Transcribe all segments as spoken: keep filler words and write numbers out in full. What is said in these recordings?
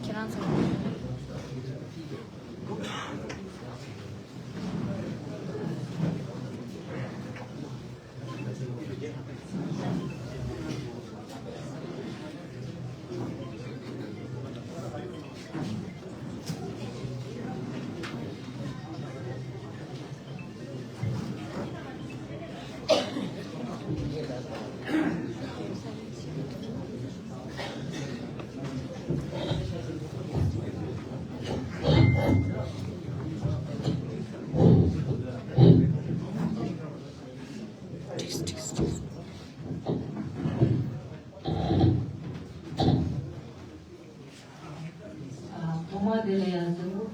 ཁྱེད་རང་ཚོ། ཐོག་མར་དེ་ལ་ཡང་གཟིགས་འབུལ་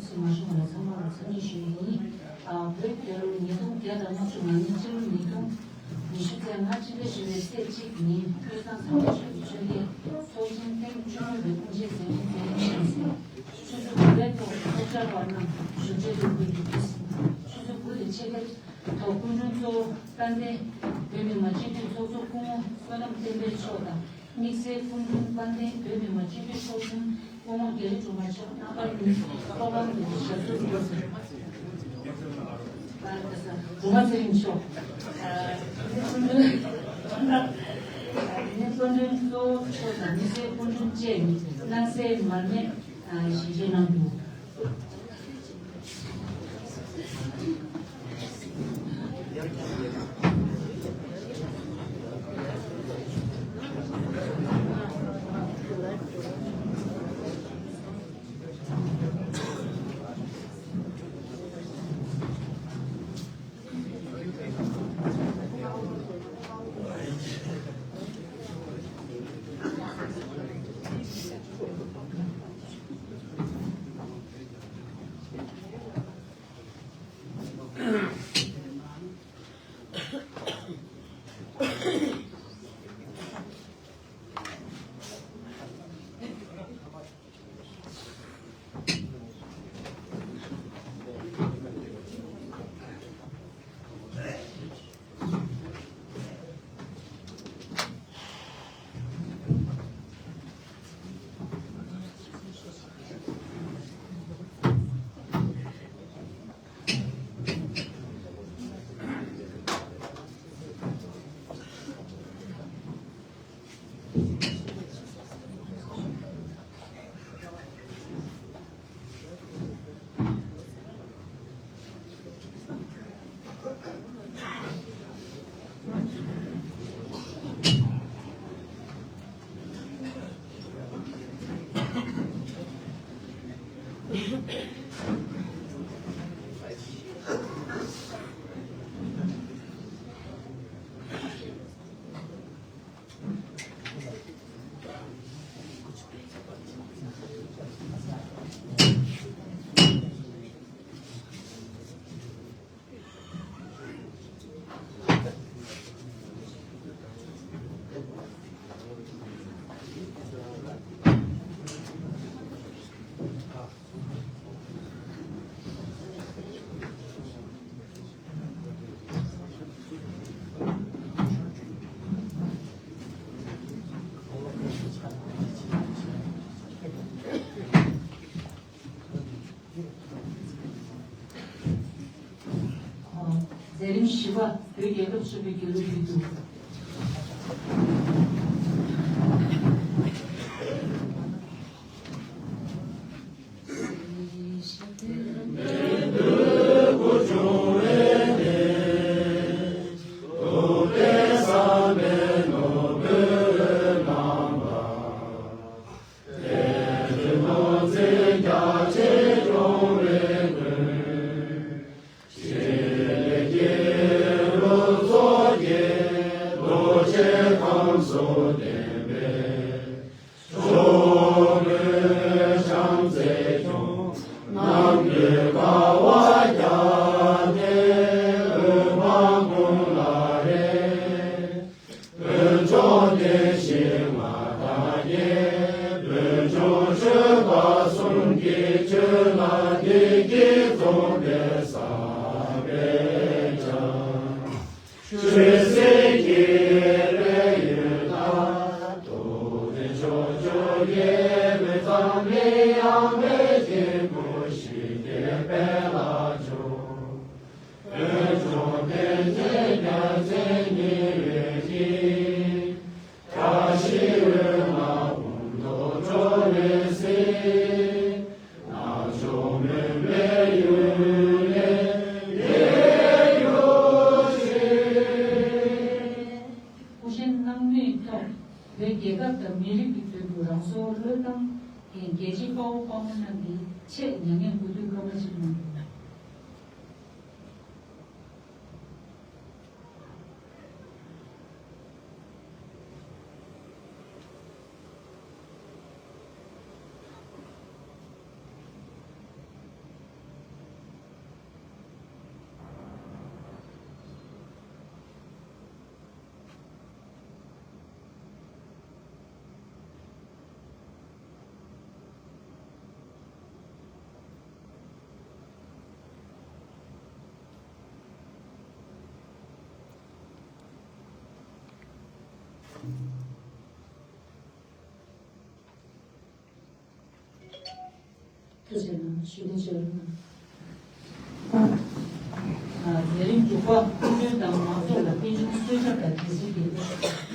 སྐུ་ཚེ་མ་ཤོར་བ་ལ་ཚང་མ་ལ་འཚམས་འདྲི་ཞུ་ཡི་ཡིན། བོད་རྒྱལ་ལོ་ཉིས་སྟོང་བརྒྱ་དང་ལྔ་བཅུ་ང་གཉིས་སྤྱི་ལོ་ཉིས་སྟོང་ཉི་ཤུ་རྩ་ལྔ་སྤྱི་ཟླ་བཞི་པའི་ཚེས་གཅིག་ཉིན་ཀུན་བཟང་ཚང་མ་ཆོས་ཀྱི་ཆོས་རྒྱལ་ཚོགས་ཆེན་ཐེངས་བཅུ་གཉིས་པའི་དབུ་འབྱེད་མཛད་རིམ་མཛད་རིམ་ཞིག་ཆུ་ཚོད་དགུ་པའི་ཐོག་ཚོགས་བཅར་བ་རྣམས་བཞུགས་གྲལ་དུ་འཁོད་རྒྱུ་ཡིན། ཆུ་ཚོད་དགུ་དང་ཕྱེད་ཀའི་ཐོག་སྐུ་མགྲོན་གཙོ་བོ་དཔལ་ལྡན་བོད་མི་མང་སྤྱི་འཐུས་ཚོགས་གཙོ་སྐུ་ངོ་བསོད་ནམས་བསྟན་འཕེལ་མཆོག་དང་། དམིགས་བསལ་སྐུ་མགྲོན་དཔལ་ལྡན་བོད་མི་མང་སྤྱི་འཐུས་ཚོགས་གཙོ་སྐུ་ངོ་རྒྱ་རི་སྒྲོལ་མ་མཆོག་རྣམ་པ་གཉིས་ཐོག་ཁང་དུ་ཞབས་སོར་འཛུལ་སོང་། སྒྲོལ་མ་ཚེ་རིང་མཆོག་ཨ་ནི་སྐུ་མགྲོན་ཨ་ནི་སྐུ་མགྲོན་གཙོ་བོ་མཆོག་དང་དམིགས་བསལ་སྐུ་མགྲོན་བཅས་ནི་སྣང་གསལ་མར་མེ་ཞིག་བཞེས་གནང་འདུག། མཛད་རིམ་བཞི་པ། བོད་རྒྱལ་ཁབ་ཆེན་པོའི་རྒྱལ་གླུ་འབུལ་འདུག། སྐུ་བཞེངས་གནང་མུས་ཐོག་བོད་རྒྱལ་ཁབ་དང་མི་རིགས་ཀྱི་དོན་དུ་རང་སྲོག་བློས་བཏང་མཁན་རྒྱལ་གཅེས་དཔའ་བོ་དཔའ་མོ་རྣམས་ཀྱི་ཆེད་མྱ་ངན་གུས་འདུད་སྐར་མ་གཅིག་གནང་དགོས། ཐུགས་རྗེ་གནང་། ཞུ་སྟོན་བྱེད་རོགས་གནང་། ཨ། ལས་རིམ་དྲུག་པ། སྐུ་མགྲོན་དང་མང་ཚོགས་ལ་པད་འབྱུང་གསོལ་ཇ་དང་དྲི་ཟའི་གད་སྙིགས།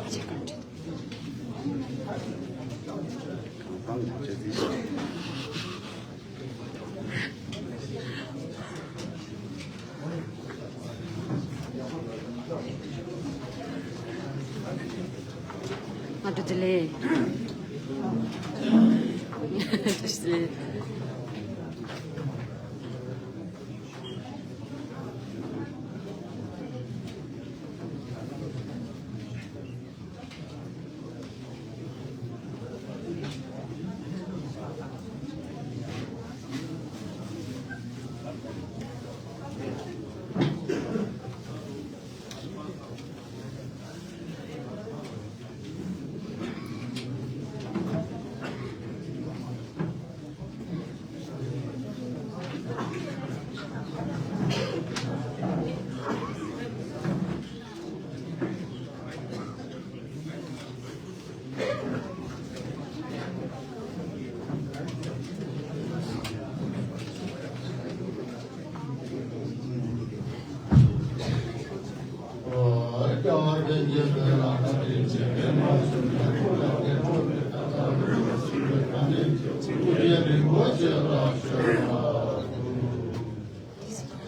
ང་ཏུ་ལེ། ཏུ་ལེ།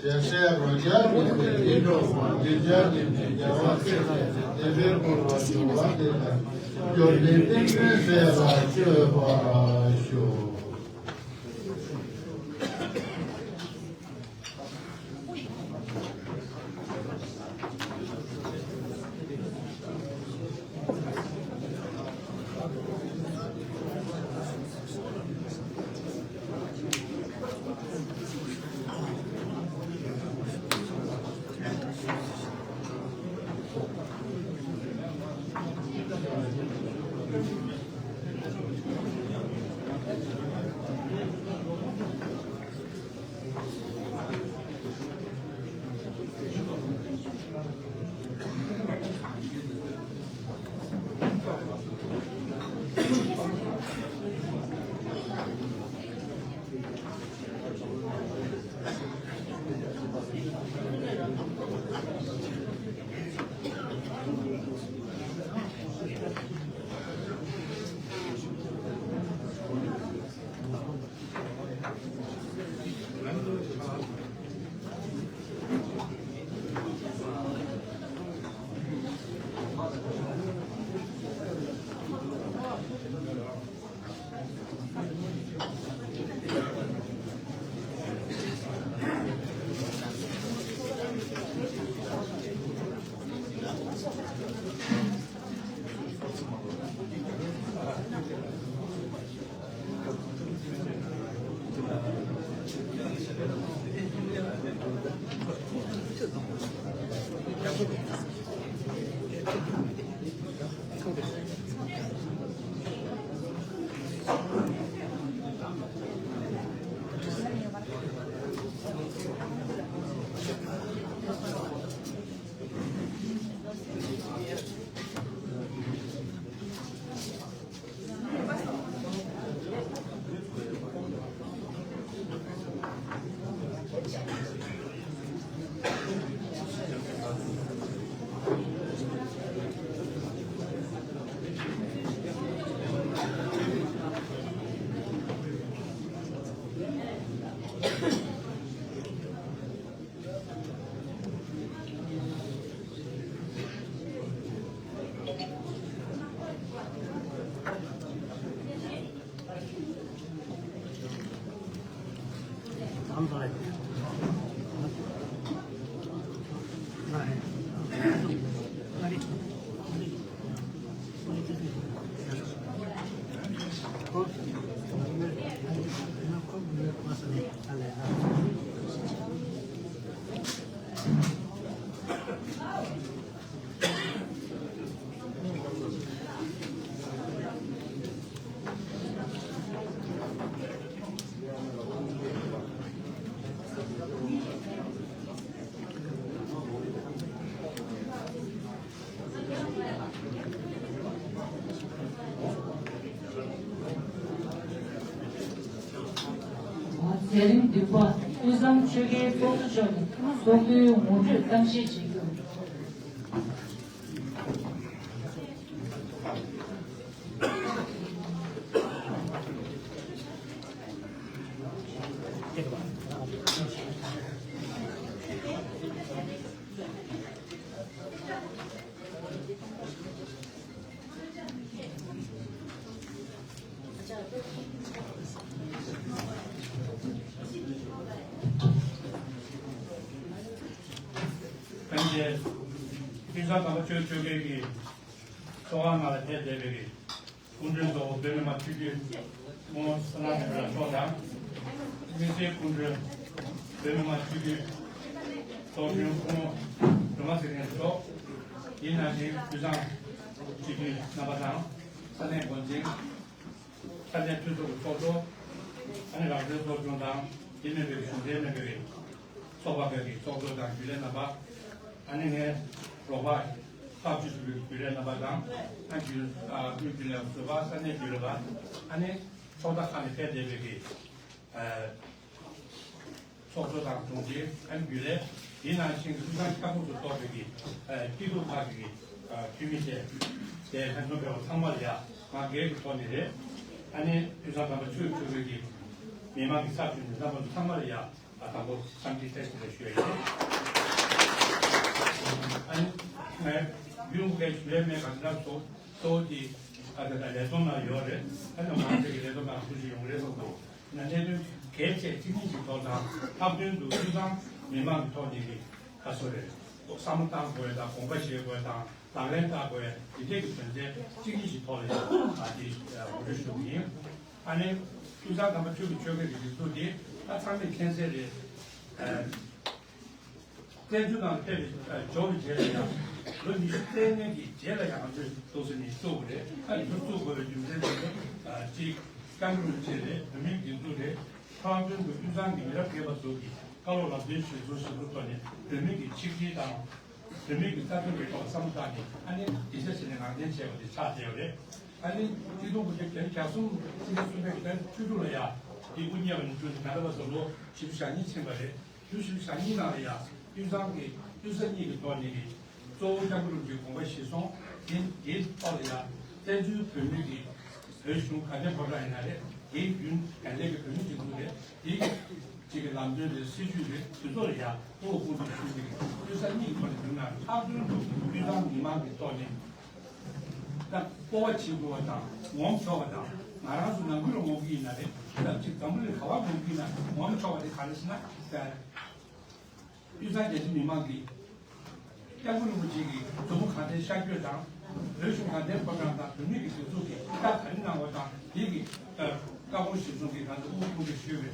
ཞེས་སྲས་རོ་བརྒྱ་མེད་པའི་དེ་འགྲོ་བ་དེ་བརྒྱ་ནི་ནི་རྒྱལ་བ་སྲས་བཅས་ཀྱི་བདེ་བའི་འཁོར་ལོ་འགྲོ་བ་དེ་དང་འབྱོར་པའི་ཏིང་འཛིན་སྲས་ལ་མཆོད་པར་ཞུ། མཛད་རིམ་བདུན་པ། དབུས་གཙང་ཆོལ་ཁའི་ཚོགས་གཙོ་མཆོག་ནས་ཚོགས་འདུའི་ངོ་སྤྲོད་གཏམ་བཤད་བྱེད་རྒྱུ། ཕན་ཆད་དཔེ་ཆ་དམ་པ་ཆོས་ཆོས་སྐལ་གྱི་ཚོགས་ཁང་ནང་ལ་ཕེབས་བསྡད་པའི་སྐུ་མགྲོན་གཙོ་བོ་བོད་མི་མང་སྤྱི་འཐུས་སྐུ་ངོ་བསོད་ནམས་ལྷུན་གྲུབ་ལགས་མཆོག་དང་། དམིགས་བསལ་སྐུ་མགྲོན་བོད་མི་མང་སྤྱི་འཐུས་ཚོགས་གཞོན་སྐུ་ངོ་སྒྲོལ་མ་ཚེ་རིང་མཆོག་ཡིན་ནང་བཞིན་དབུས་གཙང་སྤྱི་འཐུས་རྣམ་པ་དང་ས་གནས་འགོ་འཛིན། ས་གནས་འཐུས་ཚོགས་ཀྱི་ཚོགས་གཙོ། ཨ་ནི་རང་བཙན་ཚོགས་ཆུང་དང་དེ་མིན་པའི་གཞུང་འབྲེལ་མིན་པའི་ཚོགས་པ་ཁག་གི་ཚོགས་གཙོ་དང་རྒྱུན་ལས་རྣམ་པ། ཨ་ནི་ངའི་རོགས་པ་ཐག་གཅོད་བྱེད་པའི་རྒྱུན་ལས་རྣམ་པ་དང་། ཨ་རྒྱུན་ཨ་དབུས་རྒྱུན་ལས་ཟུར་པ། ས་གནས་རྒྱུན་ལས་པ། ཨ་ནི་ཚོགས་བརྡ་ཁག་ནས་ཕེབས་བསྡད་པའི་གི་ཨ་ཚོགས་གཙོ་དང་དྲུང་ཆེ། ཨ་ནི་རྒྱུན་ལས། དེ་ནང་བཞིན་དབུས་གཙང་ཁྱབ་ཁོངས་སུ་གཏོགས་པའི་གི་ཨ་སྐྱིད་སྡུག་ཁག་གི་ཨ་འཐུས་མི་བཅས་དེ་ལྷན་འཛོམས་ཕེབས་པ་ཚང་མ་ལ་ཡ་ང་སྒེར་གྱི་ཐོག་ནས་རེད། ཨ་ནི་དབུས་གཙང་དམ་པ་ཆོས་ཀྱི་ཆོས་འཕེལ་གྱི་མི་མང་གི་ཚབ་ཞུས་ནས་རྣམ་པ་ཚོ་ཚང་མ་ལ་ཡ་ཨ་དང་པོ་འཚམས་འདྲི་བཀྲ་ཤིས་བདེ་ལེགས་ཞུ་ཡ་ཡིན། ཨ་ནི་ངས་ཡུན་རིང་པོ་སྐད་ཆ་ཞུ་ཡ་མེད། ག་ཚོད་ན་གཙོ་གཙོ་བོ་དེ་ཨ་ད་ལས་བསྡོམས་ནང་ཡོད་རེད། ཨ་ནི་མང་ཆེ་གི་ལས་བསྡོམས་ནང་ཐུགས་རྗེ་ཡོང་རེད་བསམ་འདུག་ན་གནད་དོན་གལ་ཆེ་གཅིག་གཉིས་ཀྱི་ཐོག་དང་། ལྷག་དོན་དུ་དབུས་གཙང་མི་མང་གི་ཐོག་ནས་ཀྱི་ཁ་གསོ་རེད། བསམ་བློ་བཏང་དགོས་དང་། དགོངས་པ་བཞེས་དགོས་དང་། ལག་ལེན་བསྟར་དགོས། དེ་འདྲས་ཀྱི་དོན་ཚན་གཅིག་གཉིས་ཀྱི་ཐོག་ལ་ཡང་ཨ་དེ་ངོ་སྤྲོད་ཞུ་གི་ཡིན། ཨ་ནི་དབུས་གཙང་དམ་པ་ཆོས་ཀྱི་ཆོས་འཕེལ་གྱི་སྒྲིག་འཛུགས་དེ་ད་ཚང་མས་མཁྱེན་གསལ་རེད། བཙན་བྱོལ་ནང་ཕེབས་ནས་འབྱོར་བའི་རྗེས་ལ་ཡང་ལོ་ཉི་ཤུ་སྟེང་ནས་ཀྱི་རྗེས་ལ་ཡང་ང་ཚོས་ཏོག་ཙམ་ནས་བཙུགས་པ་རེད། ཨ་ནི་བཙུགས་དགོས་པའི་རྒྱུ་མཚན་དེ་ནི་གཅིག་སྐྱབས་མགོན་རིན་པོ་ཆེ་རེད། བོད་མིའི་སྒྲིག་འཛུགས་རེད། ཁ་སང་དོན་དུ་དབུས་གཙང་གི་མི་རབས་རྒན་པ་ཚོ་གིས་བཀའ་སློབ་ལམ་སྟོན་ཞུས་སོང་། ཞུས་པའི་ཐོག་ནས་བོད་མི་གི་ཆིག་སྒྲིལ་དང་། བོད་མི་གི་རྩ་དོན་གྱི་ཐོག་བསམ་བློ་བཏང་ནས་ཨ་ནི་དེ་ཚོ་བྱས་ནས་ངར་འཛིན་བྱས་པ་དེ་ཆགས་བསྡད་ཡོད་རེད། ཨ་ནི་ཆིག་སྟོང་དགུ་བརྒྱ་བརྒྱད་ཅུ་གྱ་གསུམ་ཕྱི་ཟླ་གསུམ་པའི་ཟླ་བཅུ་དྲུག་ལ་ཡ་དེ་དབུ་བརྙེས་པ་ནས་བཟུང་སྟེ་ད་ལྟ་བར་དུ་ལོ་བཞི་བཅུ་ཞེ་གཉིས་ཕྱིན་པ་རེད། ལོ་བཞི་བཅུ་ཞེ་གཉིས་ནང་ལ་ཡ་དབུས་གཙང་གི་དབུས་ས་གཉིས་ཀྱི་ཐོག་ནས་ཀྱི་གཙོ་བོ་སྐྱབས་མགོན་རིན་པོ་ཆེའི་དགོངས་པ་གཞིར་བཟུང་དེ་དེའི་ཐོག་ལ་ཡ་བཙན་བྱོལ་བོད་མི་གི་བོད་གཞུང་ག་ནས་ཕོ་བྲང་ཡིན་ན་རེད། དེའི་རྒྱུན་ག་ནས་ཀྱི་བོད་མི་སྒྲིག་འཛུགས་རེད། དེའི་གཅིག་གི་ལམ་སྟོན་རེད། སྲིད་ཇུས་རེད། དེ་ཚོ་ལ་ཡ་དབུ་དབུ་འཛུགས་ཞུས་ཏེ་དབུས་ས་གཉིས་ཀྱི་ཐོག་ནས་བསྡུར་ན་ལྷག་དོན་དུ་དབུས་གཙང་མི་མང་གི་ཐོག་ནས་ད་སྤོབས་པ་བྱེད་དགོས་པ་དང་ངོམ་ཆོག་པ་དང་། ང་རང་ཚོ་ནང་ཁུལ་ལ་ངོམ་གྱི་ཡིན་ན་རེད། ད་ཅིག་འཛམ་བུ་གླིང་ག་བར་ངོམ་གྱི་ཡིན་ན་ངོམ་ཆོག་པ་དེ་ག་རེ་ཟེར་ན། དབུས་གཙང་རྒྱ་ཆེ་མི་མང་གིས་སྐྱབས་མགོན་རིན་པོ་ཆེ་གི་མཛུབ་མོ་གང་དྲན་ཤར་བསྐྱོད་དང་། བོད་གཞུང་གང་དྲན་ཕོ་བྲང་དང་། བོད་མི་གི་སྒྲིག་འཛུགས་ཀྱི་བཀའ་ག་རེ་གནང་བ་དང་། དེ་གི་བཀའ་དགོངས་གཞིར་བཟུང་གི་ང་ཚོ་དབུ་དབུ་འཛུགས་ཞུས་པའི་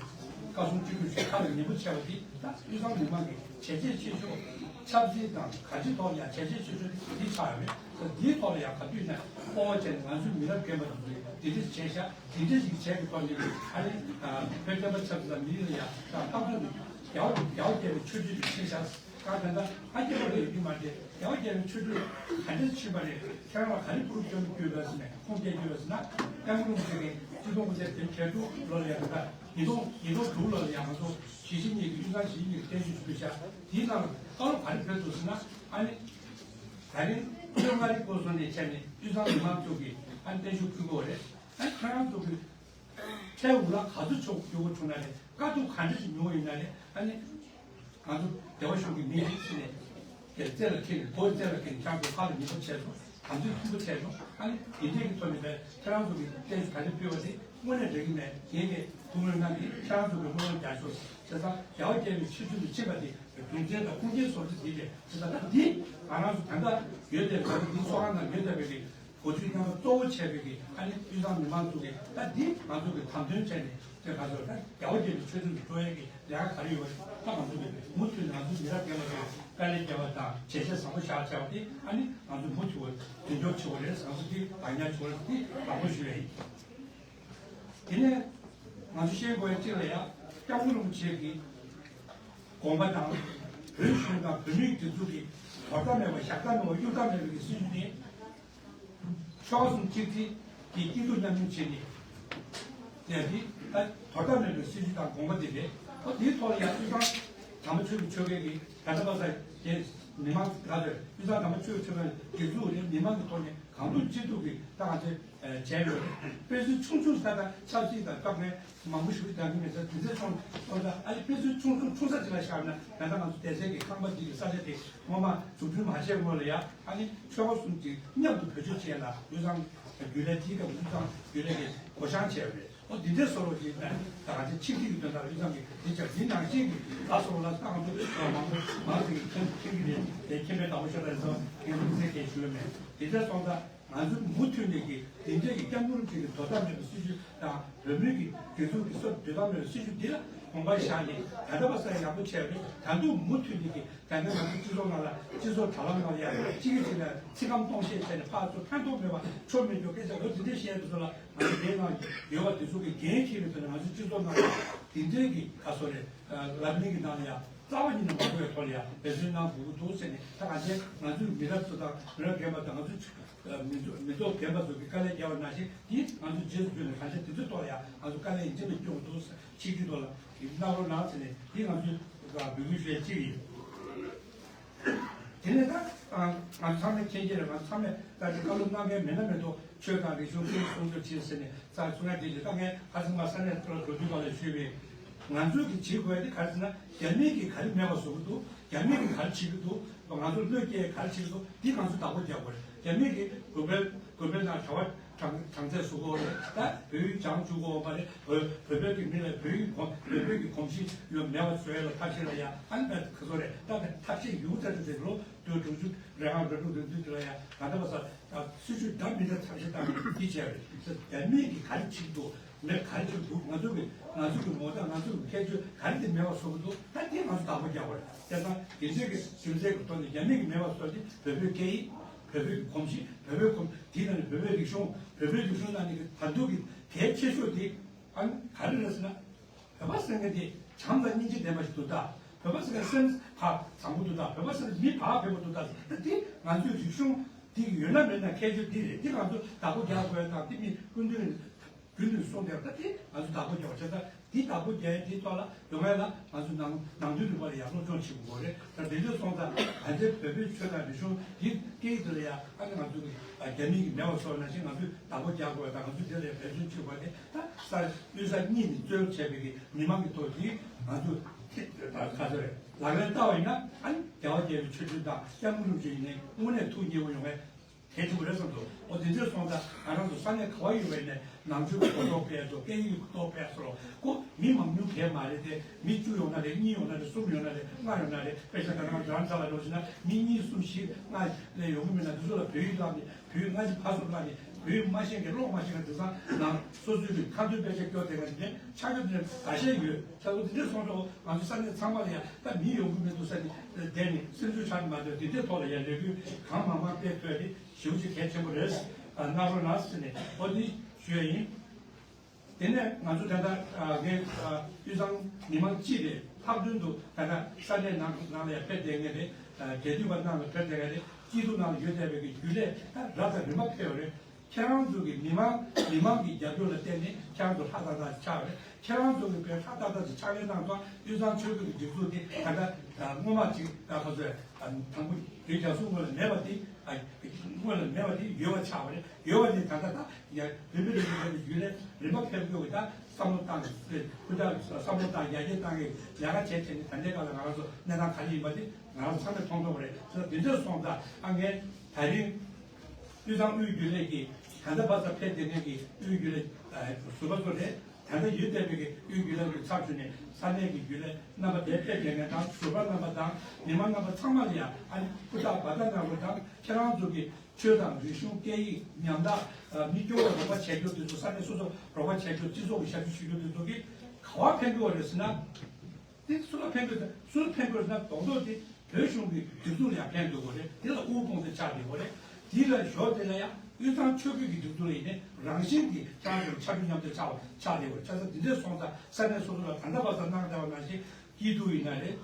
བཀའ་གསུང་སྤྱི་འཐུས་ཁག་ལ་ཉན་པོ་བྱས་པ་དེ་ད་དབུས་གཙང་མི་མང་གི་བྱས་རྗེས་ཆེ་ཤོས། ཆབ་སྲིད་དང་ག་ཅིའི་ཐོག་ལ་ཡང་བྱས་རྗེས་ཆེ་ཤོས་དེ་ཆགས་ཡོད་མེད། ད་དེའི་ཐོག་ལ་ཡང་ག་དུས་ནས་སྤོབས་པ་བྱས་ནས་ང་ཚོའི་མི་རབས་རྒན་པ་དེ་ཚོས་འདི་འདྲ་བྱས་ཤག་འདི་འདྲ་ཞིག་བྱས་པའི་ཐོག་ནས་ཨ་ནི་བོད་བསྟན་པ་ཆབ་སྲིད་དང་མི་རིགས་ལ་ཡང་ད་ལྷག་དོན་དུ་རྒྱལ་བ་རྒྱལ་བ་རྒྱལ་བའི་ཆོས་སྲིད་དུ་ཕྱིན་ཤག་གང་ལྟར་ཨ་སྐྱེ་བ་རེ་ཡོད་རྒྱུ་མ་རེད། རྒྱལ་བ་རྒྱལ་བའི་ཆོས་སྲིད་ག་འདྲ་ཕྱིན་པ་རེད། ཁྱེད་རང་ལ་ག་རེ་ཕུལ་སྐྱོན་དུ་གྱུར་པ་ཟེར་ནས་ཁུངས་སྐྱེལ་རྒྱུ་ཡོད་ཟེར་ན། སྐྱབས་མགོན་རིན་པོ་ཆེ་གིས་ཆིག་སྟོང་དགུ་བརྒྱ་བརྒྱད་ཅུ་གྱ་དྲུག་ལོ་ལ་ཡང་ད་ཉིས་སྟོང་ཉིས་སྟོང་དྲུག་ལོ་ལ་ཡང་ང་ཚོ་ཞི་བྱེད་གཉིས་ཀྱི་དབུས་གཙང་ཞི་བྱེད་གཉིས་ཀྱི་བརྟན་བཞུགས་ཕུལ་ཤག་དེའི་ནང་ལ་བཀའ་སློབ་ག་རེ་ཕུལ་འདུག་ཟེར་ན། ཨ་ནི་ད་རིང་བློན་ལྔ་རིག་སྐོར་སོང་ནས་བྱས་ནས་དབུས་གཙང་མི་མང་ཚོ་གིས་ཨ་ནི་བརྟན་བཞུགས་ཕུལ་དགོས་རེད། ཨ་ནི་ཁྱེད་རང་ཚོ་གིས་ཁྲལ་འུ་ལག་ག་ཚོད་ཆོག་རྒྱུ་བོ་བྱུང་ན་རེད། དཀའ་སྡུག་ག་འདྲ་ཞིག་མྱོང་ཡིན་ན་རེད། ཨ་ནི་ང་ཚོ་སྡེ་བ་གཞུང་གི་མི་རིགས་ཚོ་ནས་དེར་རྩེ་ལ་འཁེལ་ནས་སྒོ་རྩེ་ལ་འཁེལ་ནས་ཁྱེད་རང་ཚོ་ཁ་ལ་ཉན་པོ་བྱས་སོང་། དམ་ཚིག་མཐུན་པོ་བྱས་སོང་། ཨ་ནི་དེ་འདྲས་ཀྱི་ཐོག་ནས་བས་ཁྱེད་རང་ཚོ་གི་བརྟན་བཞུགས་ག་རེ་ཕུལ་བ་དེ་དངོས་གནས་འགྲིག་གི་མེད། ངེད་ཀྱིས་ཐུགས་སྨོན་གནང་གི། ཁྱེད་རང་ཚོ་གི་སྨོན་ལམ་རྒྱག་ཤོག་བྱས་ཙང་རྒྱལ་བ་རྒྱལ་བའི་ཆིག་སྒྲིལ་དུ་ཕྱིན་པ་དེ་རྒྱུ་མཚན་དང་ཁུངས་སྐྱེལ་བཟོ་རྒྱུ་དེ་རེད། བྱས་ཙང་ད་འདི་ང་རང་ཚོ་ད་ལྟ་ཡོད་པའི་ང་ཚོ་འདི་ཚོགས་ཁང་ནང་ཡོད་བསྡད་པའི་གི་འགོ་ཁྲིད་རྣམ་པ་གཙོ་བོ་བྱས་པའི་གི་ཨ་ནི་དབུས་གཙང་མི་མང་ཚོ་གི་ད་འདི་ང་ཚོ་གི་དམ་དོན་བྱས་ནས་དེ་ག་ཚོད་ད་རྒྱལ་བ་རྒྱལ་བའི་ཆོས་སྲིད་དུ་འགྲོ་ཡས་ཀྱི་ལས་ཀ་ག་རེ་ཡོད་པ་ད་ང་ཚོ་གི་མུ་མཐུད་ནས་ང་ཚོ་མི་རབས་རྒན་པ་ཚོས་དཀའ་ལས་བརྒྱབ་པ་དང་བྱས་རྗེས་བཟང་པོ་བཞག་བྱས་པ་དེ་ཨ་ནི་ང་ཚོ་མུ་མཐུད་དོན་འཁྱོལ་བྱེད་དགོས་རེད། ང་ཚོ་འདི་བག་ཉར་བྱེད་དགོས་རེད། འདི་དྲང་པོ་ཞུ་ཡ་ཡིན། དེ་ནས་ང་ཚོ་ཤེས་དགོས་ཡ་གཅིག་ལ་ཡ་སྐྱབས་མགོན་རིན་པོ་ཆེ་གི་དགོངས་པ་དང་། བོད་གཞུང་དང་བོད་མིའི་སྒྲིག་འཛུགས་ཀྱི་དོར་ཐབས་མེད་པ་བཞག་ཐབས་མེད་པ་གཡུག་ཐབས་མེད་པའི་སྲིད་ཇུས་ནི། ཆོལ་ཁ་གསུམ་གཅིག་སྒྲིལ་གྱི་སྐྱིད་སྡུག་མཉམ་མྱོང་བྱས་ནས། དེ་ཡང་དེ་ད་དོར་ཐབས་མེད་པའི་སྲིད་ཇུས་དང་དགོངས་པ་དེ་རེད། ཨོ་དེའི་ཐོག་ལ་ཡང་དབུས་གཙང་དམ་པ་ཆོས་ཀྱི་ཆོལ་ཁའི་གི་ད་ལྟ་བར་དུ་དེ་མི་མང་ག་ཚོད་དབུས་གཙང་དམ་པ་ཆོས་ཀྱི་ཆོལ་ཁའི་སྒྲིག་འཛུགས་རེད། མི་མང་གི་ཐོག་ནས་གང་ཐུབ་ཅི་ཐུབ་ཀྱིས་ད་ང་ཚོས་བྱས་ཡོད་རེད། དཔེ་མཚོན་ཆུང་ཆུང་ས་ད་ཆབ་སྲིད་དང་སྐབས་ནས་མང་པོ་ཞིག་ལ་ད་གི་མེད་ས་དུས་ཚོད་ཆུང་ཆུང་ས་ཨ་ནི་དཔེ་མཚོན་ཆུང་ཆུང་ཆུང་ས་ཅིག་ལ་བཞག་ན་ད་ལྟ་ང་ཚོ་བསྡད་སའི་གི་ཁང་པ་འདི་གི་ས་ཆ་དེ་སྔོན་མ་འཛུགས་སྐྲུན་མ་བྱས་སྔོན་ལ་ཡ་ཨ་ནི་ཆོལ་ཁ་གསུམ་གྱིས་མཉམ་དུ་བེད་སྤྱོད་བྱས་ལ་དབུས་གཙང་རྒྱུན་ལས་དེའི་སྐབས་དབུས་གཙང་རྒྱུན་ལས་ཀྱིས་བགོ་བཤའ་བྱས་ཡོད་རེད། འདི་འདྲའི་བཟོ་འདྲ་ཅིག་ནས་ད་ག་ཚོད་ཆིག་སྒྲིལ་གྱི་དོན་དག་ཡུལ་ཚང་གི་འདི་ཅག་འདི་ནང་བཞིན་གྱི་ལ་སོགས་ལ་ཏང་དུ་མང་པོ་མང་ཙམ་གྱི་མཁན་མཁན་གྱི་རེད་དེ་མཁྱེན་པའི་བདག་པོ་ཤ་སྟག་རེད་སོ་ངས་མི་ཚེ་གས་ཞུས་མེད། འདི་འདྲ་སོང་ཙང་ང་ཚོས་མུ་མཐུད་ནས་ཀྱི་འདི་འདྲའི་གི་སྐྱབས་མགོན་རིན་པོ་ཆེ་གི་དོ་ཟླ་མེད་པའི་སྲིད་བྱུས་དང་བོད་མིའི་གི་སྒྲིག་འཛུགས་ཀྱི་སྲོལ་དོ་ཟླ་མེད་པའི་སྲིད་བྱུས་འདི་ལ་དགོངས་པ་བཞག་ནས་ད་ལྟ་བར་སེང་ཡག་པོ་བྱས་པས་ད་དུང་མུ་མཐུད་ནས་ཀྱི་ད་ལྟ་ང་ཚོ་སྤྱི་ཚོགས་ནང་ལ་སྤྱི་ཚོགས་དྲ་ལམ་ནང་ལ་ཡང་གཅིག་གིས་གཅིག་ལ་ཚིག་སྐམ་སྟོང་བཤད་བྱས་ནས་ཕར་ཚུར་ཕན་ཐོགས་མེད་པ་ཆོ་མེད་རྒྱུ་སྐད་ཆ་འོ་འདི་འདྲའི་བཤད་དུ་སོང་ལ། ང་ཚོ་དེའི་ནང་ཡོད་པ་དེ་ཚོ་གི་འགན་འཁྱེར་བའི་ཐོག་ནས་ང་ཚོའི་སྤྱི་ཚོགས་ནང་ལ་དེ་འདྲའི་གི་ཁ་སོ་རེད། ལབ་གླེང་གི་ནང་ལ་ཡང་རྩ་བ་ཉིད་ནས་མ་དགོས་པའི་ཐོག་ལ་ཡང་འབད་བརྩོན་གནང་དགོས་ཀྱི་འདུག་ཟེར་ནས་ད་ང་ཚོས་ང་ཚོའི་མི་རབས་ཚོ་དང་མི་རབས་རྒན་པ་དང་ང་ཚོའི་མི་ཚོ་མི་ཚོ་རྒན་པ་ཚོ་གི་དཀའ་ལས་བརྒྱབ་པ་ནང་བཞིན་དེ་ང་ཚོ་རྗེས་སུ་འཇུག་ནས་གང་ཆེ་དེ་ཚོའི་ཐོག་ལ་ཡང་ང་ཚོ་དཀའ་ལས་ཡིན་གཅིག་མིན་གཅིག་སྐྱོན་འདུག་ཟེར་ཆིག་སྒྲིལ་ཐོག་ལ་གནང་རོགས་གནང་ཟེར་ནས་དེ་ང་ཚོས་འབོད་སྐུལ་ཞུ་ཡ་གཅིག་ཡིན། དེ་ནས་ད་ང་ཚོ་ཚང་མས་མཁྱེན་གྱི་རེད། ང་ཚོ་ཚང་མས་ད་ཅི་བཀའ་སློབ་གནང་མཁན་མི་སྣ་མི་ཐོག་ཆོས་དང་རིག་གཞུང་སྐད་ཡིག་སྲུང་སྐྱོབ་བྱེད་ཟེར་ནས་ད་གསུང་ཡ་དེ་ལས་ད་ངས་ཁ་སང་ང་ས་གནས་ཐོག་འགྲོ་དུས་ག་ལ་ཞུས་པས་ང་ཚོས་ཀྱི་བྱེད་དགོས་ཡ་དེ་ག་རེ་ཟེར་ན་རྒྱ་མི་གིས་ག་རེ་མེད་པ་བཟོ་གི་འདུག་རྒྱ་མི་གིས་ག་རེ་བྱེད་ཀྱི་འདུག་ང་ཚོ་བློས་སྐྱེལ་ག་རེ་བྱེད་ཀྱི་འདུག་འདི་ང་ཚོས་བདག་པོ་རྒྱག་དགོས་རེད། རྒྱ་མི་གིས་དགོན་པའི་དགོན་པའི་ནང་གྲྭ་པ་གྲངས་གྲངས་ཚད་བཟོ་དགོས་རེད། ད་བོད་ཡིག་སྦྱང་བཅུག་དགོས་པ་རེད། བོད་བོད་བོད་ཀྱི་མི་ལ་བོད་ཡིག་གོམས་བོད་བོད་ཀྱི་གོམས་གཤིས་ཡོད་མེད་པ་བཟོ་ཡ་ལ་ཐབས་ཤེས་ལ་ཡ་ཨ་ནི་ད་ཁ་སོ་རེད། ད་ད་ཐབས་ཤེས་ཡོད་ཚད་དུ་དེ་ལོ་དུས་དྲུག་ཅུ་རེ་ལྔ་རེ་དྲུག་རེ་བདུན་དུ་ལ་ཡ་ད་ལྟ་བ་ས་ད་སྲིད་བྱུས་འདྲ་མི་འདྲ་ཐབས་ཤེས་བཏང་ནས་འདི་བྱས་རེད། ད་མི་གིས་ག་རེ་བྱེད་ཀྱི་འདུག་མེད་ག་རེ་བྱེད་ཀྱི་འདུག་ང་ཚོ་གི་ང་ཚོ་གི་ངོ་ཐག་ང་ཚོ་གི་ཁྱད་ཆོས་ག་རེ་དེ་མེད་པ་བཟོ་གི་འདུག་ད་དེ་ང་ཚོ་བདག་པོ་རྒྱག་དགོས་རེད། བྱས་ཙང་དེ་འདྲའི་གི་རྒྱུ་མཚན་གི་ཐོག་ནས་རྒྱ་མི་གི་མེད་པ་བཟོ་དེ་བོད་པའི་སྐད་ཡིག་བོད་པའི་གོམས་གཤིས་བོད་པའི་གོམས་དེའི་ནང་ནས་བོད་པའི་རིག་གཞུང་བོད་པའི་རིག་གཞུང་ནང་ནས་གི་ད་དུང་གི་གལ་ཆེ་ཤོས་དེ་ཨ་ནི་ག་རེ་རེད་ཟེར་ན། བོད་པ་ཟེར་མཁན་དེ་བྱམས་དང་སྙིང་རྗེ་ལྡན་པ་ཞིག་འདུག་ད། བོད་པ་ཟེར་མཁན་སེམས་བག་བཟང་པོ་འདུག་ད། བོད་པ་ཟེར་མཁན་མི་བག་ཕེབས་པོ་འདུག་ད། ད་དེ་ང་ཚོའི་རིག་གཞུང་འདི་ཡོད་ན་མེད་ན་ཁྱད་ཆོས་འདི་རེད། འདི་ང་ཚོ་བདག་པོ་རྒྱག་དགོས་དང་འདི་མི་ཀུན་འདུས་རྒྱུན་དུ་གསུངས་བསྡད་པ་ད་དེ་ང་ཚོ་བདག་པོ་རྒྱག་པ་བྱས་ད་འདི་བདག་པོ་རྒྱག་ཡས་འདི་ཐོག་ལ་ཡོང་ཡས་ལ་ང་ཚོ་ནང་ནང་དོན་རིག་པ་ལ་ཡར་སློབ་སྦྱོང་བྱེད་དགོས་རེད། ད་དེ་འདྲ་སོང་ཙང་ང་ཚོའི་བོད་པའི་ཆོས་དང་རིག་གཞུང་འདི་སྐད་ཡིག་དེ་ལ་ཡ་ཨ་ནི་ང་ཚོ་གི་རྒྱ་མི་གི་མེད་པ་སོགས་ནང་བཞིན་ང་ཚོས་བདག་པོ་རྒྱག་དགོས་དང་ང་ཚོས་དེ་ལ་འབད་བརྩོན་བྱེད་དགོས་ཏེ། ད་ས་དབུས་ས་གཉིས་ནས་གཙོས་བྱས་པའི་གི་མི་མང་གི་ཐོག་གི་ང་ཚོ་ཁ་ཚ་རེད། ལག་ལེན་བསྟར་བ་ཡིན་ན་ཨ་ནི་རྒྱལ་བ་དགྱེས་པའི་ཆོས་སྲིད་དང་སྐྱབས་མགོན་རིན་པོ་ཆེ་ཡིན་ནའི་དངོས་གནས་ཐུགས་མཉེས་པོ་ཡོང་བས་གལ་ཆེན་པོ་རེད་བསམ་འདུག་འོ་དེ་འདྲས་སོང་ཙང་ང་རང་ཚོ་ས་གནས་ག་བ་ཡོད་པ་ཡིན་ནའི་ནང་ཆོས་ཀྱི་གོ་རྟོགས་སྤེལ་སོགས་སྐད་ཡིག་གི་གོ་རྟོགས་སྤེལ་སོགས་ཁོ་མི་མང་ཉུང་གས་མ་རེད་དེ་མི་བཅུ་ཡོང་ན་རེད། གཉིས་ཡོང་ན་རེད། གསུམ་ཡོང་ན་རེད། ལྔ་ཡོང་ན་རེད། དཔེ་ཆ་ག་རང་རང་ཚ་ལ་འགྲོ་ཕྱིན་ན་མི་གཉིས་གསུམ་བཞི་ལྔ་ལས་ཡོང་གི་མེད་ན་དེ་ཚོ་ལ་བོད་ཡིག་བསླབ་ནས་བོད་ཡིག་སྔ་ཕྱི་ཕར་ཚུར་བསླབ་ནས་བོད་ཡིག་མ་ཤེས་མཁན་ཀློག་མ་ཤེས་མཁན་དེང་སང་ནང་སོ་སོའི་གི་ཁ་འདོན་དཔེ་ཆ་སྐྱོར་བསྡད་མཁན་དེ་འདྲའི་ཆ་རྒྱུས་དེ་འདྲ་འགའ་ཤས་ཡོད། ཆ་རྒྱུས་དེ་འདྲ་སོང་ཙང་ང་ཚོ་ས་གནས་ཚང་མ་ལ་ཡང་ད་མི་ཡོང་གི་མི་འདུག་ས་ནས་བསྡད་ནས་སེམས་ཚོར་ཆགས་མ་འདོད་དེ་འདྲའི་ཐོག་ལ་ཡང་ལས་འགུལ་གང་མང་མང་སྤེལ་ཐུབ་ཡ་དེ་ཞེ་པོ་ཅིག་གལ་ཆེན་པོ་རེད། གནང་རོགས་གནང་ཟེར་ནས་འོ་འདི་ཞུ་ཡ་ཡིན། དེ་ནས་ང་ཚོ་ད་ལྟ་ངས་དབུས་གཙང་མི་མང་སྤྱི་རེད། ལྷག་དོན་དུ་ད་ལྟ་ས་གནས་ནང་ནང་ལ་ཡང་ཕེབས་བསྡད་མཁན་རེད། རྒྱལ་དུས་པ་ནང་ལ་ཕེབས་བསྡད་མཁན་རེད། སྐྱིད་སྡུག་ནང་ལ་ཡོད་བསྡད་པའི་གི་རྒྱུན་ལས་ད་རབ་དང་རིམ་པ་ཕེབས་ཡོད་རེད། ཁྱེད་རང་ཚོ་གི་མི་མང་མི་མང་གི་རྒྱབ་སྐྱོར་ལ་བརྟེན་ནས་ཁྱེད་རང་ཚོ་ལྷ་ཏག་ཏག་ཅིག་ཆགས་པ་རེད། ཁྱེད་རང་ཚོ་གི་དཔེ་ལྷ་ཏག་ཏག་ཅིག་ཕྱག་ལས་གནང་ཐོག་དབུས་གཙང་ཆོལ་ཁ་གི་སྒྲིག་འཛུགས་དེ་ད་ལྟ་སྔོན་མ་ཅིག་ད་ཁོ་ཚོས་དང་པོ་དུས་རྒྱ་སྲུང་སྔོན་ལ་མེད་པ་དེ་སྔོན་ལ་མེད་པ་དེ་ཡོད་པ་ཆགས་པ་རེད། ཡོད་པ་དེ་ད་ལྟ་ད་ཡ་རིམ་པས་རིམ་པས་རིམ་པས་རྒྱུན་ལས་རིམ་པ་ཕེབས་དགོས་ཀྱི་ད་བསམ་བློ་བཏང་ནས་སྐུ་ཚབ་བསམ་བློ་བཏང་ཡར་རྒྱས་བཏང་གི་ལས་ཀ་བྱས་བྱས་ནས་ད་ལྟའི་སྐབས་ལ་ང་རང་ཚོ་གནས་སྟངས་ག་རེ་ཡིན་པ་དེ་ང་རང་ཚང་མས་མཐོང་ཐུབ་པ་རེད། ད་དེ་འདྲ་སོང་ཙང་ཨ་ངས་ད་རིང་དབུས་གཙང་དབུས་རྒྱུན་ལས་ཀྱི་ད་ལྟ་བར་དུ་ཕེབས་བསྡད་མཁན་གྱི་དབུས་རྒྱུན་ལས་ཟུར་པ་ཚོ་རེད། ད་ལྟ་ཡོད་བསྡད་པའི་གི་དབུས་རྒྱུན་ལས་ཀྱི་ཚབ་ཞུས་ནས་ས་གནས་ཀྱི་རྒྱུན་ལས་རྣམ་པ་དེ་ཕེབས་བསྡད་མཁན་དང་ཟུར་པ་རྣམ་པ་དང་མི་མང་རྣམ་པ་ཚང་མ་ལ་ཡང་ཨ་ནི་སྐུ་ཐག་བར་ཐག་གནང་རོགས་དང་། ཁྱེད་རང་ཚོ་གི་ཆོས་དང་རིག་གཞུང་སྐད་ཡིག་ཉམས་ཐག་མི་སྐྱོ་བ་རོགས་པ་བྱས་རྒྱུ་དེ་ཚོ་ས་གནས་སོ་སོ་རོགས་པ་བྱས་རྒྱུ་སྤྱི་ཚོགས་ཀྱི་ཞབས་ཞུ་ཞུ་རྒྱུ་དེ་ཚོ་གི་ག་བ་ཕན་གྱི་ཡོད་རེད་ཟེར་ན། དེ་སུ་ལ་ཕན་དགོས་ཟེར། སུ་ལ་ཕན་དགོས་ཟེར་ན་རྡོག་རྡོག་དེ་བོད་གཞུང་གི་སྒྲིག་འཛུགས་ལ་ཡང་ཕན་དགོས་པ་རེད། དེ་ལ་དབུལ་ཕོངས་དེ་ཆགས་བསྡད་པ་རེད། དེ་ལ་ཞོར་དེ་ལ་ཡང་དབུས་གཙང་ཆོལ་ཁའི་སྒྲིག་འཛུགས་ལ་ཡིན་ནའི་རང་བཞིན་གྱིས་ཁྱེད་རང་ཚོར་ཕྱར་གྲུ་མཉམ་དུ་ཆགས་པ་ཆགས་བསྡད་པ་རེད། ཆ་ཚང་དེ་འདྲས་སོང་ཙང་ས་གནས་སོ་སོ་ལ་ད་ལྟ་བར་དུ་གནང་བསྡད་པ་ནང་བཞིན་སྐྱིད་སྡུག་ཡིན་ན་རེད།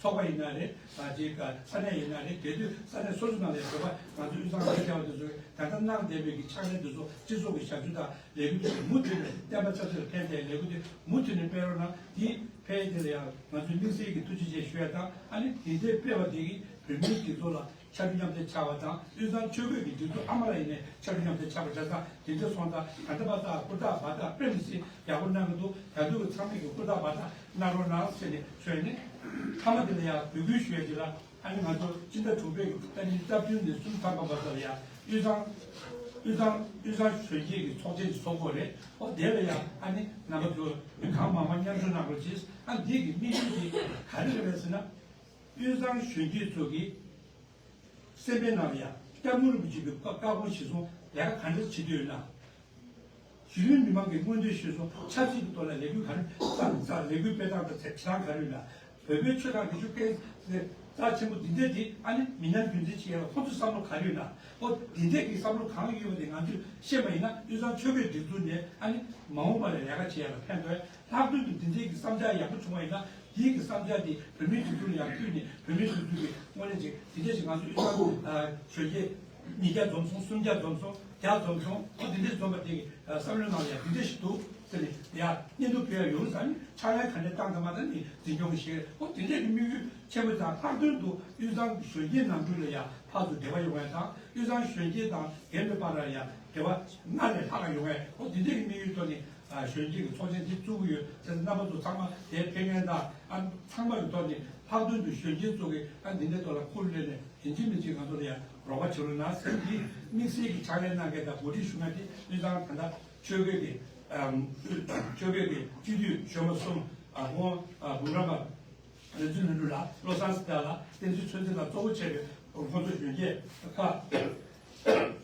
ཚོགས་པ་ཡིན་ན་རེད། ཅིག་ས་གནས་ཡིན་ན་རེད། དེ་དུས་ས་གནས་སོ་སོ་ནང་ལ་ཡང་བོད་པ་ང་ཚོ་དབུས་གཙང་ལ་བསྡད་པ་དེ་ཚོས་ད་ལྟ་གནང་བསྡད་པའི་གི་ཕྱག་ལས་དེ་ཚོ་སྤྱི་ཚོགས་ཀྱི་ཞབས་ཞུ་དང་ལས་འགུལ་དེ་ཚོ་མུ་མཐུད་ནས་བསྟན་པ་ཆབ་སྲིད་ལ་ཕན་བདེའི་ལས་འགུལ་དེ་མུ་མཐུད་ནས་སྤེལ་རོགས་གནང་། དེ་ཕན་ཡོན་དེ་ལ་ཡང་ང་ཚོས་དམིགས་བསལ་གྱི་ཐུགས་རྗེ་ཆེ་ཞུ་ཡ་དང་། ཨ་ནི་དེ་འདྲའི་སྤེལ་བ་དེ་གིས་བོད་མིའི་སྒྲིག་འཛུགས་ལ་ཆ་རྒྱུས་མཉམ་དུ་ཆགས་པ་དང་། དབུས་གཙང་ཆོལ་ཁའི་གི་སྒྲིག་འཛུགས་ཨ་མ་ལ་ཡིན་ནའི་ཆ་རྒྱུས་མཉམ་དུ་ཆགས་པ་བྱས་ཙང་། དེ་འདྲ་སོང་ཙང་ད་ལྟ་བར་དུ་ཧུར་ཐག་འབད་ཐག་དཔེ་མི་སྲིད་ཡག་པོ་གནང་གི་འདུག་ད་དུང་ཚང་མས་ཀྱི་ཧུར་ཐག་འབད་ཐག་གནང་རོགས་གནང་ཟེར་ནས་ཞུས་ནས། མཐའ་མ་དེ་ལ་ཡང་འབོད་སྐུལ་ཞུ་ཡ་ཅིག་ལ། ཨ་ནི་ང་ཚོ་སྤྱི་ཟླ་དྲུག་པའི་ཏ་ནི་སྟབས་བསྟུན་ནས་གསུམ་ཐམ་པ་བར་དུ་ལ་ཡང་དབུས་གཙང་ དབུས་གཙང་དབུས་གཙང་གཞོན་སྐྱེས་ཀྱི་ཚོགས་ཆེན་ཞིག་ཚོགས་དགོས་རེད། ཨོ་དེ་ལ་ཡང་ཨ་ནི་རྣམ་པ་ཚོ་གང་མང་མང་མཉམ་ཞུགས་གནང་རོགས་གྱིས། ཨ་འདི་གི་དམིགས་ཡུལ་དེ་ག་རེ་རེད་ཟེར་ན། དབུས་གཙང་གཞོན་སྐྱེས་ཚོ་གི་སེམས་པའི་ནང་ལ་ཡང་སྐྱབས་མགོན་རིན་པོ་ཆེ་གི་བཀའ་དགོངས་གཞིར་བཟུང་ལས་ཀ་ག་འདྲ་བྱེད་འདོད་ཡོད་ན། གཞོན་ནུ་མི་མང་གི་མངོན་འདོད་གཞིར་བཟུང་ཆབ་སྲིད་ཀྱི་ཐོག་ལ་ལས་འགུལ་ག་རེ་རྩ་ལས་འགུལ་སྤེལ་སྟངས་དང་བྱེད་སྟངས་ག་རེ་ཡོད་ན། བོད་པའི་ཆོས་དང་རིག་གཞུང་སྐད་རྩ་ཆེན་པོ་འདི་འདྲ་འདི་ཨ་ནི་མི་ཉམས་རྒྱུན་འཛིན་བྱེད་ཡ་ལ་ཁོང་ཚོའི་བསམ་བློ་ག་རེ་ཡོད་ན། ཨོ་འདི་འདྲ་གི་བསམ་བློ་གང་ཡོད་པ་དེ་ང་ཚོས་ཤེས་པ་ཡིན་ན། དབུས་གཙང་ཆོལ་ཁའི་སྒྲིག་འཛུགས་ནས་ཨ་ནི་མ་འོངས་པ་ལ་ལས་ཀ་བྱེད་ཡ་ལ་ཕན་ཐོགས། ལྷག་དོན་དུ་འདི་འདྲའི་གི་བསམ་འཆར་ཡག་པོ་བྱུང་བ་ཡིན་ན། དེའི་གི་བསམ་འཆར་དེ་བོད་མིའི་སྒྲིག་འཛུགས་ལ་ཡང་ཕུལ་ནས། བོད་མིའི་སྒྲིག་འཛུགས་ཀྱི་དངོས་གནས་ཅིག་དེ་འདྲ་ཞིག་ང་ཚོ་དབུས་གཙང་གཞོན་སྐྱེས་ཉིས་བརྒྱ་འཛོམས་སོང་། སུམ་བརྒྱ་འཛོམས་སོང་། བརྒྱ་འཛོམས་སོང་། ཨོ་དེ་འདྲ་འཛོམས་པ་དེ་གི་བསམ་བློའི་ནང་ལ་ཡང་དེ་འདྲ་ཞིག་འདུག་ཟེར་ནས་ཡང་བརྙན་ཐུང་ཕུལ་ཡ་ཡོང་ས་ནི། ཕྱག་ལས་ག་འདྲ་བཏང་གི་མ་བཏང་ནི་འཛིན་སྐྱོང་གི་ཞིག་རེད། ཨོ་དེ་འདྲ་གི་དམིགས་ཡུལ་ཆེན་པོ་དང་། ལྷག་དོན་དུ་དབུས་གཙང་གཞོན་སྐྱེས་ནང་ཁུལ་ལ་ཡང་ཕར་ཚུར་འབྲེལ་བ་ཡོང་བ་དང་། དབུས་གཙང་གཞོན་སྐྱེས་དང་རྒན་པའི་བར་ལ་ཡང་འབྲེལ་བ་སྔར་ལས་ལྷག་ག་ཡོང་བས། ཨོ་དེ་འདྲ་གི་དམིགས་ཡུལ་ཐོག་ནས། ཨ་གཞོན་སྐྱེས་ཀྱི་ཚོགས་ཆེན་འདི་བཙུགས་ཀྱི་ཡོད་ཟེར། རྣམ་པ་ཚོ་ཚང་མ་དེར་ཕེབས་མཁན་དང་། ཨ་ཚང་མ་གི་ཐོག་ནས་ལྷག་དོན་དུ་གཞོན་སྐྱེས་ཚོ་གིས་ཨ་འདི་འདྲའི་ཐོག་ལ་ཁུར་སླེབས་ནས་ཡིན་གཅིག་མིན་གཅིག་ང་ཚོ་ལ་ཡང་རོགས་པ་བྱེད་རོགས་གནང་ཟེར། འདི་དམིགས་བསལ་གྱི་ཕྱག་ལས་གནང་མཁན་དང་གོ་སྒྲིག་ཞུ་མཁན་དེ་དབུས་གཙང་ད་ལྟ་ཆོལ་ཁའི་གི་ཨམ་ཆོལ་ཁའི་གི་སྤྱི་འཐུས་གཞོན་པ་གསུམ། ཨ་ཁོང་ཨ་འབུམ་རམས་པ་རིག་འཛིན་ལྷུན་གྲུབ་ལགས། བློ་བཟང་སེང་གེ་ལགས། བསྟན་འཛིན་ཆོས་འཛིན་ལགས། གཙོ་བོ་བྱས་པའི་ཁོང་ཚོ་གཞོན་སྐྱེས་ཁག་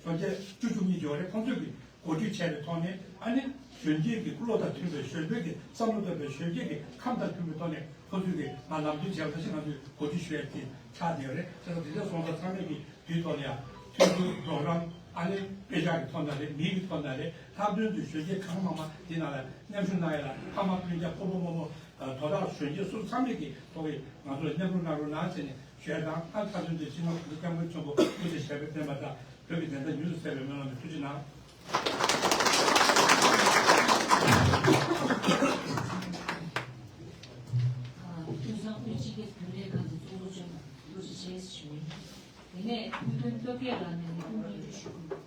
གྲོང་ཁྱེར་བཅུ་བཅུ་གཉིས་ཡོད་རེད། ཁོང་ཚོས་ཀྱི་གོ་སྒྲིག་བྱས་པའི་ཐོག་ནས། ཨ་ནི་གཞོན་སྐྱེས་ཀྱི་བློ་དང་མཐུན་པའི། གཞོན་སྐྱེས་ཀྱི་བསམ་བློ་ལྡན་པའི། གཞོན་སྐྱེས་ཀྱི་ཁམས་དང་མཐུན་པའི་ཐོག་ནས་ཁོང་ཚོས་ཀྱི་ང་ལམ་སྟོན་བྱས་པ་ཞིག་ང་ཚོས་གོ་སྒྲིག་ཞུ་ཡ་དེ་ཆགས་བསྡད་ཡོད་རེད། བྱས་ཙང་དེ་འདྲ་སོང་ཙང་ཚང་མས་ཀྱི་དུས་ཐོག་ལ་ཡང་མཐུན་སྒྲིལ་རོགས་རམ། ཨ་ནི་དཔེ་ཆ་གི་ཐོག་ནས་རེད། མི་གི་ཐོག་ནས་རེད། ལྷག་དོན་དུ་གཞོན་སྐྱེས་གང་མང་མང་འདི་ནང་ལ་མཉམ་ཞུགས་གནང་ཡ་ལ་ཕ་མ་སྤུན་ཀྱག་ཕུ་བོ་མོ་བོ་དོ་བདག་གཞོན་སྐྱེས་སོགས་ཚང་མས་ཀྱི་ཐོག་གི་ང་ཚོ་ལ་མཉམ་རུབ་གནང་རོགས་གནང་ཟེར་ནས་ཞུ་ཡ་དང་། ཨ་མཐའ་དོན་དུ་སྤྱི་ནོར་གོང་ས་སྐྱབས་མགོན་ཆེན་པོ་སྐུ་ཚེ་ཞབས་པད་བརྟན་པ་དང་། བོད་ཀྱི་བདེན་མཐའ་མྱུར་དུ་གསལ་བའི་སྨོན་ལམ་ནས་ཐུགས་རྗེ་གནང་། ཨ། དབུས་གཙང་དབུས་སྤྱི་ཁྱབ་རྒྱུན་ལས་ཁང་གི་གཙོ་འགོ་བཅོ་ལྔ་ཐུགས་རྗེ་ཆེ་ཞུ་ཡིན། དེ་ནས་ཐུབ་བསྟན་སྟོབས་རྒྱས་ལགས་ནས་ལས་ཁུངས་སྙན་སྒྲོན་ཞུ་དགོས།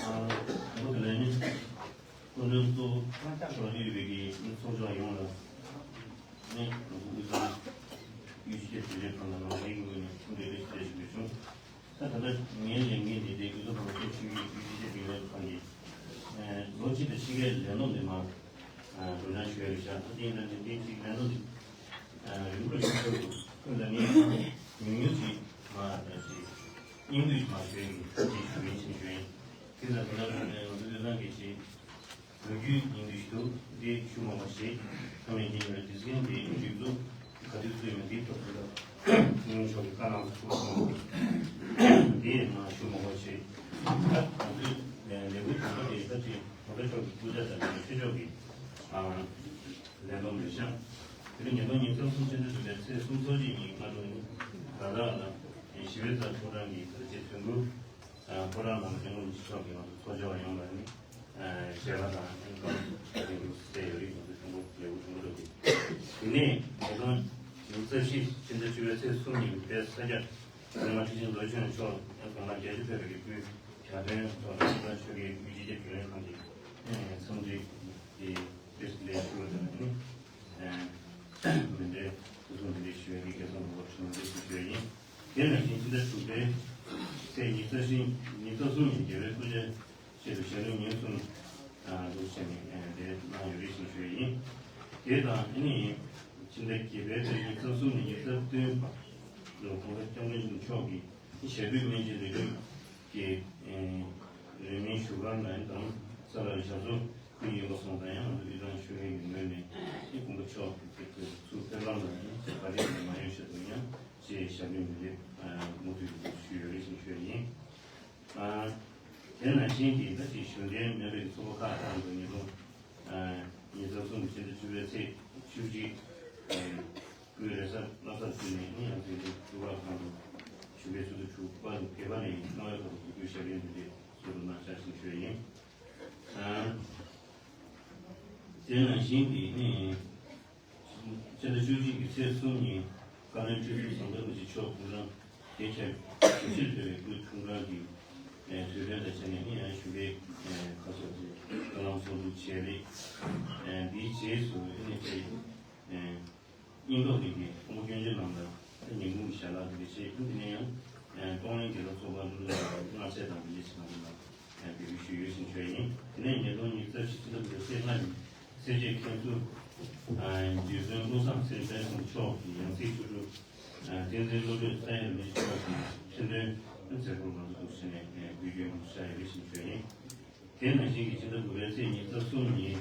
ཨ། དང་པོ་དེ་ལ་ནི་སྐུ་མགྲོན་གཙོ་བོ་ཞུ་བ་ཡོད་པའི་གི་ཚོགས་བཅར་ཡོངས་ལ་ནི་དབུས་གཙང་དབུས་སྤྱི་ཁྱབ་རྒྱུན་ལས་ཁང་དང་ནང་པའི་ངོས་ནས་ཐུགས་རྗེ་ཆེ་ཞུ་བ་བྱུང་། ད་ད་ལྟ་ངའི་ལས་འགན་དེ་དེ་དབུས་གཙང་ཁམས་གསུམ་ཆོས་བརྒྱུད་དབུས་སྤྱི་ཁྱབ་རྒྱུན་ལས་ཁང་གི་ལོ་གཅིག་དང་ཕྱེད་ཀའི་ལས་རིམ་དེ་མར་སྒྲོག་སྦྱང་ཞུ་ཡ་རེད་ཤག་ད་དེ་ཡིན་ན་དེ་དེ་གཅིག་ལས་རིམ་དེ་རིམ་པ་རིམ་པ་དུ་ཁོང་ལ་ངས་ཉུང་ཉུང་ཅིག་མར་ཅིག་སྙིང་བསྡུས་མར་ཞུ་ཡ་ཡིན། ཅིག་ཞུ་ཡིན་ཞེས་ཞུ་ཡིན། དེ་ལ་ད་ལྟ་ང་ཚོ་དབུས་གཙང་གི་ཅིག་ལོ་རྒྱུས་སྙིང་བསྡུས་ཤིག་འདུག་འདི་ཞུ་མ་དགོས་ཞེས་ཚང་མས་མཁྱེན་ཡོད་རེད། དེ་ཚོའི་འདི་སྒྲིག་འཛུགས་ག་དུས་བཙུགས་ཡོད་མེད་འདི་ཐོག་ཏུ་ད་སྐུ་ངོ་མཆོག་གིས་བཀའ་གནང་ཐུབ་སོང་། འདི་མ་ཞུ་མ་དགོས་ཞེས། ད་ང་ཚོའི་ལས་འགུལ་དང་པོ་དེ་ད་ཅིག་གོང་ས་མཆོག་གི་སྐུ་ཕྱྭ་དང་ཆོས་ཕྱོགས་ཀྱི་ཨ་ལས་བསྡོམས་རེད་ཤག་དེ་ནས་ཉིས་སྟོང་ཉི་ཤུ་རྩ་གསུམ་ཕྱི་ཟླ་དྲུག་པའི་ཚེས་སུམ་ཚོགས་གཅིག་ཉིན་སྔ་དྲོ་ནི་ད་ལྟ་ལ་ཞི་བའི་རྩར་ཕོ་བྲང་གི་ད་ཅིག་དོན་གྲུབ། ཨ། ཕོ་བྲང་ནང་སྐྱབས་མགོན་རིན་པོ་ཆེ་མཆོག་གིས་ང་ཚོ་ཚོགས་བཅར་བ་ཡོངས་ལ་ནི། ཨ། མཇལ་ཁ་དང་ཨ་ནི་བཀའ་སློབ་ལེན་རྒྱུ་སྩལ་ཡོད་རེད། ང་ཚོ་ཐོན་པོ་ལས་འགུལ་ཐོན་པོ་རོགས་ཀྱིས། དེ་ནས་ཉིས་སྟོང་ཉི་ཤུ་རྩ་བཞི་ཕྱི་ཟླ་བཅུ་པའི་ཚེས་གསུམ་ཉིན་དཔལ་ས་སྐྱ་སྲུང་མ་ཁྲི་ཆེན་རྡོ་རྗེ་འཆང་མཆོག་ཨ་དགོངས་པ་རྒྱ་ཆེར་ཕེབས་པའི་གི་སྐུའི་གྱ་སྟོན་ཐོག་ལ་དབུས་གཙང་ཆོལ་ཁའི་དབུས་སྤྱི་ཁྱབ་རྒྱུན་ལས་ཁང་གི་ཨ་འཚམས་འདྲི་གི་དཔེ་ལེགས་ཞུ་བ་དང་ནི། ཨ། མེ་མདའི་སྐུ་གཟུགས་འདི་འདྲའི་ཞུ་བའི་གི་སྐལ་བཟང་མང་པོ་བྱུང་འདུག་ཞུ་རྒྱུ་ཡིན། དེ་ནང་བཞིན་ཕྱི་ཟླ་དྲུག་པའི་ཚེས་ཉི་ཤུ་རྩ་བཞི་ཉི་ཤུ་རྩ་གསུམ་ཉིན་རྒྱལ་བའི་སྐུ་ཕྱྭའི་ཆེད་དུ་ཞལ་འདོན་ཉིན་གསུམ་འདུག་བྱས་ནས་དེ་གནང་ཡོད་རེད་ཞེས་ཞུ་ཡ་ཡིན། དེ་དང་ཨ་ནི་ཕྱི་ཟླ་བརྒྱད་པའི་ཚེས་ཉི་ཤུ་རྩ་གསུམ་ནས་ཉི་ཤུ་རྩ་བདུན་བར་ལ་༸གོང་ས་༸སྐྱབས་མགོན་ཆེན་པོ་མཆོག་གིས་ཞབས་པུས་སྨན་བཅོས་ལས་འགུལ་གྱི་རིང་མིན་བཞུགས་སྒར་ནང་དང་ས་ལར་ཞབས་སོར་ཕུལ་ཡོད་པ་སོང་ཙང་ཡང་ང་ཚོ་དབུས་གཙང་ཆོལ་ཁའི་ངོས་ནས་ཀྱི་དགོངས་པ་ཆོག་གི་ཚུར་ཕེབས་ལམ་ལ་ནི་ག་རེ་ཡང་མ་ཡོང་ཤེས་སོང་ཡང་ཅེས་ཞབས་འདྲེན་མི་ལེགས་མུ་མཐུད་དུ་ཞུས་ཡོད་རེད་ཞེས་ཞུས་ཡིན། དེ་ནང་བཞིན་གྱི་ད་ཅིག་གཞུང་འབྲེལ་མིན་པའི་ཚོགས་པ་ཁག་ཁག་ཏུ་ཉིས་སྟོང་ཉི་ཤུ་རྩ་གསུམ་གྱི་ཕྱི་ཟླ་བཅུ་པའི་ཚེས་བཅུ་གཅིག་སྐུའི་རེས་གཟའ་བསླབ་གསར་ཚུགས་ནས་ནི་ཡང་སྲིད་དུ་ཐུགས་ཁག་ཁང་དུ་ཆུ་ཚོད་བཅུ་དང་ཕྱེད་ཀ་ནས་ལྔ་པའི་བར་དུ་སྐུའི་ཞབས་འདྲེན་འདི་འདྲས་སོ་སོ་གནང་བཞག་ཅིང་ཞུ་ཡ་ཡིན། དེ་ནང་བཞིན་གྱི་ནི་ཕྱི་ཟླ་བཅུ་གཅིག་གི་ཚེས་གསུམ་ཉིན་བཀའ་བློན་ཁྲི་ཟུར་ཟམ་གདོང་རིན་པོ་ཆེ་མཆོག་དགུང་གྲངས་བརྒྱད་ཅུ་གྱ་བཞིར་ཕེབས་པའི་སྐུའི་འཁྲུངས་སྐར་གྱི་ དུས་སྟོན་དང་བཅས་ནས་ནི་ཡང་ཞུ་བའི་ཁ་ཕྱོགས་ཀྱི་སྨོན་ལམ་ཚོགས་འདུ་བྱས་རེད། འདིའི་རྗེས་སུ་ནི་ཅིག་སྙིང་སྟོབས་ལྡན་གྱི་ཕུང་པོ་སྐྱོན་ཅན་རྣམས་ལ་ཉིན་གུང་གི་ཞལ་ལག་འདི་འདྲ་བྱས། འདི་ནས་ཡང་གཏོང་ལེན་རྒྱལ་ལ་ཚོགས་པ་འགྲོ་ལུགས་ལ་སྔ་ཚལ་དང་འདི་འདྲ་ཞིག་ལ་འབོད་སྐུལ་ཞུས་ཡོད་ཞེས་བརྗོད་ཡིན། དེ་ནས་ཉིས་སྟོང་ཉི་ཤུ་རྩ་བཞི་ཕྱི་ཟླ་དགུ་པའི་ཚེས་ལྔ་ཉིན་སེར་བྱེས་མཁན་ཟུར་རྗེ་བཙུན་བློ་བཟང་ཚེ་རིང་དཔལ་འཛོམས་མཆོག་གིས་ཡང་སྲིད་ཆོས་དྲུག་བསྟན་འཛིན་བློ་གྲོས་ས་ཡ་རིན་པོ་ཆེ་མཆོག་གི་ཆེད་དོན་མཛད་སྒོར་ང་ཚོ་འདུག་ཟེར་ནས་འབུལ་རྒྱུའི་ངོ་སྤྲོད་བྱ་ཡོད་ཞེས་བརྗོད་ཡིན། དེ་ནང་བཞིན་གྱི་ཕྱི་ཟླ་དགུ་པའི་ཚེས་ཉི་ཤུ་རྩ་གསུམ་ཉིན་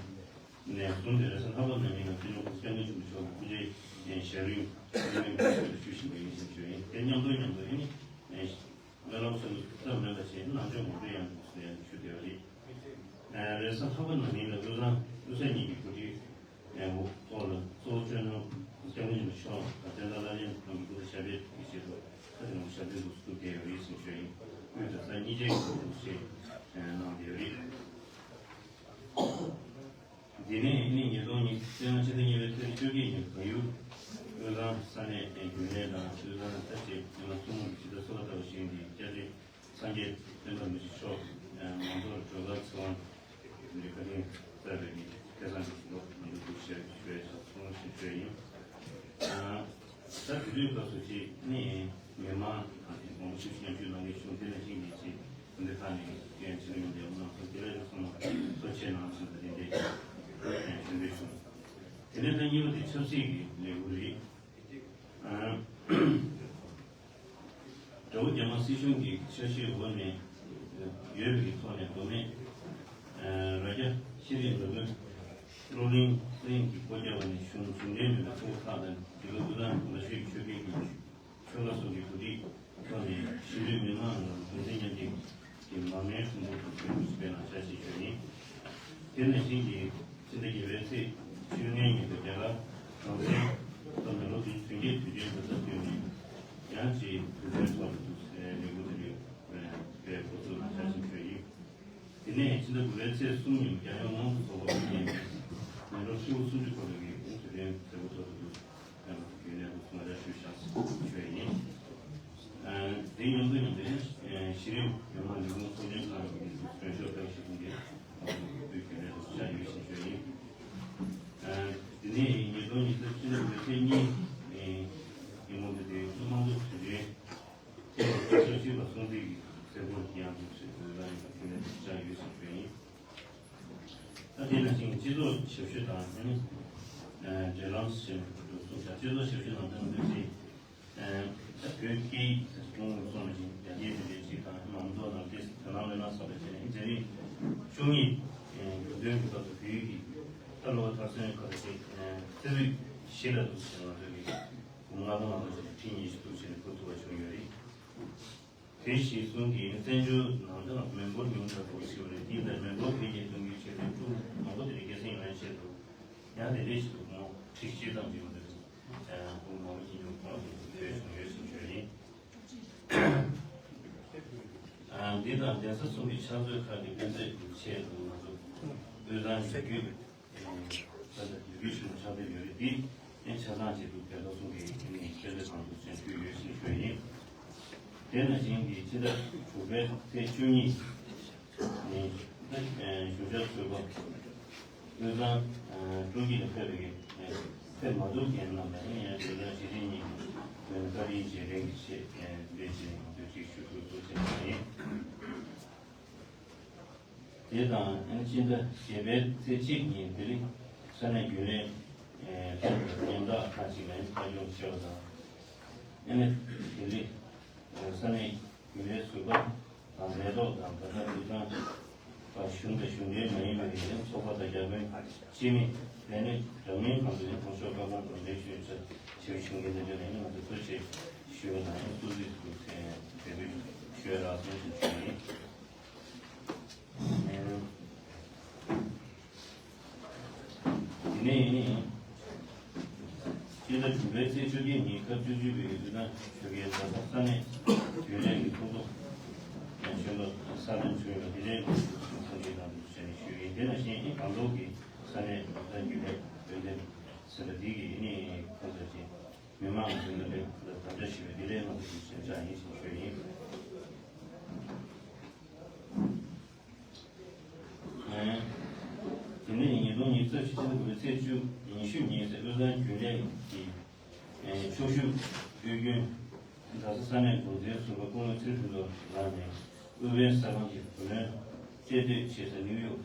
ནས་བཟུང་སྟེ་རེས་གཟའ་ལྷག་པ་ནང་ཉིན་ལ་སྤྱི་ནོར་གོང་ས་སྐྱབས་མགོན་ཆེན་པོ་མཆོག་གི་སྐུ་ཕྲེང་ཞལ་རིམ་སྤྱི་མོས་འབུལ་ཞུ་ཞུ་བཞིན་པ་ཡིན་ཞེས་བརྗོད་ཡིན། དེ་མཉམ་དུ་མཉམ་དུ་ཨེ་ནི་སྨོན་ལམ་ཚོགས་འདུ་ཙམ་མིན་པ་བྱས་ནང་ཆོས་ངོ་སྤྲོད་ཡང་འདུག་ཟེར་ཡང་ཞུ་བདེ་བ་རེད། རེས་གཟའ་ལྷག་པ་ནང་ཉིན་ལ་དབུས་གཙང་དབུས་ས་གཉིས་ཀྱི་གོ་སྒྲིག་འོག་ཐོག་ལ་གཙོ་བོ་སྤྱི་ནོར་སྐྱབས་མགོན་ཆེན་པོ་མཆོག་དང་བསྟན་དར་བླ་བྲང་ཁང་གི་སྐུ་ཚེ་ཞབས་པད་ཀྱི་ཆེད་དུ་ཁ་ཆེ་ནང་ཞབས་བརྟན་དུ་བསྐུལ་བསྡད་ཡོད་རེད་ཟེར་ཞུ་ཡིན། དབུས་དང་ས་གཉིས་ཆའི་གོ་སྒྲིག་བྱས་གནང་བསྡད་ཡོད་རེད། འདི་ནས་ནི་ཉིས་སྟོང་ཉི་ཤུ་རྩ་ལྔ་ཕྱི་ཟླ་གཉིས་པའི་ཚེས་བཅོ་བརྒྱད་ཉིན་བལ་ཡུལ་དབུས་གཙང་ས་གནས་རྒྱུན་ལས་དང་དབུས་གཙང་ད་ཆེད་མི་མང་ཐུན་མོང་གི་སྤྱི་ཟླ་གསུམ་པ་ལྟ་བུ་ཞིག་འདི་བཅའ་སྒྲིག་སངས་རྒྱས་བསྟན་པ་མི་ཕྱེད་མཆོག་མང་ཚོགས་སྒྲོལ་དཀར་ཚེ་དབང་གི་བཀའ་དྲིན་སྩལ་བའི་གི་སྐལ་བཟང་གི་ལོ་མང་པོ་འདུག་ཞེས་ཞུ་བའི་ཚོགས་ཞུ་ཞུ་ཡིན། ད་དེ་དུས་སྐབས་སུ་ཅིག་ནི་མི་མང་དང་དེ་གོང་ཞུ་མཉམ་ཞུགས་གནང་མཁན་གཞུང་དེ་ལ་ཅིག་ནི་ཅིག་འདི་ཁ་ནས་སྐྱོན་ཆེན་ཡོང་བའི་དབུ་ནང་སོ་དེ་ལ་ཡང་ཚང་མ་གཙོ་ཆེ་ནང་བཞིན་དུ་དེ་འདྲའི་ཞུ་འདོད་བྱུང་། དེ་ནས་ད་གཉིས་པ་དེ་ཆབ་སྲིད་ཀྱི་ལས་འགུལ་རེད། དགྲ་བོ་རྒྱ་དམར་སྲིད་གཞུང་གི་ཆ་ཤས་འོག་ནས་ཡོད་པའི་ཐོག་ནས་མདོ་སྨད་རྭ་རྒྱ་ཤེས་རིག་ནོར་དཔོན་བློ་གླིང་གླིང་གི་སྐོར་རྒྱག་པ་ནས་གཞུང་གཞུང་འབྲེལ་མིན་པའི་ཚོགས་པ་ཁག་དང་འབྲེལ་བའི་དབུས་གཙང་ལ་ཤོད་ཆོས་འཕེལ་གྱི་ཆོལ་ཁ་སོགས་ཀྱི་གོ་སྒྲིག་ཐོག་ནས་གཞིས་ལུས་མི་མང་ལ་གདུང་སེམས་མཉམ་སྐྱེད་ཀྱི་མར་མེའི་སྲུང་འདོར་དུ་བྱོན་དགོས་སུ་སྤེལ་གནང་བྱ་ཞེས་བརྗོད་ཡིན། དེ་ནང་བཞིན་གྱི་ཕྱི་ཟླ་བརྒྱད་པའི་ཚེས་བཅོ་ལྔའི་ཉིན་དུ་རྒྱ་གར་གངས་སེང་ལྷོ་མེ་ལོ་དུ་དོན་རྐྱེན་དུས་ཆེན་དུ་ཚབ་བསྟུན་ནས་ཡང་ཅིག་དུས་ཆེན་ཐོག་ཏུ་ལས་འགུལ་དེ་རིགས་སྤེལ་འགོ་ཚུགས་གནང་བྱ་ཞེས་བརྗོད་ཡིན། དེ་ནས་ཕྱི་ཟླ་དགུ་པའི་ཚེས་གསུམ་ཉིན་རྒྱལ་ཡོངས་དམངས་གཙོ་ཚོགས་པ་ཡིན་མེ་ལོ་ཧྲིལ་པོ་སུམ་ཅུ་འཁོར་བའི་གི་དུས་དྲན་མཛད་སྒོ་ཐོག་ཏུ་རྒྱུན་ལས་དུ་ང་རང་ཞུ་བཞག་ཞུ་ཡ་ཡིན། དེ་མཉམ་དུ་མཉམ་དུ་གཞི་རིམ་མི་མང་ལས་ཁུངས་ཚོགས་ཆེན་ཁག་གི་མི་སྣ་གྲོས་ཚོགས་ཁག་ཞིག་གིས་དུས་རྒྱུན་ལས་དུ་བཞག་ཡོད་ཞེས་ཞུ་ཡ་ཡིན། དེ་ནས་ཉིས་སྟོང་ཉི་ཤུ་རྩ་བཞི་ལོའི་ཚེས་གཉིས་ཉིན་མོ་འདི་དེ་དམངས་གཙོ་དུས་དྲན། ཆབ་སྲིད་པ་སྲུང་བརྩི་གི་སེམས་ཁུར་གྱི་ཡང་དུ་ཞུ་དགོས་ལ་ཡིན་པ་དེ་ནས་བྱ་ཡོད་ཞེས་བརྗོད་ཡིན། ད་དེ་ནང་བཞིན་སྤྱི་ཚོགས་ཞབས་ཞུ་དང་ནི་འབྲེལ་ལམ་ཞེས་གསུངས་ཤག་སྤྱི་ཚོགས་ཞབས་ཞུ་ནང་དོན་འདི་ཞིག་ད་བོད་སྐད་གོང་དུ་སོང་བཞིན་ཡར་རྒྱས་དེ་འདྲའི་ཞིག་དང་མང་ཚོགས་ནང་དེ་དོ་སྣང་ལོན་ན་བསམ་པ་བྱས་ནས་འཛིན་རིམ་བཅུ་གཉིས་འགྲོ་དོན་གྱི་སྐབས་སུ་བོད་ཡིག་གི་ད་ལོ་མཐར་སོན་ཁ་ཤས་ཤིག་རྩེ་ཕུད་བཞི་ལ་འདུག་ཟེར་ང་ཚོ་གི་ལྔ་སྟོང་ལྷག་ཙམ་ཞིག་ཁྲིད་མཁན་ཞིག་འདུག་ཟེར་ནས་གོ་ཐུབ་པ་བྱུང་ཡོད་རེད། དེ་གཞིར་བཟུང་གིས་བཙན་བྱོལ་ནང་ལ་མི་འབོར་ཉུང་དྲགས་འགྲོ་གི་ཡོད་རེད། དེ་ལྟར་མི་འབོར་འཕེལ་རྒྱས་གཏོང་རྒྱུའི་ཆེད་དུ་ཕྲུ་གུ་མང་པོ་དེ་རིགས་སྐྱེད་སྲིང་ཡོང་ཡའི་ཆེད་དུ་ཡང་དེ་འདྲའི་ཞིག་ཏུ་ཁོང་ཁྲིག་སྤྱོད་ཙམ་གྱིས་མ་ཚད་ཕྲུ་གུ་མང་པོ་སྐྱེ་རྒྱུ་ཁོང་གིས་ཐོས་བྱུང་ཡོད་ཅེས་བརྗོད་ཡིན། འདི་དང་གདན་ས་གསུམ་གྱི་ཕྱག་མཛོད་ཁག་གི་དཔེ་མཛོད་ཀྱི་ཆེད་དུ་ང་ཚོ་དབུས་གཙང་ནས་བརྒྱུད། ད་ལྟ་ཡུལ་སྐད་ཤུལ་ཕྱག་དེབ་ཡོད་རེད། འདི་ནས་ཆ་ཚང་བྱེད་དུ་བོད་ཐོག་གསུམ་གྱི་ནས་དཔེ་མཛོད་ཁང་དུ་སྤྱན་འཁྱེར་ཡོད་ཞེས་ཞུ་ཡིན། དེ་ནང་བཞིན་གྱི་ཕྱི་ཟླ་དྲུག་པའི་ཚེས་བཅུ་གཉིས་ནས་ད་ཞུ་བྱ་ཚོད་དཔག་དབུས་གཙང་སྤྲོ་སྐྱིད་ལ་ཕེབས་པའི་ཕེབས་མ་ཐུབ་མཁན་རྣམས་ལ་ཡང་དེ་ལ་རྗེས་དྲན་ཉིན་བོད་བཀའ་དྲིན་རྗེས་དྲན་གྱི་ཆེད་ལས་བྱེད་ནས་དུས་ཚིགས་ཞུ་སྐུལ་གཙོ་ཆེ་ཡིན། དེ་དང་ཨ་ནི་སྤྱི་ཟླ་བརྒྱད་པའི་ཚེས་གཅིག་ཉིན་དིལླི་ས་གནས་རྒྱུན་ལས་ལྷན་ཚོགས་མཉམ་ཐག་ཁག་ཅིག་ལ་ཨ་ནི་ཕར་ཞོག་བྱས་པ་དང་། ཨ་ནི་དིལླི་ས་གནས་རྒྱུན་ལས་ཟུར་པ་དང་ལས་ཐོག་དང་ད་ལྟ་དབུས་གཙང་པ་གཞུང་དང་གཞུང་འབྲེལ་མ་ཡིན་པའི་ཚོགས་པ་དང་བརྒྱ་དཔོན་སྤྱི་མི་ལས་སྣེ་འདྲ་མིན་ཁག་ཏུ་ནས་ཁོང་ཚོ་བཀའ་དགོངས་གདོང་ལེན་ཞུས་ཚེ་ཞིབ་ཞུ་མཁན་དེ་འདྲ་ལས་ནི་ང་ཚོ་ཐུགས་རྗེ་ཆེ་ཞུ་བ་དང་ཨ་ནི་ཐུགས་རྗེ་ཆེ་ཞུ་བའི་རག་སོང་ཞེས་ཞུ་ཡིན། དེ་ནས་ཡིན། སྤྱི་ཟླ་དྲུག་པའི་ཚེས་བཅོ་བརྒྱད་ཉིན་སྐབས་བཅུ་གཅིག་པའི་དབུས་གཙང་ཆོལ་ཁའི་རྡ་རམ་ས་ས་གནས་རྒྱུན་ལས་ཀྱི་ཚོགས་གཙོ་གཞོན་པ་གསར་འདེམས་བྱུང་ཡོད་པ་དེ་ལས་ཁོང་གིས་ནང་དུ་བྱས་ནས་ཞུས་ཡིན། དེ་ནང་བཞིན་ཨིན་སྒང་ཏོག་གི་ས་གནས་རྡ་རམ་རྒྱུན་ལས་འོས་འདེམས་ཟིན་པ་འདི་གིས་ནི་ཁོང་ཚོ་གི་མི་མང་གི་མདུན་ལ་དམ་བཅའ་ཞུས་པ་དེ་ལས་ང་ཚོ་གི་ཞེན་ཆགས་ཡིན་ཞེས་ཞུས་ཡིན། ཚེས་ཕྱི་ཚེས་དགུ་པའི་ཚེས་བཅུ་ཉི་ཤུ་ཉིན་དབུས་གཙང་རྒྱུན་ལས་ཀྱི་ཕྱོགས་བཞུགས་དབུས་རྒྱུན་གྲྭ་ས་ས་གནས་འགོ་འཛིན་ཟུར་པ་སྐུ་ངོ་ཚེ་རིང་ལགས་ནས་དབུས་བོད་ས་ཁང་གི་བུ་ལོན་རྩིས་སྤྲོད་བྱེད་ས་ནིའུ་ཡོག་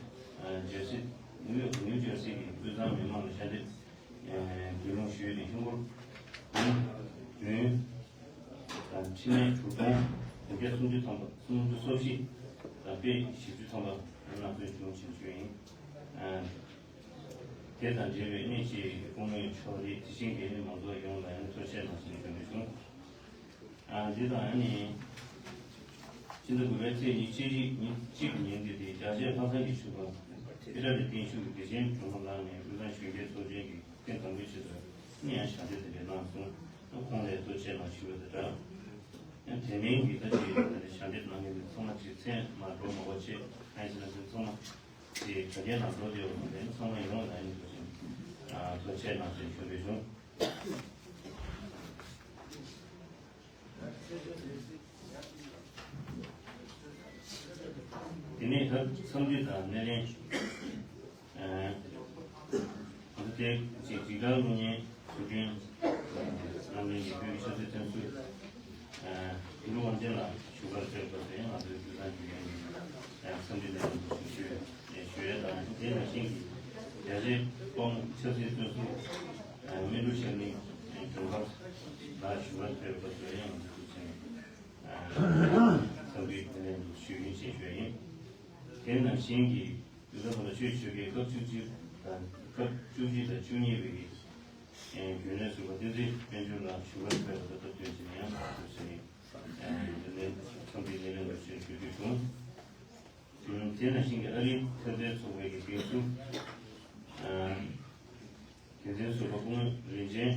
ཇར་སི། ནིའུ་ཡོག་ནིའུ་ཇར་སི་གི་དབུས་གཙང་མི་མང་ལ་ཞལ་འདེབས་འབུལ་ལུང་ཞུས་ཏེ། ཧིན་སྒོར་བདུན་དང་། འཕྲིན་ལན་དྲུག་སྟོང་དགུ་བརྒྱ་སུམ་ཅུ་ཐམ་པ། སུམ་ཅུ་སོ་བཞི་དང་པད་བཞི་བཅུ་ཐམ་པ་ནང་ཚུད་བྱུང་ཞེས་ཞུས་ཡིན། དེ་དང་འབྲེལ་བའི་གནས་ཀྱི་སྐུ་ངོ་མཆོག་རེད། དེ་བཞིན་གྱི་མང་ཚོགས་ཡོངས་ལ་ཐུགས་རྗེ་གནང་ཞེས་ཞུ་འདོད་བྱུང་། འདི་དང་ནི་ཕྱི་ཟླ་དགུ་པའི་ཚེས་ཉི་ཤུ་རྩ་གཅིག་ཉིན་གཅིག་གི་ཉིན་དེ་དེ་རྒྱ་ཆེའི་ལྷག་བསམ་གྱི་ཕྱུག་པ་ཨི་ཊ་ལི་བརྟན་བཞུགས་ཀྱི་དགེ་ཆེན་སྒྲོལ་མ་ལགས་ནས་དབུས་གཙང་གཞོན་སྐྱེས་ཚོགས་ཆེན་གྱི་རྟེན་དང་པོའི་ཆེད་དུ་ནི་ཡང་ཞལ་འདེབས་དེ་འདྲ་གནང་སོང་། ཁོང་ལ་ཐུགས་རྗེ་གནང་ཞུ་བ་དང་སྦྲགས། དེ་མིན་གྱི་ད་ཅི་ཞལ་འདེབས་གནང་མཁན་དེ་ཚང་མ་ཅིག་མཚན་མ་འགྲོ་མ་བ་ཆེ་ཨ་ཡིན་ཟེར་ན་དེ་ཚང་མ་ཅིག་དྲ་རྒྱའི་ནང་འགྲོ་བསྡད་ཡོད་པ་དེ་ཚང་མ་ཡོངས་ལ་ཡིན་དུ་ཞིང་ཐུགས་རྗེ་གནང་ཞེས་ཞུ་འདོད་བྱུང་། དེ་ནས་ད་འཚམས་འདྲི་དང་སྣེ་ལེན། ཨ་ད་དེ་ཅིག་འཇིགས་སྐྲག་གློག་བརྙན་ཚུར་སྐྲུན་གནང་མཁན་གྱི་བོད་ཀྱི་ཆབ་སྲིད་བཙོན་ཟུར་དོན་གྲུབ་དབང་ཆེན་ལགས་བཞུགས་སྒར་ཕེབས་པ་དེ་ང་ཚོའི་དུས་བཟང་བརྒྱུད་ལྡན་གྱི་འཚམས་འདྲི་སྣེ་ལེན་དུ་ཞུ་ཞུ་ཞུ་ཡས་དང་། དེ་ནང་བཞིན་གྱི་རྒྱ་ཆེའི་དཔའ་མོ་ཆབ་སྲིད་བཙོན་ཟུར་སྨིན་དྲུག་ཤར་གླིང་སྒྲོལ་དཀར་ལགས་བཞུགས་སྒར་ཕེབས་པ་དེ་ཡང་ང་ཚོའི་དུས་ཆེན་འཚམས་འདྲི་སྣེ་ལེན་དུ་ཞུ་ཡིན་ཞེས་ཞུ་ཡིན། དེ་ནང་བཞིན་གྱི་དུས་བཟང་ལ་ཆོས་ཞུ་མཁན་སྐབས་བཅུ་གཅིག་དང་སྐབས་བཅུ་གཅིག་དང་བཅུ་གཉིས་པའི་གི་རྒྱུན་ལས་ཟུར་པ་བསྟན་འཛིན་དཔལ་འབྱོར་ལགས་བཞུགས་སྒར་ཕེབས་པ་དང་སྟབས་བསྟུན་བྱས་ནས་ཡང་དུས་ཆེན་འཚམས་འདྲི་སྣེ་ལེན་དུ་ཞུ་རྒྱུ་བྱུང་། དེ་ནང་བཞིན་གྱི་ཨ་རིའི་འཐབ་རྩོད་ཚོགས་པའི་གི་འགན་འཛིན་འགན་འཛིན་ཟུར་པ་སྐུ་ངོ་རིན་ཆེན་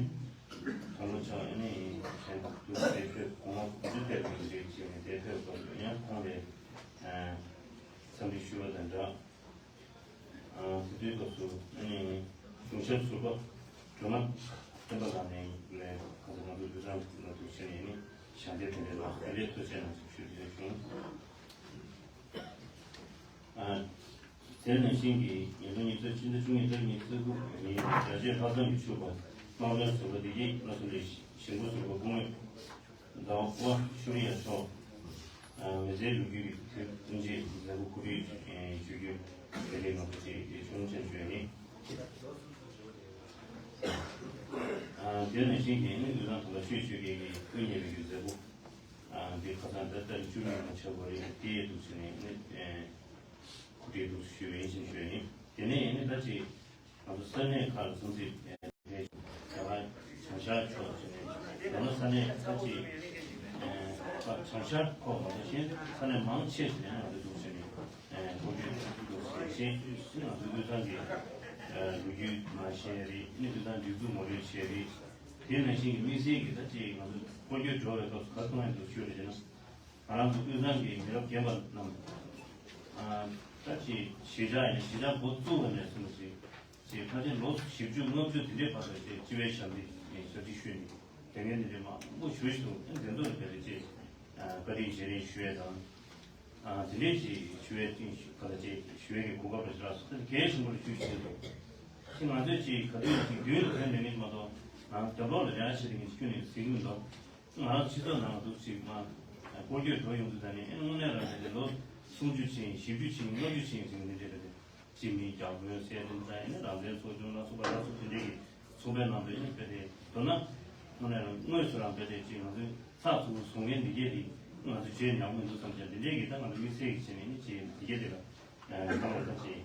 དམ་པ་མཆོག་ཨ་ནི་གཞན་དུ་དེ་ཕེབས་གོང་མ་དགུ་བཅུ་ཐེབས་ཀྱི་འདྲེས་བྱས་ནས་དེ་ཕེབས་སྐབས་སུ་ཡང་ཁོང་ལ་འཚམས་འདྲི་ཞུ་བ་དང་སྦྲགས། དེ་དུས་སྐབས་སུ་ཨ་ནི་གཞུང་ཞབས་ཟུར་པ་སྒྲོལ་མ་བསྟན་པ་ལགས་ནས་ལས་ཁ་སང་ང་ཚོ་དུས་བཟང་ལ་འདུག་བྱས་ནས་ནི་ཞལ་འདེབས་དེ་འདྲའི་ལག་དེ་འདྲའི་ཐུགས་རྗེ་གནང་ཞེས་ཞུ་རྒྱུ་བྱུང་། དེ་ནང་བཞིན་གྱི་ཉིས་སྟོང་ཉི་ཤུ་ཕྱི་ཟླ་བཅུ་གཉིས་ཚེས་ཉི་ཤུ་དགུ་ཉིན་རྒྱ་ཆེའི་ལྷག་བསམ་གྱི་ཕྱུག་པ་དམངས་དོན་ཟུར་པ་བདེ་སྐྱིད་བློ་གསལ་ལགས་ཞིང་པ་ཟུར་པ་སྐུ་ངོ་ཟླ་བ་ཤུ་རི་ཡ་མཆོག་མི་ཚེའི་ལོ་རྒྱུས་ཀྱི་དུས་དབྱིན་ཇིའི་མཛད་སྒོ་གོ་སྒྲིག་ཞུ་རྒྱུ་དེ་ལས་ང་ཚོ་ཅིག་ཆུང་ཆེན་ཞུ་ཡ་ཡིན། དེ་ནང་བཞིན་གྱི་ནི་དབུས་གཙང་དམ་པ་ཆོས་ཞུ་མཁན་གྱི་སྐུ་གཉེར་བའི་མཛད་སྒོ་འདི་ཁ་སང་ད་ལྟ་བཅུ་གཉིས་ནང་ཆགས་པ་རེད། དེ་ཡི་འདུག་ཟེར་ནས་ནི་གོ་སྒྲིག་འདུག་ཞུས་པ་ཡིན་ཞེས་ཞུས་ཡིན། དེ་ནས་ཡིན་ནི་ད་ཅིག་ང་ཚོ་ས་གནས་ཁག་ལ་ཚང་ཚིག་རྒྱ་གར་བྱང་ཤར་ཕྱོགས་ཟེར་ནས་ཡང་ན་ས་གནས་ཁ་ཅིག་བྱང་ཤར་ཁོག་མ་གཏོགས་གཞན་ས་གནས་མང་ཆེ་ཟེར་ནས་ང་ཚོ་འདུག་ཟེར་ནས་སྐོར་སྐྱོད་འདུག་ཟེར་ཞེས་ང་ཚོ་དབུས་གཙང་གི་ལོ་རྒྱུས་མ་ཤེས་རེད། ནི་དབུས་གཙང་སྒྲིག་འཛུགས་ངོ་སྤྲོད་བྱས་རེད། དེ་ནང་བཞིན་གྱི་དམིགས་བསལ་གྱི་ད་ཅིག་ང་ཚོ་སྐོར་སྐྱོད་འགྲོ་བའི་སྐབས་སུ་ག་རེ་མཐོང་ཡོད་འདུག་ཞུས་པ་ཡིན་ན། ང་རང་ཚོ་དབུས་གཙང་གི་མི་རབས་རྒན་པ་རྣམས་ད་ཅིག་གཞིས་ཆགས་ཡིན་ན་གཞིས་ཆགས་འགོ་བཙུགས་པ་ནས་བཟུང་ཅིག་ཅིག་ཕལ་ཆེར་ལོ་བཞི་བཅུ་ལྔ་བཅུ་དེ་འདྲའི་བར་དུ་ཅིག་སྤྱི་པའི་ཞབས་འདེགས་ཞབས་ཕྱི་ཞུས་ནས་དེ་འདྲའི་འདི་འདྲའི་མང་པོ་ཞུ་ཞིག་འདུག་དེ་ཚོ་ལ་དེ་རེ་ཅིག་བཀའ་དྲིན་རྗེས་དྲན་ཞུ་ཡས་དང་། དེ་འདྲའི་ཅིག་ཞུ་ཡས་ཅིག་ག་ལ་ཅིག་ཞུ་ཡས་ཀྱི་གོ་སྐབས་རེ་ཞིག་རག་སོང་། དེ་གལ་ཆེན་པོ་རེ་ཞུ་བཞིན་འདུག་ཅིག་ང་ཚོས་ཅིག་ག་དུས་ཡིན་ཅིག་མདུན་ལ་ཐོན་ནས་མིན་མ་གཏོགས་ང་རྒྱབ་ལོགས་ལ་ལས་ཀ་བྱེད་དེ་མིན་ཁྱོན་ནས་ཟེར་གྱི་མི་འདུག་ང་རང་སྤྱི་ཚོགས་ནང་འདུག་ཅིག་མ་སྐོར་སྐྱོད་འགྲོ་ཡོང་དུས་ད་ནི་ཨེ་དངོས་གནས་རང་བཞིན་དེ་ལོ་སུམ་ཅུ་ཕྱིན་བཞི་བཅུ་ཕྱིན་ལྔ་བཅུ་ཕྱིན་ཟིན་ནི་འདྲ་རེད། ཅིག་མི་རྒྱག་དགོས་སེ་དུ་ད་ཡིན་ན་རང་བཙན་ཚོགས་ཆུང་ལ་སོགས་པ་ལ་སོགས་དེ་འདྲའི་གི་ཚོགས་པའི་ནང་དུ་ཡིན་ན་དཔེ་དེ་མདོར་ན་དངོས་གནས་རང་དངོས་སུ་རང་དཔེ་དེ་ཅིག་ང་ཚོའི་ཚགས་ཚུད་པོ་བཟུང་མཁན་འདི་གས་དེ་ང་ཚོ་བརྗེད་ཉམས་མི་འདུག་བསམ་ཀྱང་འདི་འདྲའི་གི་ད་ང་ཚོ་དམིགས་བསལ་གྱི་བྱས་ནས་ནི་ཅིག་འདི་གས་དེ་ལ་གང་ལ་ད་ཅིག་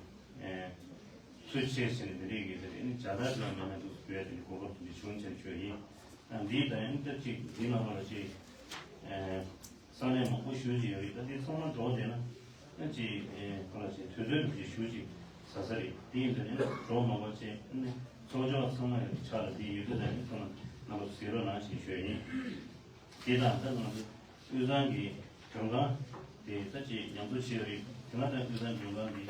ཚོད་ཆེ་ཟེར་ནས་འདི་འདྲའི་གི་དེ་ནི་བྱ་ཐབས་ལ་མེད་ན་འདུག་ཟེར་བའི་དེ་གོ་སྐབས་དེ་འདྲ་བྱུང་ཆེན་བྱོས་ཡིན། འདི་ད་ཡིན་ད་ཅིག་འདི་ནང་ལ་ཅིག་ས་གནས་མང་པོ་ཞུ་ཅིག་ཡོད་རེད། ད་འདི་ཚང་མ་འགྲོ་བསྡད་ན་ཅིག་གང་ལ་ཅིག་དུས་ཚོད་འདུག་ཅིག་ཞུ་ཅིག་ཟ་ས་རེད། དེ་ཡིན་ད་ནི་འགྲོ་མང་པོ་ཅིག་ཚོགས་ཆོག་ཚང་མ་ཡོད་ཆགས་ལ་འདི་ཡོད་དུས་ད་ནི་ཚང་མ་རྣམ་པ་ཚོ་གཟིགས་རོགས་གནང་ཞེས་ཞུ་ཡ་ཡིན། དེ་དང་ད་ང་ཚོ་དབུས་གཙང་གི་མགྲོན་ཁང་དེ་ད་ཅིག་ཉམས་གསོ་བྱས་ཡོད་རེད། དེ་སྔ་ད་དབུས་གཙང་མགྲོན་ཁང་གི་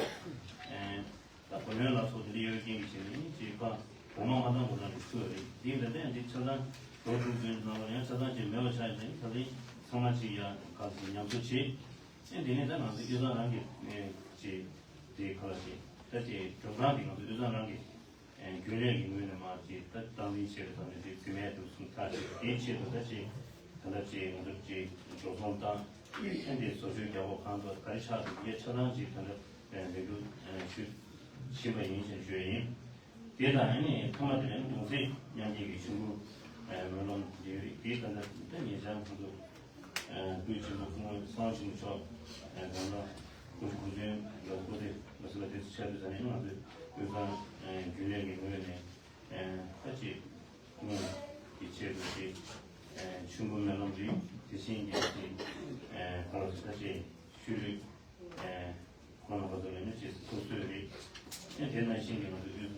ད་གོ་ཡོན་ལ་སོགས་དེ་འདྲ་ཡོད་རྐྱེན་གྱིས་བྱས་ནས་ཅིག་ཕ་གོང་མ་མ་བཏང་གོང་ལ་འགྲིག་ཐུབ་ཡོད་རེད། དེ་ཡིན་ད་ལྟ་ཡང་འདི་ཆ་ཚང་འགྲོ་ཐུབ་ཚུལ་ནང་ལ་ཡང་ཆ་ཚང་ཅིག་མེད་པ་ཆགས་ཡོད་ད་ནི་ད་ལྟ་ཚང་མ་ཅིག་ཡ་ག་ཚོད་ཉམས་གསོ་བྱས། ཨེ་དེ་ནས་ད་ང་ཚོ་དབུས་གཙང་རང་གི་ནས་ཅིག་དེ་ག་ལ་ཅིག་ ད་ཅིག་འགྲོ་སྟངས་དེ་ང་ཚོ་དབུས་གཙང་རང་གི་རྒྱུན་ལས་ཀྱི་ངོས་ནས་མར་ཅིག་ད་སྟངས་འཛིན་བྱས་པའི་ཐོག་ནས་དེ་རྩིས་མེད་དུ་སོང་ཐག་ཆོད། དེའི་ཆེད་དུ་ད་ཅིག་ད་ལྟ་ཅིག་ང་ཚོ་ཅིག་འགྲོ་སོང་བཏང་། ཨ་ནི་བཟོ་བཅོས་རྒྱག་དགོས་གང་ཐུབ་ག་རེ་ཆགས་འདུག་ཡ་ཆ་ཚང་ཅིག་ད་ལྟ་ལས་འགུལ་ཞུ་བཞིན་པ་ཡིན་ཞེས་ཞུ་ཡ་ཡིན། དེ་དང་ཨ་ནི་མཐའ་མ་དེ་ལ་གདུང་སྲས་མཉམ་སྐྱེས་ཀྱི་ཆུང་བུ་སྨོན་ལམ་དེ་རིགས་དེ་ད་ལྟ་ད་ཉེ་ཆར་ང་ཚོ་སྐུའི་ཆེན་པོ་སྐུ་ངོ་གསང་བ་ཆེན་པོ་མཆོག་དང་ན་སྐུ་ཞབས་སྐུ་མདུན་ལ་སྐུ་དེ་མ་སུ་ལ་དེ་ཚོ་ཆགས་དུས་ཙ་ནས་ང་ཚོས་དབུས་གཙང་རྒྱུན་ལས་ཀྱི་ངོས་ནས་ད་ཅིག་སྐུ་ངོ་གི་ཆེད་དུ་ཅིག་ཆུང་བུ་སྨོན་ལམ་རེད། དེ་བཞིན་གྱི་ཅིག་ག་ལ་ཟེར་ད་ཅིག་ཤུལ་ལུས། ཁོང་རྣམ་པ་ཚོ་ལ་ནི་ཅེས་ཐུགས་གསོས་རེད། ཨེ་དེ་ནང་བཞིན་གྱི་ང་ཚོ་དབུས་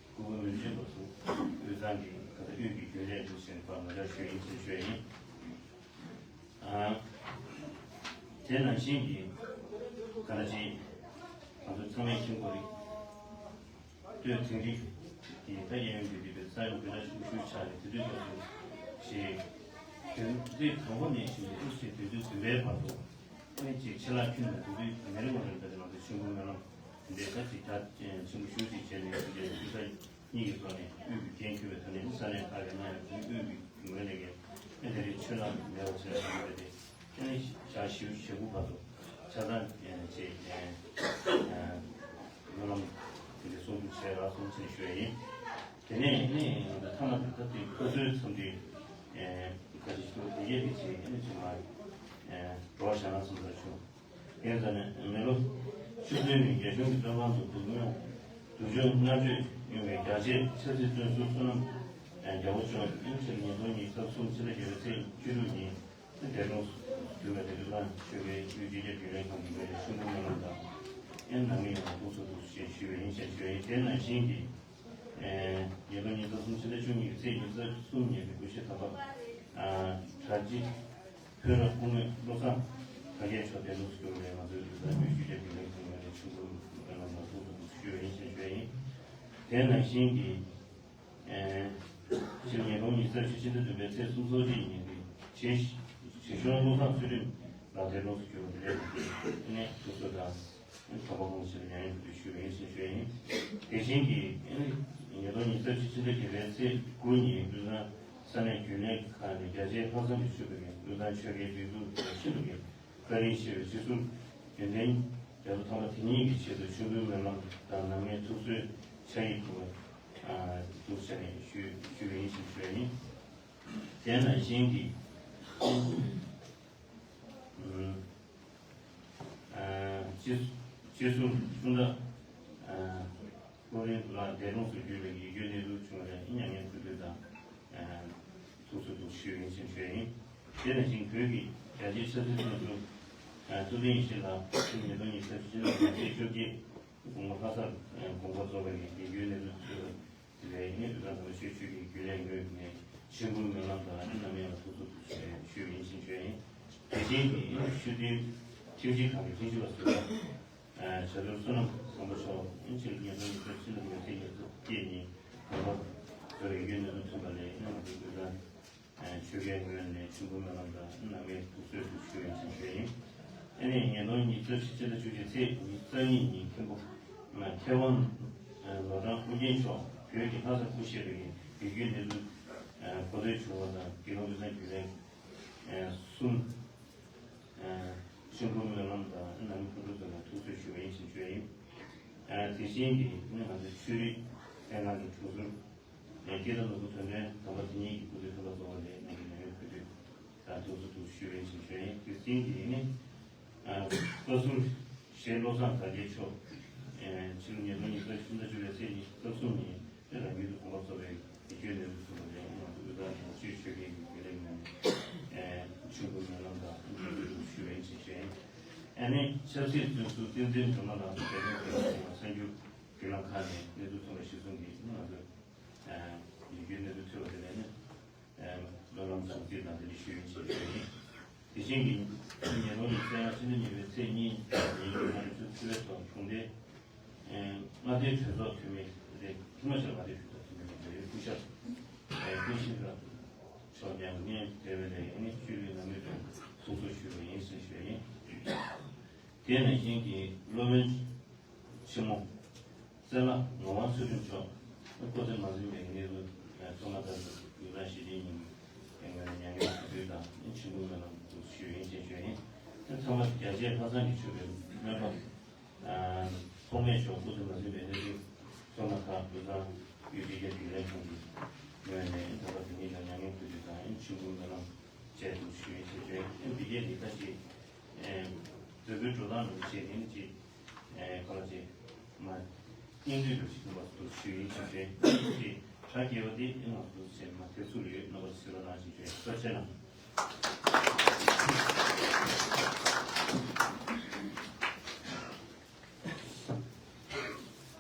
སྐུ་པར་མུན་ཆེན་པ་ཚོ་དབུས་གཙང་གི་ད་ལྟ་དབུས་ཀྱི་རྒྱུན་ལས་འདུག་ཟེར་ནས་ཕར་ང་ཚོར་ཞུ་ཡིན་ཅེས་ཞུ་ཡ་ཡིན། ཨ་དེ་ནང་བཞིན་གྱི་ད་ལྟ་ཅིག་ང་ཚོ་ཚང་མས་མཁྱེན་གྱི་རེད། སྟོད་དིང་རི་གི་ད་གཡས་གཡོན་གྱི་རི་བོའི་ས་ཡོམ་དེ་འདྲ་ཤུགས་ཤུགས་ཆགས་ནས་དེ་དུས་སྐབས་སུ་ཞེས་དོན་དེ་དང་པོ་ནས་བྱུང་བའི་དབུ་ཞེས་དོན་དུ་བདུན་པའི་བར་དུ་ཨ་ནི་ཅིག་ཆད་ལྷག་ཁྱོན་ནས་དེ་དུས་མེ་རི་ངོ་རེ་འདྲ་དེ་ང་ཚོ་ཆུང་བུ་སྨོན་ལམ་དེ་འདྲའི་ད་ཅིག་ད་ཆེན་པོ་ཤུགས་ཅིག་བྱས་ནས་དེ་འདྲའི་དབུས་ས་གཉིས་ཀྱི་ཐོག་ནས་དབུས་ཀྱི་འགན་འཁྱེར་བའི་ཐོག་ནས་ས་གནས་ཁག་གི་ནང་ཡང་དེ་དབུས་ཀྱི་ངོས་ནས་ཀྱི་ཨ་དེ་རིང་ཆད་ལྷག་མེད་པ་བྱས་ཡོད་པ་དེ། ཨ་ནི་ཞག་བཞི་བཅུ་ཞེ་དགུ་བར་དུ་ཆ་ཚང་བྱས་སྨོན་ལམ་དེ་འདྲ་གསུང་བཤད་རག་སོང་ཅེས་ཞུ་ཡ་ཡིན། དེ་ནས་ཨ་ནི་མཐའ་མ་དེ་ད་ལྟའི་སྐུ་གསོལ་འཚམས་འདྲི་ཁ་ཅིག་ཞུ་དེ་ཡས་དེ་བྱས་ཨ་ནི་ཅིག་མར་འགྲོ་བཞག་ན་བསམ་ཚར་བྱུང་། དེ་ཙམ་ནས་མི་ལོ་ཆིག་སྟོང་ནས་རྒྱ་གཞུང་གི་བཙོན་ཁང་དུ་སྡུག་བསྔལ་སྡུག་སྦྱོང་མནར་གཅོད་མྱོང་བའི་རྒྱལ་གཅེས་ཆབ་སྲིད་བཙོན་ཟུར་བསོད་ནམས་རྒྱལ་པོ་མཆོག་ཨ་ནི་ཕྱི་ལོ་ཉིས་སྟོང་ཉི་ཤུ་རྩ་གསུམ་ཕྱི་ཟླ་བརྒྱད་པའི་ཚེས་བཅུ་དྲུག་ཉིན། འདས་གྲོངས་སུ་གྱུར་པ་དེ་དུས་ལ་ཆོས་རྒྱལ་དབུས་སྤྱི་ཁྱབ་རྒྱུན་ལས་ཁང་གི་ངོས་ནས་ཆུ་འབུམ་སྨོན་ལམ་དང་ཨེ་ནང་མི་ཡོངས་ལ་ཐུགས་གསོ་ཐུགས་རྗེ་ཆེ་ཞུ་བ་ཡིན་ཞེས་ཞུ་ཡ་ཡིན། དེ་ནང་བཞིན་གྱི་ཉིས་སྟོང་ཉི་ཤུ་རྩ་གསུམ་ཕྱི་ཟླ་བཅུ་གཉིས་ཀྱི་ཚེས་ཉི་ཤུ་རྩ་གསུམ་ཉིན་གྱི་དགུ་ཤེས་དམ་པ་གྲྭ་སྤྱི་ཕུན་རབ་སྐུ་ངོས་བློ་བཟང་དར་རྒྱས་མཆོག་འདས་གྲོངས་སུ་གྱུར་པ་ལས་ང་ཚོའི་དུས་དང་དབུས་སྤྱི་ཁྱབ་རྒྱུན་ལས་ཁང་ངོས་ནས་ཆུ་འབུམ་སྨོན་ལམ་དང་ཐུགས་གསོ་ཐུགས་རྗེ་ཞུ་བ་ཡིན་ཞེས་ཞུ་བ་ཡིན། དེ་ནང་བཞིན་གྱི། ཕྱི་ལོ་ཉིས་སྟོང་ཉི་ཤུ་རྩ་བཞི་ཕྱི་ཟླ་བདུན་པའི་ཚེས་སུམ་ཅུ་སོ་གཅིག་ཉིན་གྱི་རྗེ་ཞི་གཞོན་བློ་བཟང་ཚུལ་ཁྲིམས་ལགས་འདས་གྲོངས་སུ་གྱུར་པ་དེ་ལས་ནས་ཐུགས་གསོ་དང་དམ་པ་དགོངས་ཞེས་པའི་མྱ་ངན་གུས་འདུད་ཞུ་བ་ཡིན་ཞེས་ཞུ་བ་ཡིན། དེ་བཞིན་གྱི་ཉིས་སྟོང་ཉི་ཤུ་རྩ་བཞི་ཕྱི་ཟླ་བརྒྱད་པའི་ཚེས་དགུ་ཉིན་དབུས་གཙང་ས་གནས་རྒྱུན་ལས་ཁང་ནས་རྒྱ་ཆེའི་ལྷག་བསམ་གྱིས་ཞུ་བའི་དབུས་གཙང་ཆོལ་ཁའི་སྒྲིག་འཛུགས་ཤིན་ཏུ་གི་བཀའ་དྲིན་ཆེ་བའི་སྤྱི་ཟུར་ཡོན་ཏན་རྒྱ་མཚོ་ཐང་པ་དེ་ཉིད་ཀྱི་ཆེད་དུ་མཆོད་འབུལ་སྨོན་ལམ་དང་ནང་མིའི་ཐུགས་གསོའི་ཕྱག་ཡིག་ཐུགས་ཐུགས་བྱས་ནས་ཞུ་ཞུ་བ་ཡིན་ཞེས་ཞུ་བ་ཡིན། དེ་ནང་བཞིན་གྱི་སྤྱི་སྤྱི་ཟུར་གསུང་བདག་ཀུན་རིང་ལགས་འདས་གྲོངས་སུ་གྱུར་པའི་ཡིད་སྐྱོའི་གནས་ཚུལ་བྱུང་བ་ལས་མྱ་ངན་གུས་འདུད་དང་ཐུགས་གསོ་ཐུགས་ཞུ་ཡིན་ཞེས་ཞུ་ཡིན། དེ་ནང་བཞིན་བོད་ཀྱི་རྒྱལ་གཅེས་ཆབ་སྲིད་བཙོན་ཟུར་ཐུབ་བསྟན་ཡེ་ཤེས་ལགས་ཉིས་སྟོང་ཉི་ཤུ་རྩ་བཞི་ཕྱི་ཟླ་བདུན་པའི་ཚེས་བཅོ་བརྒྱད་དགོང་མོ་ལྷ་སར་དགོངས་པ་རྫོགས་པའི་ཡིད་སྐྱོའི་གནས་ཚུལ་ཐོན་པ་དེ་ལས་ངེད་དབུས་གཙང་ཁ་བ་ཆོས་ཆོས་ཀྱི་རྒྱུན་ལས་ངོས་ནས་མཆོད་འབུལ་སྨོན་ལམ་དང་རྣམ་གཡེང་ལ་ཐུགས་གསོ་ཞུ་བ་ཡིན་ཞེས་ཞུ་ཡིན། དེ་བཞིན་གྱི་ཤུལ་དུ་ཁྲིམས་ཞིབ་ཁང་གི་ཁྲིམས་ཞིབ་པ་ཟུར་པ། བྱ་རྡོར་བསོད་ནམས་བཟང་པོ་མཆོག་ཕྱི་ལོ་ཉིས་སྟོང་ཉི་ཤུ་རྩ་བཞི་ལོའི་ཚེས་ཉི་ཤུ་རྩ་བརྒྱད་ཉིན་དགོངས་པ་རྫོགས་པའི་ཡིད་སྐྱོའི་གནས་ཚུལ་ཐོན་པ་ལས་ང་ཚོའི་དབུས་གཙང་ཆོལ་ཁའི་ངོས་ནས་མཆོད་འབུལ་སྨོན་ལམ་དང་ནང་མིའི་ཐུགས་གསོའི་ཐུགས་ཞུ་བའི་ཆེད་ཞུ་ཡིན། ཨ་ནི་ཉིས་སྟོང་ཉི་ཤུ་རྩ་བཞི་ཕྱི་ཟླ་བཅུ་གཅིག་ཚེས་ཉི་ཤུ་རྩ་གཉིས་ཉིན་མཁན་པོ་མཁས་དབང་ལོ་གྲངས་ཨོ་རྒྱན་མཆོག་བོད་ཀྱི་ལྷ་ས་སྐུ་གཤེགས་པའི་ཡིད་སྐྱོའི་གནས་ཚུལ་གོ་ཐོས་བྱུང་བ་དང་དགེ་སློང་དབུས་གཙང་རྒྱུན་ལས་གསུམ། ཆོས་འཁོར་སྨོན་ལམ་དང་རྣམ་སྨིན་ཕུན་ཚོགས་ཚང་ལ་ཐུགས་གསོ་ཞུ་བ་ཡིན་ཞེས་བརྗོད་ཡིན། དེ་བཞིན་གྱི་ང་ཚོའི་ཆོས་རིག་ལྷན་ཁང་གི་དྲུང་ཟུར་སྐྱེས་དང་ནོར་བུ་དོན་ལྡན་དམ་པ་དེ་ཉིད་ཀྱི་སྐུ་ཚེ་ཐུབ་པ་གཙོ་བོ་ལས་ང་གི་ནང་ཡོད་གུས་འདུད་དང་ཐུགས་གསོ་ཐུགས་ཞུ་བ་ཡིན་ཞེས་བརྗོད་ཡིན། དེ་བཞིན་གྱི་ནི་བཀའ་ཟུར་ཞེ་བློ་བཟང་དར་རྒྱས་མཆོག་ཕྱི་ལོ་ཉིས་སྟོང་ཉི་ཤུ་རྩ་བཞི་ཕྱི་ཟླ་བཅུ་པའི་ཚེས་ཉི་ཤུ་རྩ་གསུམ་ཉིན། དེ་རང་ཡུལ་དུ་དགོངས་པ་རྫོགས་པའི་ཡིད་སྐྱོའི་གནས་ཚུལ་ཐོན་པ་ལས་ང་ཚོ་དབུས་གཙང་གི་ཆོས་ཆོས་ཁའི་རྒྱུན་ལས་ངོས་ནས་ཆོས་འཁོར་སྨོན་ལམ་དང་འབྲེལ་ཡོད་ཞུ་བའི་ཆེད་བྱས། ཨ་ནི་ཆབ་སྲིད་བཙོན་ཟུར་བསྟན་འཛིན་སྒྲོལ་མ་ལགས་སུ་རྒྱལ་ཡོངས་བོད་མིའི་གསར་འགྱུར་བརྒྱུད་ལམ་ཁག་ནས་གནས་ཚུལ་ཐོན་པ་གཞིར་བཟུང་གིས་ང་ཚོས་ཡིད་སྐྱོའི་གནས་ཚུལ་ཐོན་པ་དེ་ལས་ནི། སྨོན་ལམ་སྲུང་བརྩི་དང་དེ་འདྲ་ཞུ་ཡིན་ཞེས་བརྗོད་ཡིན། དེ་བཞིན་གྱི་ཉིས་སྟོང་ཉི་ཤུ་རྩ་ལྔ་ཕྱི་ཟླ་གཉིས་པའི་ཚེས་གཉིས་ཉིན་གྱི་ལྔ་རེ་བཅུ་ཚེས་པའི་ཐོག་དྲུང་སྡེ་མངའ་སྡེའི་གྲོས་ཚོགས་འཐུས་མི་རེད། ཐུགས་མ་ཆེན་མངའ་སྡེའི་གྲོས་ཚོགས་འཐུས་མི་རེད། སྐུ་ཞབས་ཀུན་ཤེས་རབ་མཆོག་ཀྱང་སྙན་དེ་བས་ལས་ནི་ཤུལ་ལུས་ནང་མི་དང་ཐུགས་གསོ་ཞུ་བ་ཡིན་ཞེས་བརྗོད་ཡིན། དེ་ནང་བཞིན་གྱི་སློབ་དཔོན་ཆེན་མོ། སྲས་ལྷ་ངག་དབང་ཚུལ་ཁྲིམས་མཆོག་སྐུ་ཚེ་མ་ཟིན་པའི་གནས་ཚུལ་ཐོག་མ་ལྟར་དུ་ཡུལ་ལྷ་ཞི་བདེའི་ཉིན་མོའི་ངོས་ནས་མྱ་ངན་གུས་འདུད་དང་འཆི་འཕོའི་སྨོན་ལམ་ཞུ་ཡིན་ཞེས་བརྗོད་ཡིན། ཐ་མ་རྒྱ་ཆེའི་ལྷ་བཟང་གིས་མཆོད་པའི་སྨོན་པ། ཐོགས་མེད་མཆོག་སྐུ་ཚེ་མ་ཟིན་པའི་གནས་ཚུལ་ཐོག་མ་ཁག་དབུས་གཙང་ཡུལ་སྤྱི་རྒྱ་བདེ་ལེགས་ཁང་གི་ངོས་ནས་ད་བར་དེ་ཉིད་ལ་མྱ་ངན་གུས་འདུད་དང་འཆི་འཕོའི་སྨོན་ལམ་བཅས་འདུག་ཞུ་ཡིན་ཞེས་བརྗོད་ཡིན། འདི་གའི་ལས་ཀ་ཅིག་མཛད་སྒོའི་འགྲོ་སྟངས་ལ་བྱས་ནས་ཅིག་ག་ལ་ཅིག་མ་སྙིང་བསྡུས་འདུག་ཞིག་འདུག་པ་འདུག་ཞུ་ཡིན་ཞེས་བརྗོད་ཡིན། ཅིག་གྲ་རྒྱས་པ་འདི་ཨེ་མ་འདུག་ཟེར་མ་དེ་ཚུར་ཡོད་རྣམ་པ་ཚོས་གཟིགས་རོགས་གནང་ཞེས་བརྗོད་ཡིན། ཐུགས་རྗེ་གནང་།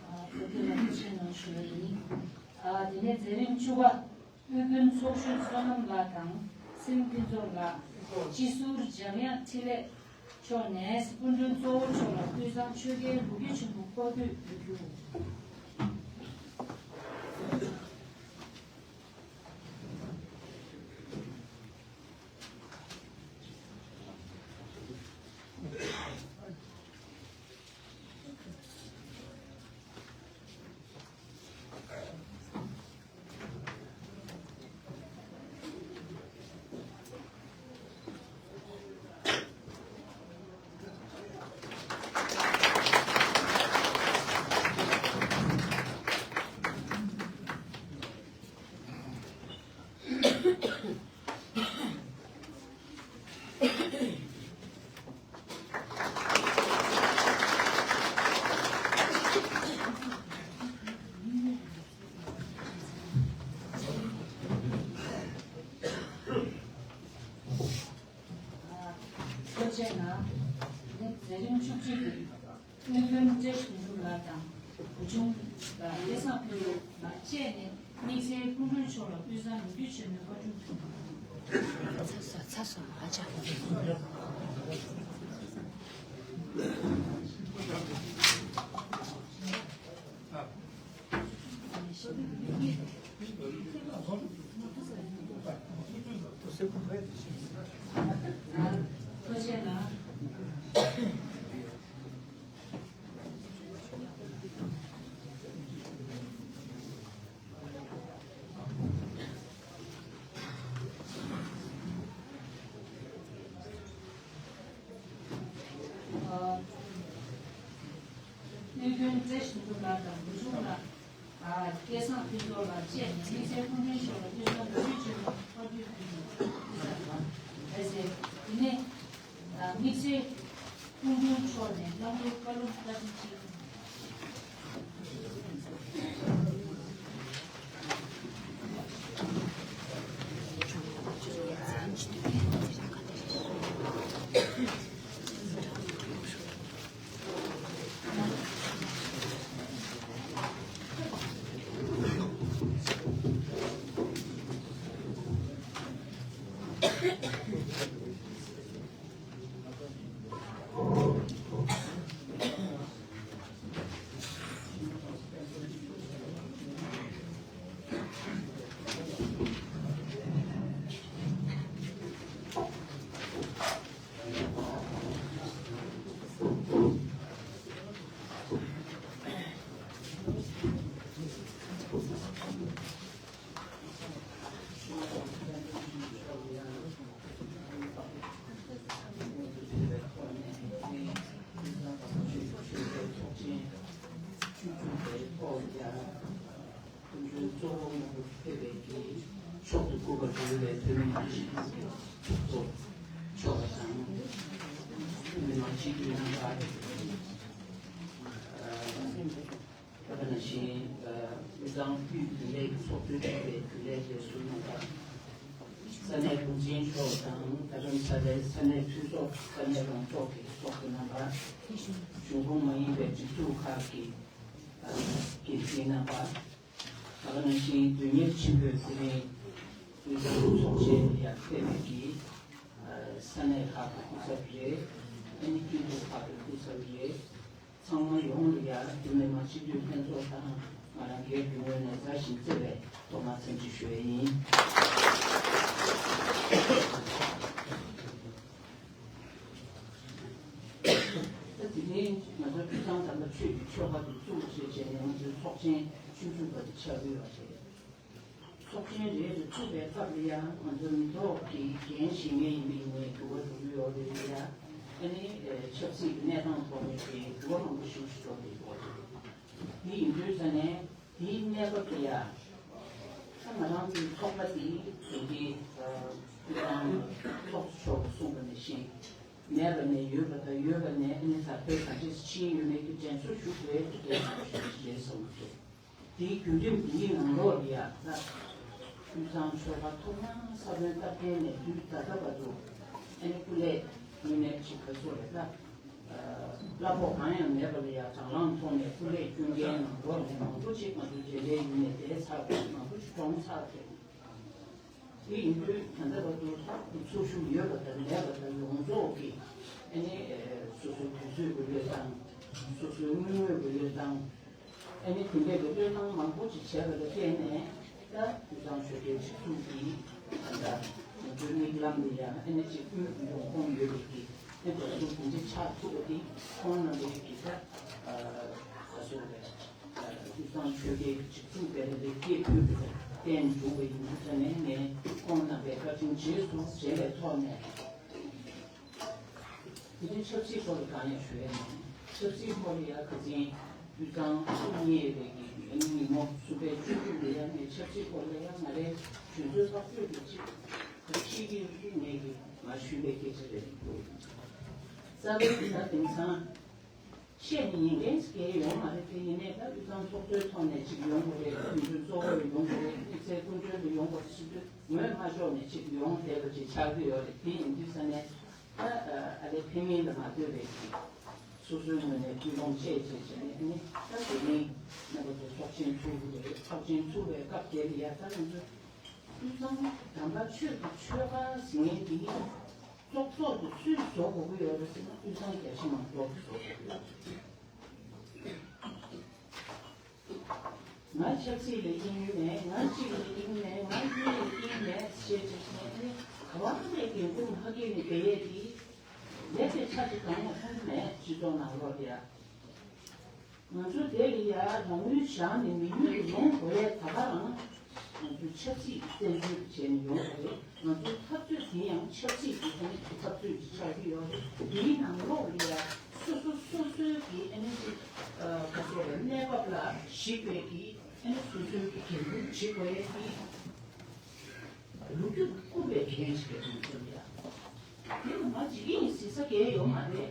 ཨ། བོད་སྐད་ལ་ཐུགས་རྗེ་གནང་ཞུ་བ་ཡིན། ཨ། དེ་ནས་མཛད་རིམ་བཅུ་པ། དབུས་དཔོན་ཚོགས་གཞོན་བསོད་ནམས་ལགས་དང་སེང་ཕུན་ཚོགས་ལགས། སྤྱི་ཟུར་འཇམ་དབྱངས་འཕྲིན་ལས་མཆོག་ནས་སྐུ་མགྲོན་གཙོ་བོ་མཆོག་ལ་དབུས་གཙང་ཆོལ་ཁའི་ལོ་རྒྱུས་ཆེན་པོ་བཀའ་པོད་འབུལ་རྒྱུ། ཐུགས་རྗེ་གནང་། དེ་ནས་མཛད་རིམ་བཅུ་གཅིག་པའི་དབུས་དཔོན་བཀྲ་ཤིས་དོན་གྲུབ་ལགས་དང་བུ་ཆུང་ལགས། སྐལ་བཟང་ཕུན་ཚོགས་ལགས་བཅས་ནས་དམིགས་བསལ་སྐུ་མགྲོན་མཆོག་ལ་དབུས་གཙང་ལོ་རྒྱུས་ཆེན་མོའི་བཀའ་དྲུང་ཕུལ། ཚ་སོ་ཚ་སོ་ཨ་ཅག་དབུས་དཔོན་བཀྲ་ཤིས་དོན་གྲུབ་ལགས་དང་བུ་ཆུང་ལགས། སྐལ་བཟང་ཕུན་ཚོགས་ལགས་བཅས་ནས་དམིགས་བསལ་སྐུ་མགྲོན་མཆོག་ལ་དབུས་གཙང་ལོ་རྒྱུས་ཆེན་མོའི་བཀའ་དྲིན་ཕུལ་དགོས་ཞེས་གསུངས་པ་རེད། དེ་ནས་དམིགས་བསལ་སྐུ་མགྲོན་མཆོག་ནས་བླང་དོར་བཀའ་སློབ་བཀའ་དྲིན་ཆེ། ཁོང་ཚོའི་གཙོ་བོ་མང་པོ་ཕེབས་པའི་གི་མཆོག་ཏུ་གུས་པར་གྱུར་པའི་བོད་མི་ཡིད་བཞིན་ནོར་བུའི་གཙོ་མཆོག་དང་། བོད་མི་མང་སྤྱི་འཐུས་རྣམ་པ། ད་ག་ནང་བཞིན་དབུས་གཙང་དབུས་རྒྱུན་ལས་ཀྱི་ཚོགས་གཙོས་གཙོས་པའི་རྒྱུན་ལས་ལས་ཟུར་རྣམ་པ། ས་གནས་འགོ་འཛིན་མཆོག་དང་། ད་ལྟ་ས་གནས་ས་གནས་འཐུས་ཚོགས་ས་གནས་རང་ཚོགས་ཀྱི་ཚོགས་གཙོ་རྣམ་པ། གཞུང་ཁོངས་མ་ཡིན་པའི་སྒྲིག་འཛུགས་ཁག་གི་འགན་འཛིན་རྣམ་པ། ད་ག་ནང་བཞིན་དོན་གཉེར་ཆེན་པོས་དེ་རིང་དབུས་གཙང་ཚོགས་ཆེན་ལ་ཡར་ཕེབས་པའི་གི་ས་གནས་ཁག་གི་སྐུ་ཚབ་རེད། ཨ་ནི་སྐྱིད་སྡུག་ཁག་གི་སྐུ་ཚབ་རེད། ཚང་མ་ཡོངས་ལ་ཡ་བོད་མི་མང་སྤྱི་འཐུས་ལྷན་ཚོགས་དང་ང་རང་སྒེར་གྱི་ངོས་ནས་མཛའ་ཞིང་བརྩེ་བའི་ཐོག་མར་འཚམས་འདྲི་ཞུ་ཡས་ཡིན། ད་དེ་ནས་ང་ཚོ་དབུས་གཙང་དམ་པ་ཆོས་ཀྱི་ཆོལ་ཁ་དུ་བཙུགས་ཞེས་བྱས་ནས་ང་ཚོ། ཚོགས་ཆེན་ཆུང་ཆུང་པ་དེ་ཆགས་ཀྱི་ཡོད་རེད། ཚོགས་ཆེན་རེ་རེ་ཚུགས་པའི་སྐབས་ལ་ཡང་ང་ཚོའི་མི་ཐོག་གི་འགན་བཞེས་མཁན་ཡིན་པའི་ངོས་འགྱུར་བ་འགྲོ་གི་ཡོད་རེད་ཡ། ཨ་ནི་ཆབ་སྲིད་ཀྱི་གནས་སྟངས་ཐོག་ནས་དེ་འགྱུར་བ་མང་པོ་ཞིག་ཞིག་འགྲོ་གི་ཡོད་རེད། དེ་ཡིན་དུས་ཙ་ནས་དེའི་གནས་བབ་དེ་ཡ། ད་ང་རང་ཚོའི་ཚོགས་པ་དེ་དེ་གའི་ཚོགས་གཙོ་མཆོག་གིས་གསུངས་པ་ནང་བཞིན། མེད་པ་ནས་ཡོད་པ་དང་ཡོད་པ་ནས་ཨ་ནི་ད་ལྟའི་ག་འདྲས་ཕྱིན་ཡོད་མེད་ཀྱི་དྲན་གསོ་ཞུ་དགོས་ཀྱི་གལ་ཆེན་པོ་ཞིག་རེད་བསམ་གྱི་འདུག་དེའི་བརྒྱུད་རིམ་འདིའི་ནང་ལོགས་ལ་ཡ་ད་དབུས་གཙང་ཆོལ་ཁ་ཐོག་མར་ས་བོན་བཏབ་མཁན་ནས་དུས་ད་ལྟ་བར་དུ་ཨ་ནི་སྐུ་ལས་དངོས་གནས་ཅིག་ག་ཚོད་རེད་ད། གླ་ཕོགས་གང་ཡང་མེད་པ་ལ་ཡ་དྲག་ལངས་ཐོག་ནས་སྐུ་ལས་བསྐྱོན་མཁན་ནང་ལོགས་ནས་མང་པོ་ཅིག་ང་ཚོ་འབྲེལ་ལས་ཡུལ་ནས་བསྡད་ཚར་བ་མང་པོ་ཅིག་གྲོངས་ཚར་བ་རེད། དེ་ཡིན་དུས་ད་ལྟ་བར་དུ་ཚོགས་ཞུགས་ཡོད་པ་དང་མེད་པ་དང་ཡོངས་རྫོགས་ཀྱི་ཨ་ནི་སོ་སོའི་དུས་ཚོད་ཀྱི་བློས་བཏང་། སོ་སོའི་དངུལ་དངོས་ཀྱི་བློས་བཏང་། ཨ་ནི་དེ་འདྲའི་གི་བློས་བཏང་མང་པོ་ཅིག་བྱས་པ་ལ་བརྟེན་ནས་ད་དབུས་གཙང་ཆོལ་ཁའི་སྒྲིག་འཛུགས་ཀྱི་ད་ལྟ་ང་ཚོའི་མིག་ལམ་ནས་ཡང་ཨ་ནི་ཅིག་དབུས་ཡོང་ཁུངས་ཡོད་པའི་གི་ཨ་ནི་འགྲོ་སོང་དེ་འདྲ་ཆགས་ཐུབ་པ་དེ་ཁོང་རྣམ་པའི་གི་ད་ག་ཚོད་རེད། དབུས་གཙང་ཆོལ་ཁའི་སྒྲིག་འཛུགས་དེ་ལ་ལེགས་སྐྱེས་ཕུལ་བའི་རྟེན་བྱུང་བ་ཡིན་དུས་ཙ་ནས་ངས་ཁོང་རྣམ་པའི་བཀའ་དྲིན་རྗེས་སུ་དྲན་པའི་ཐོག་ནས། དེ་རིང་ཆབ་སྲིད་སྐོར་ལ་གང་ཡང་ཞུ་ཡ་མེད། ཆབ་སྲིད་སྐོར་ལ་ཡ་ག་ཚིག་དབུས་གཙང་ཕྱོགས་གཉིས་རེད་ཀྱི་ཉིན་མོ་གསུམ་པའི་བཅུ་དྲུག་ལ་ཡ་ངས་ཆབ་སྲིད་སྐོར་ལ་ཡ་ང་རའི་གྲོས་ཚོད་ཐག་གཅོད་ཀྱི་ཅིག་ཁ་ཕྱིས་ཀྱི་ངས་ཀྱི་མ་ཞུས་པའི་སྐད་ཆ་རེད། རྩ་བའི་དེ་ལ་དེང་སང་། བཤད་ནས་ཉན་མཁན་ཞིག་གང་ཡོད་མ་རེད། དེ་ཡིན་ནའི་ད་དབུས་གཙང་ཚོགས་གཙོའི་ཐོག་ནས་ཅིག་ཡོང་དགོས་རེད། ད་མི་འདུན་གཙོ་བོར་ཡོང་དགོས་རེད། དམིགས་བསལ་སྐུ་མགྲོན་དུ་ཡོང་དགོས་རེད་ཟེར་དུས་ངོས་མ་ཕྱོགས་ནས་ཅིག་ཡོང་བསྡད་པ་ཅིག་ཆགས་ཀྱི་ཡོད་རེད། དེ་ཡིན་དུས་ས་ནས་ད་ཨ་ལས་ཕན་ངེས་ལ་མ་ལྟོས་པའི་ཅིག་སོ་སོའི་ངོས་ནས་སྐུལ་སློང་བྱས་བྱས་བྱས་ནས་ཨ་ནི་ད་དེ་རིང་རྣམ་པ་ཚོ་ཚོགས་ཆེན་ཚུགས་ཀྱི་རེད། ཚོགས་ཆེན་ཚུགས་པའི་སྐབས་དེ་ལ་ཡ་ད་ང་ཚོ་དབུས་གཙང་དམ་པ་ཆོས་ཀྱི་ཆོལ་ཁ་ཟེར་མཁན་འདི་ཙོག་ཙོག་ཏུ་སུས་བཟོ་དགོས་ཀྱི་ཡོད་རེད་ཟེར་ན་དབུས་གཙང་རྒྱ་ཆེ་མང་ཚོགས་ཀྱིས་བཟོ་དགོས་ཀྱི་ཡོད་རེད། ང་ཆབ་སྲིད་ལ་དབྱིངས་མེད། ང་གཅིག་ལ་དབྱིངས་མེད། ང་གཉིས་ལ་དབྱིངས་མེད་ཞེས་བྱས་ནས་ནི་ག་བ་ནས་འགན་འཁུར་མ་སྐྱེས་ནས་བསྡད་ཡས་དེ་ལས་དེ་ཆ་ཅིག་གང་ཡང་མཐོང་གི་མེད། སྤྱི་ཚོགས་ནང་ལོགས་ལ་ཡ། ང་ཚོ་དེ་ལ་ཡ་རང་ཡུལ་བཞག་ནས་མི་ཡུལ་དུ་ཡོང་དགོས་ཡས་ད་ག་རང་ང་ཚོའི་ཆབ་སྲིད་ཀྱི་བཙན་འཛུལ་བྱས་ནས་ཡོང་བ་རེད། ང་ཚོའི་འཐབ་རྩོད་དེ་ཡང་ཆབ་སྲིད་ཀྱི་ཐོག་ནས་ཀྱི་འཐབ་རྩོད་ཅིག་ཆགས་ཀྱི་ཡོད་རེད། དེའི་ནང་ལོགས་ལ་ཡ་སོ་སོ་སོ་སོའི་གི་ཨ་ནི་ཅིག་ག་ཚོད་རེད། གནས་བབ་ལ་གཞིགས་པའི་གི་ཨ་ནི་སོ་སོའི་གི་འགན་འཁུར་བྱེད་དགོས་ཡས་དེ་ལོ་རྒྱུས་བསྐུར་བའི་འགན་ཞིག་རེད་འདུག་ཡ། དེ་ལ་མ་བྱེད་ཀྱི་ཡིན་ཟེར་ས་གང་ཡང་ཡོད་མ་རེད། དེ་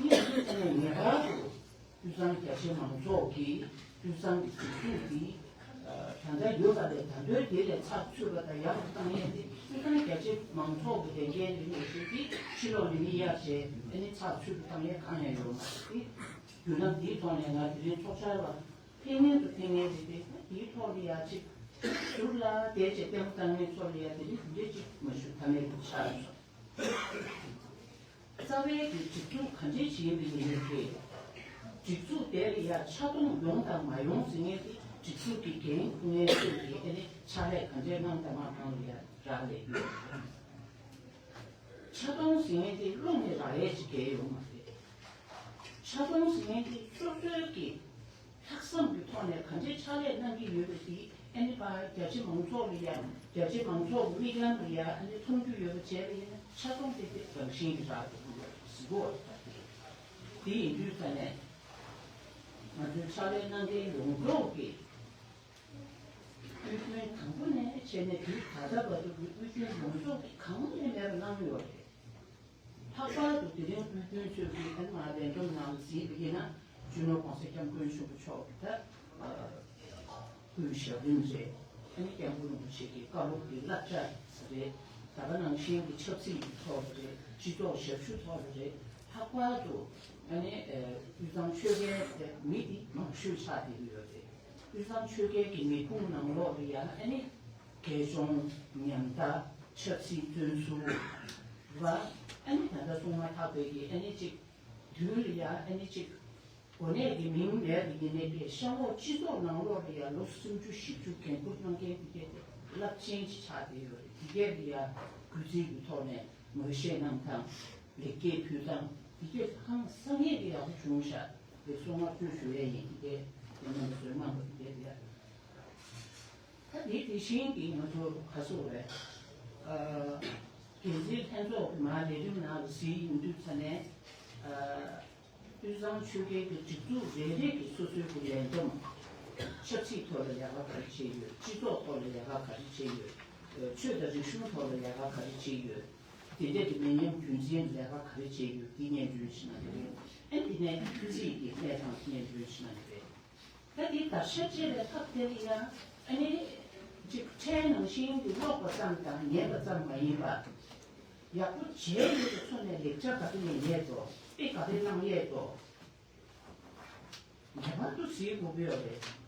ཡང་དུས་ཚོད་ནས་ངེས་པར་དུ་དབུས་གཙང་རྒྱ་ཆེ་མང་ཚོགས་ཀྱིས་དབུས་གཙང་གི་སྒྲིག་འཛུགས་འདི་ད་ལྟ་ཡོད་པ་ལས་ད་དུང་དེ་ལས་ཚགས་ཚུད་པ་དང་ཡག་པོ་བཏང་ཡས་དེ་དབུས་གཙང་རྒྱ་ཆེ་མང་ཚོགས་ཀྱི་ལས་འགན་རིག་གནས་ཤིག་གིས་ཕྱི་ལོགས་ལས་མི་གཡར་བྱས་ཨ་ནི་ཚགས་ཚུད་པོ་བཏང་ཡས་གང་ཡང་ཡོད་མ་རེད། དེ་བརྒྱུད་ལམ་འདིའི་ཐོག་ནས་ང་དེ་རིང་ཚོགས་བཅར་བ་ཕན་ངེས་དུ་ཕན་ངེས་རེད་དེ། དེའི་ཐོག་ལ་ཡ་ཅིག་ཟུར་ལ་བསྡད་བྱས་ལྟད་མོ་ལྟ་མཁན་ཚོ་ལ་ཡ་དེ་རིང་དེ་འདྲས་ཅིག་མ་ཞུ་ཐབས་མེད་དུ་ཆགས་སོང་། རྩ་བའི་གི་སྒྲིག་འཛུགས་ག་འདྲས་ཅིག་ཡིན་པ་ཡིན་ནའི་དེ། སྒྲིག་འཛུགས་དེ་ལ་ཡ་ཆག་སྡང་ཡོང་དང་མ་ཡོང་ཟེར་མཁན་དེ་སྒྲིག་འཛུགས་ཀྱི་འགན་འཁུར་མཁན་ཚོས་ཀྱི་ཨ་ནི་ཕྱག་ལས་ག་འདྲས་གནང་དང་མ་གནང་ལ་ཡ་རག་ལས་ཡོད། ཆག་སྡང་ཟེར་མཁན་དེ་བློ་ནས་རག་ཡས་ཅིག་གང་ཡང་ཡོད་མ་རེད། ཆག་སྡང་ཟེར་མཁན་དེ་སོ་སོའི་གི་ལྷག་བསམ་གྱི་ཐོག་ནས་ག་འདྲས་ཕྱག་ལས་གནང་གི་ཡོད་པ་དེ་ཨ་ནི་ཕར་རྒྱ་ཆེ་མང་ཚོགས་ལ་ཡ་རྒྱ་ཆེ་མང་ཚོགས་ཀྱི་མིག་ལམ་ལ་ཡ་ཨ་ནི་མཐོང་རྒྱུ་ཡོད་པ་བྱས་པ་ཡིན་ན་ཆག་སྡང་དེ་དེ་རང་བཞིན་གྱིས་རག་འགྲོ་གི་ཡོད་རེད་ཟེར་གོ། དེ་ཡིན་དུས་ཙ་ནས་ང་ཚོའི་ཕྱག་ལས་གནང་མཁན་ཡོངས་རྫོགས་ཀྱིས། དབུས་རྒྱུན་དང་པོ་ནས་བྱས་ནས་དུས་ད་ལྟ་བར་དུ་དབུས་རྒྱུན་ཡོངས་རྫོགས་ཀྱི་གང་ལས་མེད་པ་གནང་ཡོད་རེད། ལྷག་པར་དུ་དེ་རིང་དབུས་རྒྱུན་ཚོས་ཀྱིས་ཨ་ནི་ང་ལས་འགྲོ་གནང་ཟིན་པ་ཡིན་ན་རྒྱུ་ནོར་༸གོང་ས་༸སྐྱབས་མགོན་ཆེན་པོ་མཆོག་གི་ད་སྐུའི་ཞབས་རིམ་རེད། ཨ་ནི་སྐྱབས་མགོན་རིན་པོ་ཆེ་གི་བཀའ་སློབ་ཀྱི་བསླབ་བྱ་རེད། ད་ག་ནང་བཞིན་གྱི་ཆབ་སྲིད་ཀྱི་ཐོག་ལ་རེད། སྤྱི་ཚོགས་ཞབས་ཞུ་ཐོག་ལ་རེད། ལྷག་པར་དུ་ཨ་ནི་དབུས་གཙང་ཆོལ་ཁའི་མི་དེ་མང་ཤོས་ཆགས་བསྡད་ཀྱི་ཡོད་རེད། དབུས་གཙང་ཆོལ་ཁའི་གི་མི་ཁུངས་ནང་ལོགས་ལ་ཡང་ཨ་ནི་རྒྱལ་གཅོང་ཉམ་ཐག་ཆབ་སྲིད་བཙོན་ཟུར་བ་ཨ་ནི་ད་ལྟ་གསུངས་མ་ཐག་པའི་གི་ཨ་ནི་གཅིག་དུས་ལ་ཡང་ཨ་ནི་གཅིག་གོ་གནས་ཀྱི་མིང་མེད་པ་ཡིན་ནའི་གི་ཤར་ལྷོ་སྤྱི་ཚོགས་ནང་ལོགས་ལ་ཡང་ལོ་སུམ་ཅུ་བཞི་བཅུ་འགན་འཁུར་གནང་མཁན་དེ་གས་རླབས་ཆེན་ཅིག་ཆགས་བསྡད་ཡོད་རེད། དེ་གས་ལ་ཡང་གུས་བརྩི་གི་ཐོག་ནས་ངོ་ཤེས་གནང་སྟངས་ལེགས་སྐྱེས་ཕུལ་སྟངས། དེ་གས་ཧང་སང་ངེས་ཀྱི་ཡག་པོ་བྱུང་ཤག་དེ་སོང་ང་བཀྲོལ་ཞུ་ཡས་ཡིན། དེ་གས་དེ་ནང་གི་བཟོས་མང་པོ་དེ་གས་དེ་ཡག་ད་དེ་དེ་བཞིན་གྱི་ང་ཚོ་ག་སོ་རེད། ཨ། འགན་འཛིན་ལྷན་ཚོགས་ཀྱི་མ་ལས་རིམ་ནང་ལ་གཟིགས་ཡོང་དུས་ཙ་ནས། ཨ། དབུས་གཙང་ཆོལ་ཁའི་གི་སྒྲིག་འཛུགས་རེ་རེ་གི་སོ་སོའི་གི་ལས་བསྡོམས། ཆབ་སྲིད་ཐོག་ལ་ལས་ཀ་ག་རེ་བྱས་ཡོད། སྤྱི་ཚོགས་ཐོག་ལ་ལས་ཀ་ག་རེ་བྱས་ཡོད། ཆོས་དང་རིག་གཞུང་ཐོག་ལ་ལས་ཀ་ག་རེ་བྱས་ཡོད། དེ་འདྲས་ཀྱི་མི་ཉམས་རྒྱུན་འཛིན་ལས་ཀ་ག་རེ་བྱས་ཡོད། འདི་སྙན་སྒྲོན་ཞིག་གནང་གི་རེད། ཨ་ནི་དེ་ནས་རྩིས་ཀྱི་གནས་སྟངས་སྙན་སྒྲོན་ཞིག་གནང་གི་རེད། ད་འདི་བརྡར་ཤ་བཅད་པའི་སྐབས་དེ་ལ་ཡང་ཨ་ནི་ཅིག་ཁྲལ་ནང་བཞིན་དུ་སློག་པ་ཙམ་དང་ཉན་པ་ཙམ་མ་ཡིན་པ། ཡག་པོ་བྱས་ཡོད་པའི་ཐོག་ནས་ལེགས་ཆ་ག་དུས་ནས་ཉན་ཡས་འགྲོ། དཔེ་ག་དུས་བླངས་ཡས་འགྲོ། ངེས་པར་དུ་གཟིགས་དགོས་ཀྱི་ཡོད་རེད།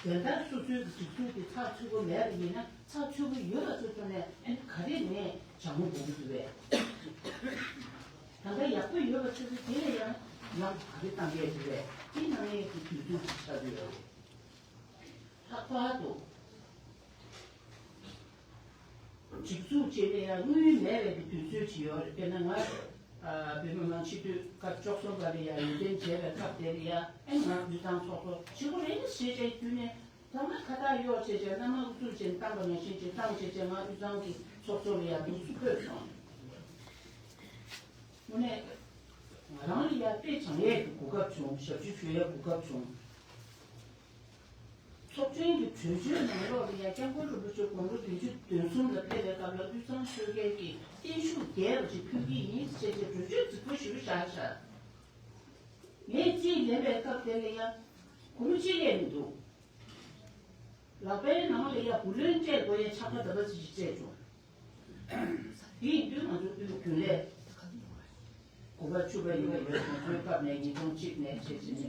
དོན་དག་སོ་སོའི་སྒྲིག་འཛུགས་དེ་ཚགས་ཚུད་པོ་མེད་པ་ཡིན་ན། ཚགས་ཚུད་པོ་ཡོད་པ་ཚོའི་ཐོག་ནས་ཨ་ནི་ག་རེ་ནས་བྱ་དངོས་འགོག་གི་འདུག་བས། ད་ལྟ་ཡག་པོ་ཡོད་པ་ཚོ་དེ་ལ་ཡང་ཡང་ག་རེ་བཏང་གི་འདུག་བས། དེ་ནང་ནས་ཀྱི་དུས་ཚོད་ཅིག་ཆགས་ཀྱི་ཡོད་རེད། ལྷག་པར་དུ། སྒྲིག་འཛུགས་བྱེད་པའི་ཡང་དངུལ་མེད་པའི་གི་དུས་ཚོད་ཅིག་ཡོད་རེད། དཔེར་ན་ང་ཨ་བོད་མི་མང་སྤྱི་འཐུས་སྐབས་བཅུ་གསུམ་པ་ལ་ཡང་ཡོན་ཏན་བྱས་པའི་སྐབས་དེ་ལ་ཡང་ཨེ་ང་དབུས་གཙང་ཚོགས་གཙོ་བྱེད་དགོས་རེད་ཟེར་བྱས་བརྒྱུད་ནས། ད་ང་ཁ་བཏགས་གཡོག་བྱས་བྱས་མནའ་མ་དབུ་བཙུགས་བྱས་བཏང་པ་ནང་བཞིན་བྱས་བཏང་བྱས་བྱས་ང་དབུས་གཙང་གི་ཚོགས་གཙོ་ལ་ཡང་འདུག་སེ་འཁོད་སོང་། དངོས་གནས་ང་རང་ལ་ཡང་དཔེ་བྱང་ཡས་ཀྱི་གོ་སྐབས་བྱུང་། ཞབས་ཕྱི་ཞུ་ཡས་གོ་སྐབས་བྱུང་། ཚོགས་ཆེན་གྱི་གྲོས་ཆོད་ནང་ལོགས་ལ་ཡང་སྐྱབས་མགོན་རིན་པོ་ཆེ་དགུང་ལོ་བདུན་ཅུ་དོན་གསུམ་ལ་ཕེབས་པའི་སྐབས་ལ་དབུས་གཙང་ཆོལ་ཁའི་གི་བརྟན་བཞུགས་རྒྱས་པ་ཅིག་ཕུལ་གྱི་ཡིན་ཟེར་བྱས་གྲོས་ཆོད་རྫིག་པོ་ཞིག་བཞག་བཞག་ངས་རྩིས་ལེན་པའི་སྐབས་དེ་ལ་ཡང་སྒོར་མོ་གཅིག་ལས་མི་འདུག་ལག་པའི་ནང་ལ་ཡང་བུ་ལོན་སྤྲད་དགོས་ཡས་ཆག་པ་འདྲ་པོ་ཅིག་སྤྲད་བྱུང་། དེ་ཡིན་དུས་ང་ཚོ་དབུས་རྒྱུན་ལས་དགུ་པ་བཅུ་པ་ཡིན་པ་ཡོད། ང་ཚོའི་སྐབས་ནས་ཉིས་སྟོང་གཅིག་ནས་བྱས་བྱས་ནས་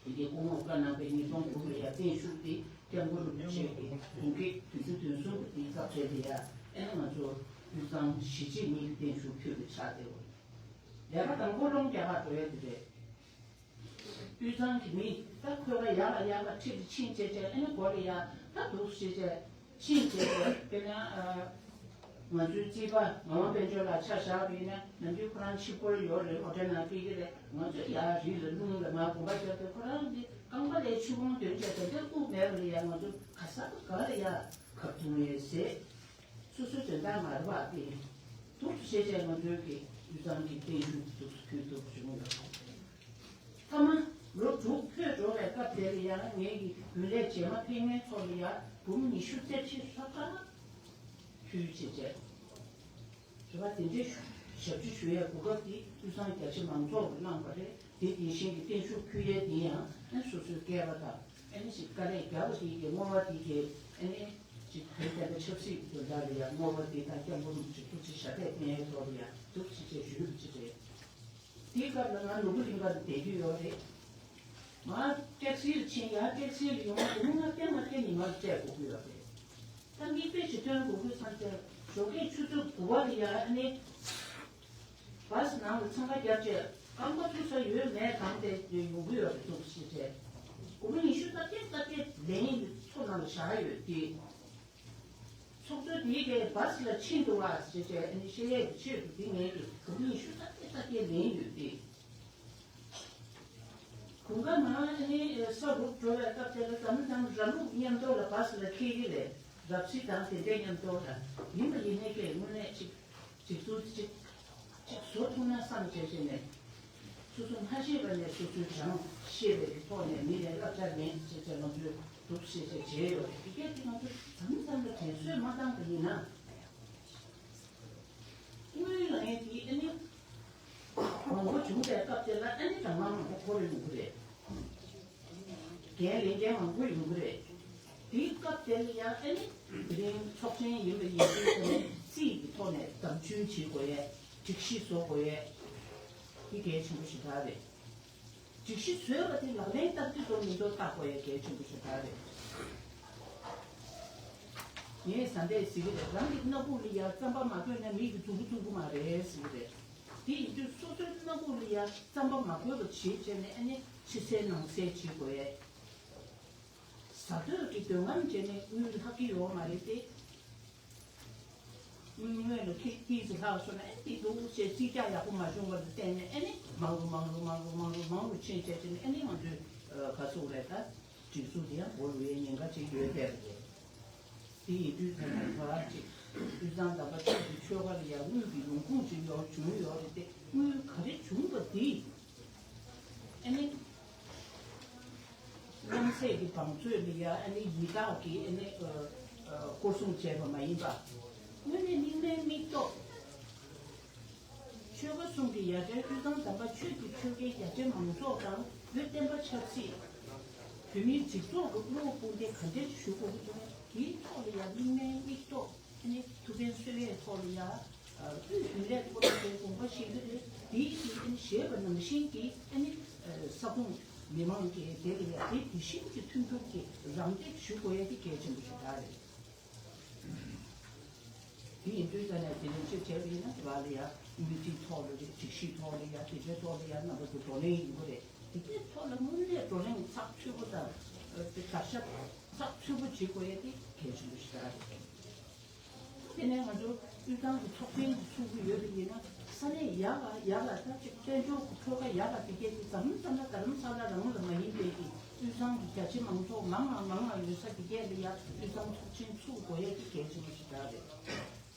དེ་གའི་སྐུ་ངོ་བཀའ་གནང་པའི་ཉིས་སྟོང་དགུ་ལ་ཡང་བརྟན་བཞུགས་དེ་སྐྱབས་མགོན་རིན་པོ་ཆེ་གི་དགུང་གི་བདུན་ཅུ་དོན་གསུམ་གྱི་དེའི་སྐབས་དེ་ལ་ཡང་ཨེ་ན་ང་ཚོ་དབུས་གཙང་གཞིས་བྱེས་གཉིས་ཀྱི་བརྟན་བཞུགས་ཕུལ་བའི་ཆགས་བསྡད་ཡོད། ལས་ཀ་དང་པོ་རླུང་རྒྱག་ག་འགྲོ་ཡ་དེ་རེད། དབུས་གཙང་གི་མི་ད་ཁོས་ཀ་ཡར་ལ་ཡར་ལ་ཁྲིད་དེ་ཕྱིན་བྱས་བྱས། ཨ་ནི་སྒོ་ལ་ཡ་ད་འདུག་སེ་བྱས་བྱས་ཕྱིན་བྱས་བྱས། དཔེར་ན་ཨ་ང་ཚོའི་རྩིས་པ་ངག་དབང་དཔལ་འབྱོར་ལགས་ཆ་བཞག་པ་ཡིན་ན། ནམ་རྒྱུན་ཁོ་རང་ཕྱི་སྐོར་ཡོད་རེད། ཨོ་ཊལ་ནང་ཕེབས་ཀྱི་རེད། ང་ཚོ་ཡར་རི་ལ་རླུང་ལ་མར་གོམ་པ་རྒྱབ་སྟེ། ཁོ་རང་གི་རྐང་པ་ལ་ཆུ་བོང་འདོན་བྱས་དེ་འདྲ་དབུགས་མེད་པ་ལ་ཡ་ང་ཚོ་ག་ས་ག་ལ་ཡ་གབ་བརྡུང་ཡས་ཟེར། སོ་སོའི་དོན་དག་མ་རེད་པ་དེ། འདུག་སེ་བྱས་བྱས་ང་ཚོའི་གི་དབུས་གཙང་གི་བརྟན་བཞུགས་འདུག་སེ་ཕུལ་ཐུབ་བྱུང་ཡོད། མཐའ་མ་ལོ་དྲུག་འཁོད་འགྲོ་བའི་སྐབས་དེ་ལ་ཡང་ངེད་ཀྱི་རྒྱུན་ལས་རྗེས་མ་ཕེབས་མཁན་ཚོ་ལ་ཡང་འབུམ་ཉི་ཤུ་རྩ་བཞི་ལྷག་ཙམ་ཕུལ་བྱས་བྱས། རེད་པ། དེ་འདྲའི་ཞབས་ཕྱི་ཞུ་ཡའི་གོ་སྐབས་དེ་དབུས་གཙང་རྒྱ་ཆེ་མང་ཚོགས་ཀྱིས་བླངས་པ་རེད། དེ་དེ་བཞིན་གྱི་བརྟན་བཞུགས་ཕུལ་ཡས་དེ་ཡང་ཨ་ནི་སོ་སོའི་སྐལ་པ་དང་། ཨ་ནི་ཅིག་དཀའ་ལས་རྒྱག་པ་དེ་གའི་བསྔོ་བ་དེ་གའི། ཨ་ནི་ཅིག་བོད་བསྟན་པ་ཆབ་སྲིད་ཀྱི་དོན་དག་ལ་ཡང་བསྔོ་བ་དེ་དང་སྐྱབས་མགོན་རིན་པོ་ཆེ་ཐུགས་རྗེ་ཞབས་པད་བརྟན་ཡས་ཐོག་ལ་ཡང་འདུག་སེ་བྱས་ཞུ་རྒྱུ་ཅིག་རེད། དེའི་སྐབས་ལ་ང་ནོར་བུ་གླིང་ཁ་ལ་བསྡད་རྒྱུ་ཡོད་རེད། མར་ཊེག་སི་ལ་ཕྱིན། ཡར་ཊེག་སི་ལ་ཡོང་བ་སྒོར་མོ་ལྔ་བརྒྱ་ལྔ་བརྒྱ་ཉི་མ་སྤྲད་དགོས་ཀྱི་ཡོད་རེད། ད་མིག་དཔེ་ཅིག་སྟོན་དགོས་ཀྱི་བསམ་སྟེ། ཞོགས་ཀས་ཆུ་ཚོད་དགུ་པ་ལ་ཡར་ཨ་ནི་བྷ་སི་ནང་ལ་འཚང་ཁ་བརྒྱབ་བྱས། རྐང་པ་བཙུགས་ས་ཡོད་མེད་དང་དེ་ཡོང་གི་ཡོད་རེད། འདུག་སེ་བྱས། སྒོར་མོ་ཉི་ཤུ་རྩ་བརྒྱད་རྩ་བརྒྱད་ལེན་ཡིན། ཚོགས་ནང་ལ་བཞག་ཡོད་དེ། ཚོགས་གཙོ་དེའི་གི་བྷ་སི་ལ་ཕྱིན་འདུག་ཨ་ཟེར་བྱས་ཨ་ནི་བཤད་ཡས་ཀྱི་ཆེད་དུ་དེ་ངས་ཀྱི་སྒོར་མོ་ཉི་ཤུ་རྩ་བརྒྱད་རྩ་བརྒྱད་ལེན་ཡོད་དེ། དགུན་ཁ་ནང་ཨ་ནི་ས་རུབ་འགྲོ་བའི་སྐབས་དེ་ལ་དམ་དམ་ར་ལུག་མཉམ་དུ་ལ་བྷ་སི་ལ་འཁྱེར་གྱི་རེད། རབ་གསལ་དང་དེ་འདྲས་མཉམ་དུ་ལ། ཡིན་པ་ཡིན་ནའི་ཀྱི་དངོས་གནས་ཅིག་ཅིག་ཚུལ་ཅིག་ཅིག་བཟོ་ཐུབ་ན་བསམ་བྱས་བྱས་ནས། སོ་སོ་མ་ཤེས་པ་ནས་སོ་སོའི་རང་ཤེས་པའི་གི་ཐོག་ནས་མི་ལ་བསླབ་བྱ་ལེན་བྱས་བྱས། ང་ཚོས་སྒྲུབ་བྱས་བྱས་བྱས་ཡོད་རེད། དེ་གས་དེ་ང་ཚོ་མཚམས་མཚམས་ལ་དྲན་གསོས་མ་བཏང་པ་ཡིན་ན། དངུལ་ལེན་དེ་ཨ་ནི་མང་པོ་བྱུང་བའི་སྐབས་དེ་ལ་ཨ་ནི་གྲངས་མང་མང་པོ་འཁོར་ཡོང་གི་རེད། འགན་ལེན་མཁན་མང་པོ་ཡོང་གི་རེད། དེའི་སྐབས་དེ་ལ་ཡང་ཨ་ནི་དེ་རིང་ཚོགས་ཆེན་ཡིན་པ་ཡིན་དུས་ཙམ་ནས་རྩིས་ཀྱི་ཐོག་ནས་བདམས་ཐོན་བྱེད་དགོས་ཡས། སྒྲིག་གཞི་བཟོ་དགོས་ཡས། དེ་གལ་ཆེན་པོ་ཞེ་དྲག་རེད། སྒྲིག་གཞི་བཟོས་པ་དེ་ལག་ལེན་བསྟར་གྱི་འདུག་མི་འདུག་བལྟ་དགོས་ཡས་གལ་ཆེན་པོ་ཞེ་དྲག་རེད། ངས་ཟ་འདྲས་ཟེར་གྱི་རེད། རང་གི་སྣ་ཁུག་ལ་ཡ་རྩམ་པ་མ་བསྐོལ་ན་མི་གིས་འཛུགས་གི་འཛུགས་གི་མ་རེད་ཟེར་གྱི་རེད། དེ་ཡིན་དུས་སོ་སོའི་སྣ་ཁུག་ལ་ཡ་རྩམ་པ་མ་བསྐོལ་བ་བྱེད་བྱས་ནས་ཨ་ནི་ཕྱི་གསལ་ནང་གསལ་བྱེད་དགོས་ཡས། ཟ་འདོད་ཀྱི་འདོད་རྔམ་བྱས་ནས་དངུལ་ལྷག་གི་ཡོད་མ་རེད་དེ། དངུལ་དངོས་ལ་ཁྱེད་ཏིས་ལྷག་སོང་ན་ཨེ་ཏི་འདུག་ཅེས་རྩིས་རྒྱག་ཡག་པོ་མ་བྱུང་བ་ལ་བརྟེན་ནས་ཨེ་ནི་མང་རུ་མང་རུ་མང་རུ་མང་རུ་མང་རུ་ཕྱིན་བྱས་བྱས་ནས་ཨེ་ནི་ང་ཚོས་ག་ཚོད་རེད་ད་སྒྲིག་འཛུགས་དེ་ཡང་འགོར་བའི་ཉེན་ཁ་ཅིག་ཡོད་པས་རེད། དེ་ཡིན་དུས་ད་ནས་ག་ཅིག་དབུས་གཙང་དམ་པ་ཆོས་ཀྱི་ཆོལ་ཁ་ལ་ཡང་དངུལ་གྱི་ཡོང་ཁུངས་ཅིག་ཡོང་བྱུང་ཡོད་རེད་དེ། དངུལ་ག་རེ་བྱུང་བ་དེ་ཨ་ནི་རྣམ་སྲས་ཀྱི་བང་མཛོད་ལ་ཡང་ཨ་ནི་ཡི་དྭགས་ཀྱིས་ཨ་ནི་ཨ་ཨ་སྐོར་སྲུང་བྱས་པ་མ་ཡིན་པ། དངོས་གནས་དམིགས་བསལ་མིག་ཐོག་ཆོལ་ཁ་གསུམ་གྱི་ཡ་གྱལ་དབུས་གཙང་དམ་པ་ཆོས་ཀྱི་ཆོལ་ཁའི་རྒྱ་ཆེ་མང་ཚོགས་དང་བོད་བསྟན་པ་ཆབ་སྲིད། བོད་མིའི་སྒྲིག་འཛུགས་ཀྱི་བློ་དཔུང་སྡེ་ག་འདྲས་ཞུ་དགོས་ཀྱི་འདུག་དེའི་ཐོག་ལ་ཡང་དམིགས་བསལ་མིག་ཐོག་ཨ་ནི་ཐུགས་ཕན་གསོས་པའི་ཐོག་ལ་ཡང་དབུས་རྒྱུན་ལས་ཐོག་ལ་དགོངས་པ་བཞེས་ཀྱི་རེད། དེའི་རྗེས་ཨ་ནི་ཞེས་པ་ནང་བཞིན་གྱི་ཨ་ནི་ས་ཁོངས་མི་མང་གི་དེ་ལ་ཡང་དེ་དེ་བཞིན་གྱི་མཐུན་འགྱུར་གྱི་རམ་འདེགས་ཞུ་དགོས་ཡ་དེ་གལ་ཆེན་པོ་ཞིག་རེད། དེ་ཡིན་དུས་ད་ནས་དེ་ལན་ཆོད་བྱས་པ་ཡིན་ན་དེ་བ་ལ་ཡ་དངུལ་རྩིས་ཐོག་ལ་རེད། སྒྲིག་གཞི་ཐོག་ལ་ཡ་དེ་འདྲའི་ཐོག་ལ་ཡ་རྣམ་པ་ཚོ་བགྲོ་གླེང་ཡིན་དགོས་རེད། དེ་གའི་ཐོག་ལ་དངོས་གནས་བགྲོ་གླེང་ཚགས་ཚུད་པོ་དང་དེ་བརྡར་ཤ་ཚགས་ཚུད་པོ་བྱེད་དགོས་ཡ་དེ་གལ་ཆེན་པོ་ཞིག་རེད། དེ་ནས་ང་ཚོ་དབུས་གཙང་གི་ཚོགས་ཆེན་གྱི་ཚོགས་ཀྱི་ཡོད་པ་ཡིན་ན་ས་གནས་ཡག་ལ་ཡག་ལ་ད་ཅིག་དཔལ་འབྱོར་གྱི་ཁྲོམ་ཁ་ཡག་ལ་དེ་གའི་དེ་ཙམ་ཙམ་ལ་རྡ་རམ་ས་ལ་རང་ལ་མ་ཡིན་པའི་གི་དབུས་གཙང་གི་རྒྱ་ཆེ་མང་ཚོགས་མང་ང་མང་ང་ཡོད་ས་དེ་གའི་ལ་ཡ་དབུས་གཙང་ཚོགས་ཆེན་ཚུགས་དགོས་ཡ་གི་གལ་ཆེན་པོ་ཞིག་རེད།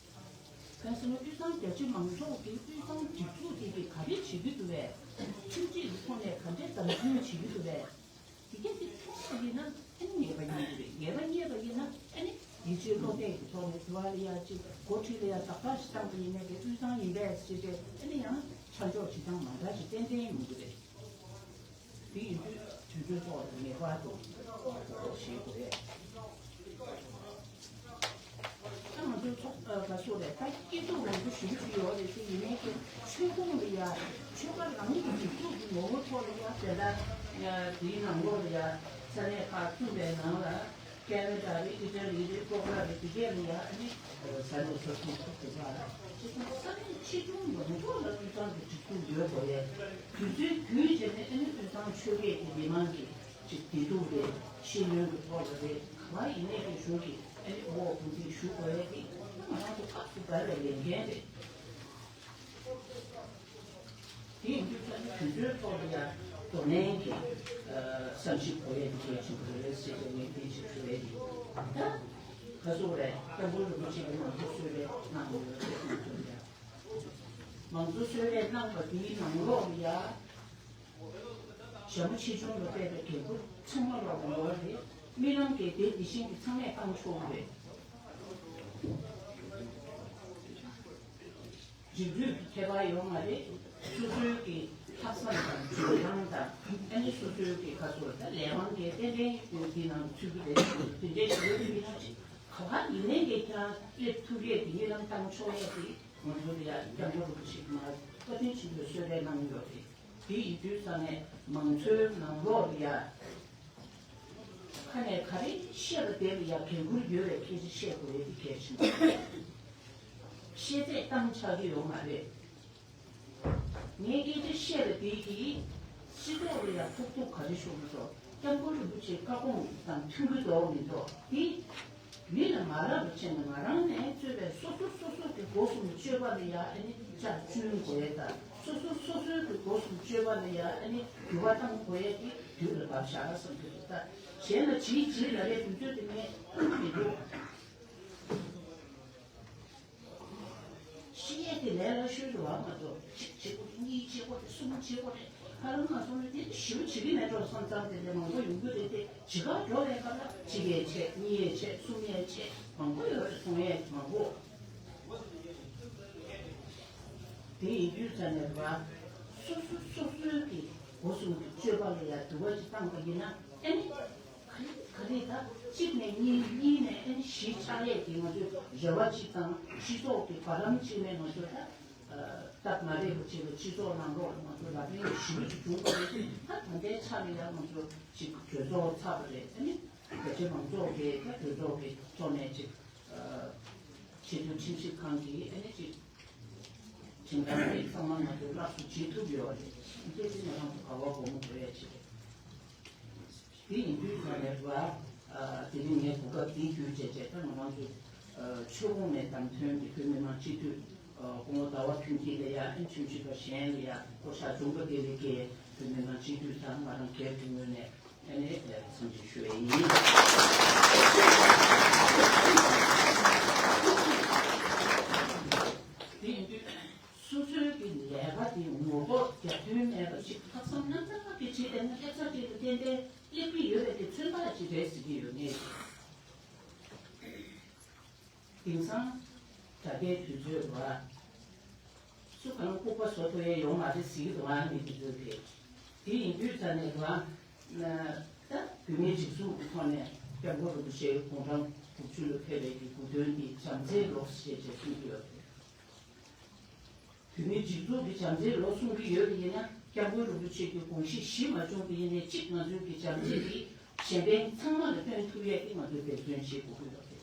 གང་ཟེར་ན་དབུས་གཙང་རྒྱ་ཆེ་མང་ཚོགས་ཀྱིས་དབུས་གཙང་སྒྲིག་འཛུགས་དེ་གིས་ག་རེ་བྱེད་ཀྱི་འདུག་བས། ཁྲིམས་སྒྲིག་གི་ཐོག་ནས་ག་འདྲས་དམ་འཛིན་བྱེད་ཀྱི་འདུག་བས། དེ་ག་དེ་མཐོང་བ་ཡིན་ན་ཨ་ནི་ངེས་པ་རྙེད་ཀྱི་རེད། ངེས་པ་རྙེད་པ་ཡིན་ན་ཨ་ནི་ཡིད་ཆེས་བློ་གཏད་ཀྱི་ཐོག་ནས་དུ་བ་ལ་ཡ་གཅིག་འགོ་ཁྲིད་ལ་ཡ་ཏག་ཏག་ཞིག་བཏང་པ་ཡིན་ནའི་དེ་དབུས་གཙང་ཡིན་པས་ཟེར་ཏེ་ཨ་ནི་ཡང་ཆ་འཇོག་བྱེད་སྟངས་མ་འདྲ་ཞིག་ཏན་ཏན་ཡོང་གི་རེད། དེ་ཡིན་དུས་དུས་ཚོད་ཐོག་ལ་ངེས་པར་དུ་ཞེས་དགོས་རེད། ད་ང་ཚོའི་ཚོགས་ཨ་ག་ཚོད་རེད། ད་སྐྱིད་སྡུག་མང་པོ་ཞེ་པོ་ཅིག་ཡོད་རེད་དེ། ཡིན་ནའི་ཀྱི་ཆོལ་ཁོངས་ལ་ཡ་ཆོལ་ཁ་རང་གི་སྒྲིག་འཛུགས་ཀྱི་ངོ་བོ་ཐོག་ལ་ཡ་དེ་འདྲ་དེའི་ནང་ལོགས་ལ་ཡ་ས་གནས་ཁག་བཙུགས་པའི་ནང་ལ་ཁེ་ན་ཌ་རེད། ཨི་ཊ་ལི་རེད། ལྐོག་ལ་རེད། དེ་གས་ལ་ཡ་ཨ་ནི་ས་གནས་ཚོགས་ཆུང་ཚོགས་སྡེ་ཁག་ལ་ཅི་ཙམ་ས་གནས་ཆེ་ཆུང་ཡོངས་རྫོགས་ལ་དབུས་གཙང་གི་སྒྲིག་འཛུགས་ཡོད་དགོས་ཡས། དུས་ཚོད་བརྒྱུད་བྱས་ནས་ཨ་ནི་དབུས་གཙང་ཆོལ་ཁའི་གི་མི་མང་གི་ཅིག་བདེ་སྡུག་རེད། ཤེས་ཡོན་གྱི་ཐོག་ལ་རེད། ག་བ་ཡིན་ནའི་གི་གཞུང་གི་ཨ་ནི་འོག་གུང་ཁྲན་ཞུ་དགོས་ཡ་དེ་ང་རང་ཚོ་སྐབས་སུ་བབས་པའི་ལས་འགན་རེད། དེ་ཡིན་དུས་ད་ནི་དུས་ཚོད་ཐོག་ལ་ཡ་དོ་ནན་གྱི་ཨ་བསམ་གཞིག་དགོས་ཡ་དེ་གལ་ཆེན་པོ་རེད་ཟེར་ཏེ་ངས་འདི་ཅིག་ཞུ་ཡ་ཡིན། ད་ག་ཚོད་རེད། སྐྱབས་མགོན་རིན་པོ་ཆེ་གིས་མང་གཙོ་གསོལ་རས་གནང་ཡོད་རེད། ང་ཚོ་ཡ་མང་གཙོ་གསོལ་རས་གནང་བ་དེའི་ནང་ལོགས་ལ་ཡ། ཞྭ་མོ་ཆེ་ཆུང་ལ་སྤྲད་པའི་འགན་ཁུར་ཚང་མ་ལོག་ལ་ཡོད་རེད། རྨི་ལམ་གྱི་དེ་དེ་བཞིན་གྱི་ཚང་མས་བཏང་ཆོག་གི་རེད། རིགས་རུས་ཀྱི་ཁྱད་པར་ཡོད་མ་རེད། སོ་སོའི་གི་ལྷག་བསམ་དང་འཇོན་ཐང་དང་ཨ་ནི་སོ་སོའི་གི་ག་ཚོད་ད་ལས་དབང་གི་ཏན་ཏན་ཡོད་དེ་ནང་ཚུད་ཀྱི་རེད། དེ་འདྲའི་ཞིག་ཡོད་དེ་མི་སྣ་ཅིག་ག་བ་ཡིན་ནའི་གི་ཁྱེད་རང་སླེབས་ཐུབ་ཡས་ཀྱི་རྨི་ལམ་བཏང་ཆོག་ཡས་དེ་ང་ཚོ་ལ་ཡ་སྐྱབས་མགོན་རིན་པོ་ཆེ་གི་མར་བཀའ་དྲིན་ཆེན་པོའི་གསོལ་རས་གནང་ཡོད་རེད། དེ་ཡིན་དུས་ཙང་ནས་མང་གཙོའི་ནང་ལོགས་ལ་ཡ། ཁ་ནས་ག་རེ་བཤད་པ་དེ་ལ་ཡ་འགན་ཁུར་ཡོད་པའི་སྐད་ཆ་བཤད་དགོས་ཡ་དེ་གལ་ཆེན་པོ་རེད། བཤད་ཚད་བཏང་ཆགས་ཀྱི་ཡོད་མ་རེད། ངས་སྐད་ཆ་བཤད་པ་དེ་གིས་སྤྱི་ཚོགས་ལ་ཡ་ཕོག་ཐུག་ག་རེ་ཤོར་གི་འདུག་སྐྱབས་མགོན་རིན་པོ་ཆེའི་བཀའ་དགོངས་དང་མཐུན་གྱི་འདུག་མི་འདུག་དེ། མི་ལ་མ་རག་པ་བྱས་ནས་ང་རང་ནས་གཙོས་པའི་སོ་སོ་སོ་སོ་གི་སྒོ་གསུམ་སྤྱོད་པ་ལ་ཡ་ཨ་ནི་ལྕག་བཅུན་དགོས་ཡས་དང་། སོ་སོ་སོ་སོའི་གི་སྒོ་གསུམ་སྤྱོད་པ་ལ་ཡ་ཨ་ནི་འགྱུར་བ་གཏང་དགོས་ཡས་ཀྱི་དུས་ལ་བབས་བཞག་བསམ་གྱི་འདུག་ད་གཞན་ལ་བྱིས་བྱིས་ལབ་ཡས་དུས་ཚོད་དེ་ངས་ཁུར་མི་འདུག་ཤི་ཡས་དེ་ལས་སླ་ཤོས་རེད་བ། མ་གཏོགས་གཅིག་བྱེད་དགོས་རེད། གཉིས་བྱེད་དགོས་རེད། གསུམ་བྱེད་དགོས་རེད། ཧ་ལམ་ང་སོང་ནས་དེ་ཞེ་པོ་བྱེད་ཀྱི་མེད་འགྲོ་བསམ་ཙང་དེ་འདྲ་མང་པོ་ཡོང་གི་རེད་དེ། བྱེད་གར་འགྲོ་བའི་སྐབས་ལ་གཅིག་ཡས་བྱས། གཉིས་ཡས་བྱས། གསུམ་ཡས་བྱས། མང་པོ་ཡོད་རེད། གསུང་ཡས་མང་པོ། དེ་ཡིན་དུས་ཙང་ནས་ར། སོ་སོ་སོ་སོའི་གི་སྒོ་གསུམ་གྱི་སྤྱོད་པ་ལ་ཡ་འགྱུར་བ་ཅིག་བཏང་པ་ཡིན་ན་ཨ་ནི། ག་རེ་ག་རེ་ད་གཅིག་ནས་གཉིས། གཉིས་ནས་ཨ་ནི་བཞི་ཆགས་ཡས་ཀྱི་ང་ཚོའི་རེ་བ་གཅིག་དང་། སྤྱི་ཚོགས་ཀྱི་བར་ལམ་གཅིག་ནས་ང་ཚོ་ད་སྟབས་མ་རེད་པ་ཅིག་ལ་སྤྱི་ཚོགས་ནང་ལོགས་ལ་ང་ཚོ་ལག་ལེན་ཞེ་པོ་ཅིག་བྱུང་བ་རེད། ད་ད་ལྟའི་ཆ་ལ་ཡང་ང་ཚོ་ཅིག་གྲོས་ཚོགས་ཚར་བ་རེད། ཨ་ནི་རྒྱ་ཆེ་མང་ཚོགས་ཀྱིས་ད་གྲོས་ཚོགས་ཀྱི་ཐོག་ནས་ཅིག་སྤྱི་འཐུས་ཁྲིམས་ཞིབ་ཁང་གིས་ཨ་ནི་ཅིག་ཁྲིམས་ཁང་གི་ཚང་མ་ང་ཚོ་སླར་གསོ་བྱེད་ཐུབ་ཡོད་རེད། འདི་སྐད་ཆ་ང་རང་ཚོ་ག་བ་སྒོར་མོ་དགོས་ཡ་ཅིག་རེད། དེ་ཡིན་དུས་ཙང་ནས་ར། དེ་རིང་ངས་གོ་སྐབས་འདི་བརྒྱུད་བྱས་བྱས་ད་ང་རང་ཚོ་ ཆོས་གོང་མའི་བདམས་ཐོན་གྱི་བོད་མི་མང་སྤྱི་འཐུས་སྐུ་ངོ་ཟླ་བ་ཕུན་སྐྱིད་ལ་ཡ། ཨན་ཆུང་ཆུང་པ་གཞན་ལ་ཡ། ཨོ་ཤ་ལྗོངས་པ་དེ་ལས་ཀའི་བོད་མི་མང་སྤྱི་འཐུས་དང་ང་རང་སྒེར་གྱི་ངོས་ནས་ཨ་ནི་འཚམས་འདྲི་ཞུ་ཡས་ཡིན། དེ་ཡིན་དུས་སོ་སོའི་གི་ལས་ཀ་དེ་ངོ་ལྐོག་རྒྱབ་མདུན་མེད་པ་ཞིག་ལྷག་བསམ་རྣམ་དག་གིས་བྱས་པ་ཡིན་ན་སླེབས་ས་དེ་ལ་ཏན་ཏན་སླེབས་ཀྱི་ཡོད་པའི་གི་མཚོན་རྟགས་ཅིག་རེད་ཟེར་གྱི་ཡོད་ངེས། དེང་སང་ད་ལྟའི་དུས་ཚོད་ལ་སུ་གང་ལྐུགས་པ་བཟོ་ཐུབ་ཡས་ཡོད་མ་རེད་ཟེར་གྱི་འདུག་ཨ་ནི་དུས་ཚོད་དེ། དེ་ཡིན་དུས་ཙ་ནས་ལ་ད་བོད་མིའི་སྒྲིག་འཛུགས་ཀྱི་ཐོག་ནས་སྐྱབས་མགོན་རིན་པོ་ཆེ་དགུང་གྲངས་དགུ་བཅུ་ལ་ཕེབས་པའི་གི་དགུང་སྟོན་འདི་བྱམས་བརྩེའི་ལོ་ཞེས་བྱས་གསུངས་ཀྱི་ཡོད་རེད། བོད་མིའི་སྒྲིག་འཛུགས་ཀྱི་བྱམས་བརྩེའི་ལོ་གསུང་གི་ཡོད་པ་ཡིན་ན་སྐྱབས་མགོན་རིན་པོ་ཆེ་གི་དགོངས་གཞི་གཞི་མ་བྱུང་བ་ཡིན་ནའི་གཅིག་ང་ཚོའི་གི་བྱམས་བརྩེ་འདི་གཞན་ཕན་ཚང་མ་ལ་སྟོན་ཐུབ་ཡས་ཀྱི་ང་ཚོས་འབད་བརྩོན་བྱེད་དགོས་ཀྱི་ཡོད་རེད།